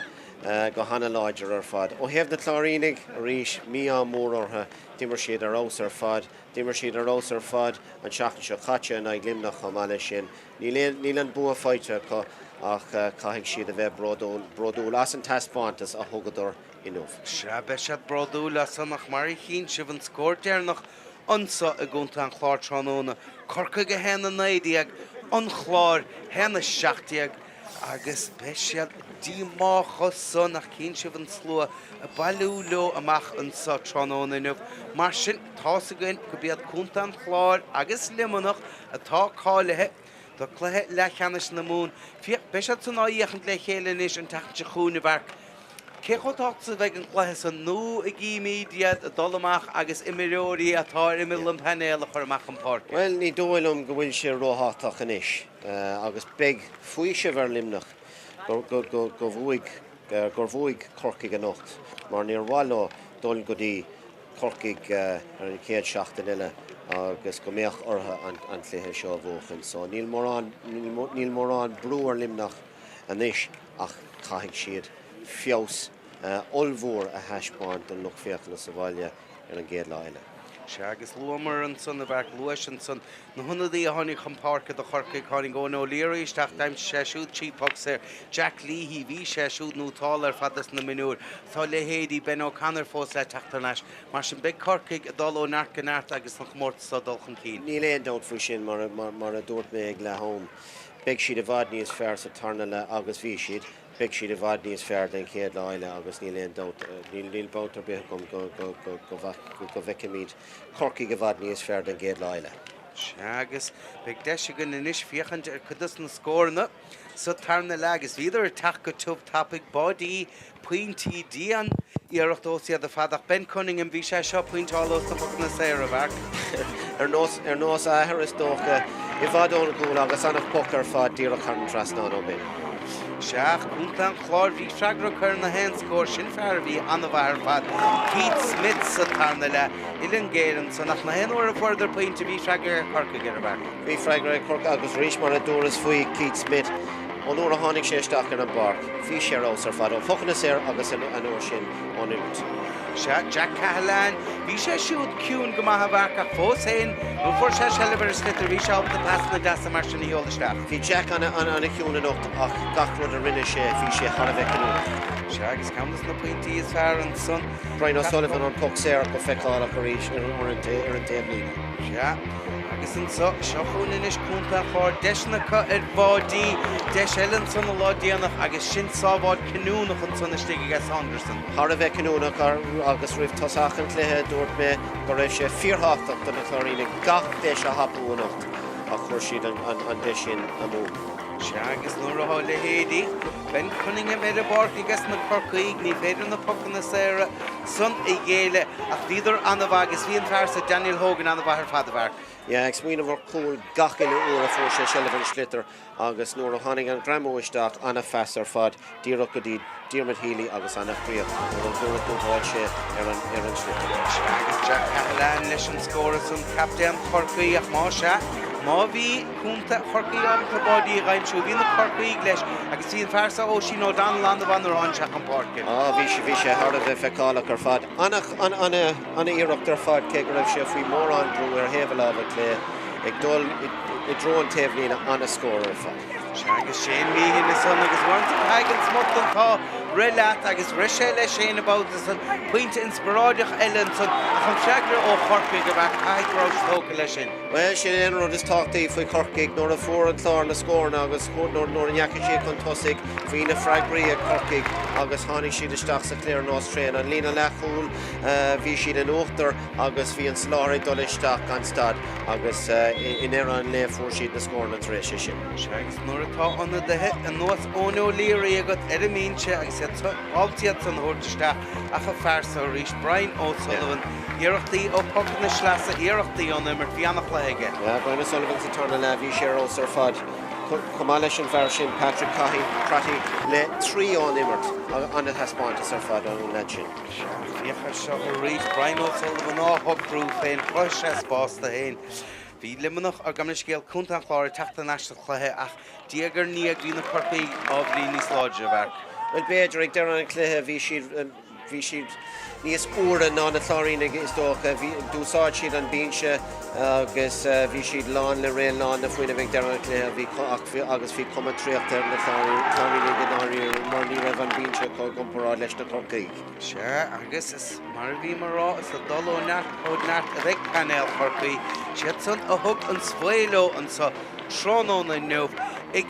[SPEAKER 2] go hana-láidir ar fad. Ó thaobh na Cláirínigh, arís, mí-ádh mór orthu, d'imir siad ar fheabhas ar fad, d'imir siad ar fheabhas ar fad an tseachtain seo caite in aghaidh Luimneach chomh maith leis sin. Níl an bua faighte acu ach caithfidh siad a bheith bródúil as an taispeántas a thugadar inniu.
[SPEAKER 1] Sea, beidh siad bródúil as san ach mar a chíonn sibh an scór deireanach anso i gContae an Chláir tráthnóna, Corcaigh 1, 19, An Clár 1, 17 agus beidh siad díomách as san ach cíonn sibh an slua ag bailiú leo amach anso tráthnóna inniu. Mar sin, tá's againn go b'iad Contae an Chláir agus Luimneach atá cáilithe do cluiche leathcheannais na Mumhan. Féach, beidh siad san á fhéachaint le chéile anois an tseachtain seo chugainn, a Mharc. Cé chomh tábhachtach is a bheidh an cluiche san nó a gcímid iad ag dul amach agus imreoirí atá ar imeall an phainéil a chur amach chun páirce?
[SPEAKER 2] Bhuel, ní dóigh liom go bhfuil sé róthábhachtach anois agus beidh faoiseamh ar Luimneach go bhuaigh gur bhuaigh Corcaigh anocht mar níor mhaith leo dul go dtí Corcaigh ar an chéad seachtain eile agus go mbeadh orthu an cluiche seo a bhuachan. So níl mórán, níl mórán brú ar Luimneach anois ach caithfidh siad feabhas ollmhór a thaispeáint don lucht féachana sa bhaile ar an gcéad lá eile.
[SPEAKER 1] Sea, agus luamar ansan, a Mharc, luais ansan na hionadaithe a tháinig chun páirce do Chorcaigh. Tháinig Eoin O'Leary isteach, d'aimsigh sé siúd 3 poc saor. Jack Leahy, bhí sé siúd nótálta ar fad dos na mionúir. Tá leithéidí Ben O'Connor fós le teacht thar n-ais. Mar sin, beidh Corcaigh ag dul ó neart go neart agus an chomórtas seo ag dul chun cinn.
[SPEAKER 2] Níl aon dabht faoi sin, mar a dúirt mé ag leath am. Beidh siad i bhfad níos fearr sa tarna leath agus bhí siad. Beidh siad i bhfad níos fearr den chéad lá eile agus níl aon dabht, níl babht ar bith agam go bhfeicfimid Corcaigh i bhfad níos fearr den gcéad lá eile.
[SPEAKER 1] Sea, agus beidh deis againn anois féachaint ar cuid dos na scóranna sa tarna leath agus bhíodar ag teacht go tiubh tapaidh, báidí, pointí, dian iarracht ós iad ar fad ach Ben Cunningham, bhí sé seo pointeáil ós na pocanna saora, a Mharc.
[SPEAKER 2] Ar nós, ar nós a athar is dócha, i bhfad ón gcúl agus an-phoc ar fad díreach thar an trasnán ó Ben.
[SPEAKER 1] Sea, ach Contae an Chláir, bhí freagra acu ar na haon scór, sin fear a bhí an-mhaith ar fad, Keith Smith sa tarna leath, uillinn géar ansan ach na haon uair a fuaireadar pointe bhí freagra ag Corcaigh air, a Mharc.
[SPEAKER 2] Bhí freagra ag Corcaigh agus arís mar a dúras faoi Keith Smith, Ón uair a tháinig sé isteach ar an bpáirc, bhí sé ar fheabhas ar fad, ó phocanna saor agus an uair sin ón imirt.
[SPEAKER 1] Sea, Jack Cahalane, bhí sé siúd ciúin go maith a Mharc ach fós féin, nuair a fuair sé seilbh ar an sliotar, bhí sé ábalta pasanna deasa mar sin a sheoladh isteach.
[SPEAKER 2] Bhí Jack an-chiúin anocht ach gach rud a rinne sé, bhí sé thar a bheith cinniúnach.
[SPEAKER 1] Sea, agus ceann de na pointí is fearr ansan.
[SPEAKER 2] Brian O'Sullivan an poc saor go feiceálach arís ar an taobhlíne.
[SPEAKER 1] Sea, agus anso, seo chugainn anois Contae an Chláir, deiseanna acu ar bháidí, deis eile ansan an lá déanach agus sin sábháil cinniúnach ansan istigh aige Saunderson.
[SPEAKER 2] Thar a bheith cinniúnach agus roimh tosach an chluiche dúirt mé go raibh sé fíorthábhachtach do na Cláirínigh gach deis a thapú anocht ach chuir siad an deis sin amú.
[SPEAKER 1] Sea, agus nuair atá leithéidí Ben Cunningham ar an bpáirc ages na Corcaígh, ní féidir na pocanna saora san a ghéilleadh ach bhíodar an-mhaith agus bhí an fear so Daniel Hogan an-mhaith ar fad, a Mharc.
[SPEAKER 2] Yeah, ag smaoineamh ar chúl gach uile uair a fuair sé seilbh an sliotair agus nuair a tháinig an greamú isteach, an-phas ar fad díreach go dtí Diarmuid Healy agus an-chríoch nuair a dhúbáil sé ar an ar an sliotar.
[SPEAKER 1] Sea, agus Jack Cahalane leis an scór ansan, captaen Chorcaí ach má sea, má bhí Contae Chorcaí ábalta báidí a aimsiú, bhí na Corcaígh leis agus bhí an fear so Oisín O'Donnell an-mhaith nuair a tháinig sé chun páirce.
[SPEAKER 2] Á, bhí sé, bhí sé thar a bheith feiceálach ar fad. An-iarracht ar fad cé go raibh sé faoi mhórán brú ar thaobh a láimhe clé ag dul i dtreo an taobhlíne, an-scór ar fad.
[SPEAKER 1] Sea, agus Shane Meehan ansan agus uaireanta caithfidh an smut den t-ádh rith leat agus rith sé le Shane an babhta san, pointe inspioráideach eile ansan ach an freagra ó Chorcaigh ab ea caithfidh go raibh sé tógtha leis sin.
[SPEAKER 2] Bhuel, sin é an rud is tábhachtaí faoi Chorcaigh, nuair a fuair an Clár na scóranna agus nuair a ndeachaigh siad chun tosaigh, bhí na freagraí ag Corcaigh agus tháinig siad isteach sa chluiche ar nós traein. An líne leathchúil, bhí siad in uachtar agus bhí an soláthar ag dul isteach gan stad agus i ndeireadh an lae fuair siad na scóranna tar éis é sin.
[SPEAKER 1] Sea, agus nuair atá ionadaithe ar nós Eoin O'Leary agat ar an mbinse agus iad ábalta iad san a thabhairt isteach ach an fear so arís, Brian O'Sullivan, iarrachtaí ó phocanna sleasa, iarrachtaí ón imirt, bhí an-chluiche aige.
[SPEAKER 2] Yeah, Brian O'Sullivan sa tarna leath, bhí sé ar fheabhas ar fad. Chomh maith leis an bhfear sin, Patrick Crotty, le 3 ón imirt, an-taispeántas ar fad ón leaid sin.
[SPEAKER 1] Sea, féach air seo arís, Brian O'Sullivan á shocrú féin, chruthaigh sé spás do féin. Bhí Luimneach, gabh mo leithscéal, Contae an Chláir ag teacht thar n-ais sa chluiche ach diaidh ar ndiaidh bhí na Corcaígh ábhairín níos láidre, a Mharc.
[SPEAKER 2] Bhuel, b'fhéidir, ag deireadh an chluiche bhí siad, bhí siad níos úire ná na Cláirínigh is dócha. Bhí, d'úsáid siad an binse agus bhí siad lán le réidh, lán le fuinneamh ag deireadh an chluiche. Bhí, ach bhí, agus bhí cuma traochta ar na Cláirínigh i ndáiríre mar ní raibh an binse acu i gcomparáid leis na Corcaígh.
[SPEAKER 1] Sea, agus is mar a bhí mé a rá, is ag dul ó neart ó neart a bheidh painéal Chorcaí. Siad san a thug an svae leo anso tráthnóna inniu ag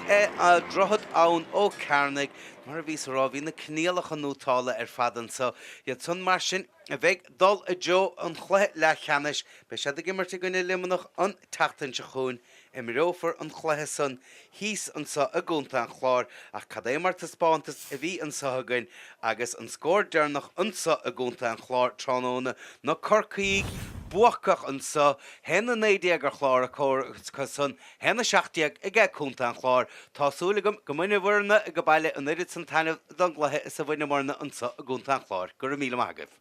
[SPEAKER 1] Droichead Abhann Ó Cearnaigh. Mar a bhíos a rá, bhí na coinníollacha nótálta ar fad anso. Iad san mar sin a bheidh ag dul i dtreo an chluiche leathcheannais. Beidh siad ag imirt i gcoinne Luimneach an tseachtain seo chugainn. Imreofar an cluiche san thíos anso i gContae an Chláir ach cad é mar taispeántas a bhí anso againn agus an scór deireanach anso i gContae an Chláir tráthnóna, na Corcaígh buacach anso, 1-19 ar chlár acu san, 1-17 aige Contae an Chláir. Tá súil agam go mbainfidh sibhse ag baile an oiread san taitneamh don gcluiche is a bhaineamarna anso i gContae an Chláir. Go raibh míle maith agaibh.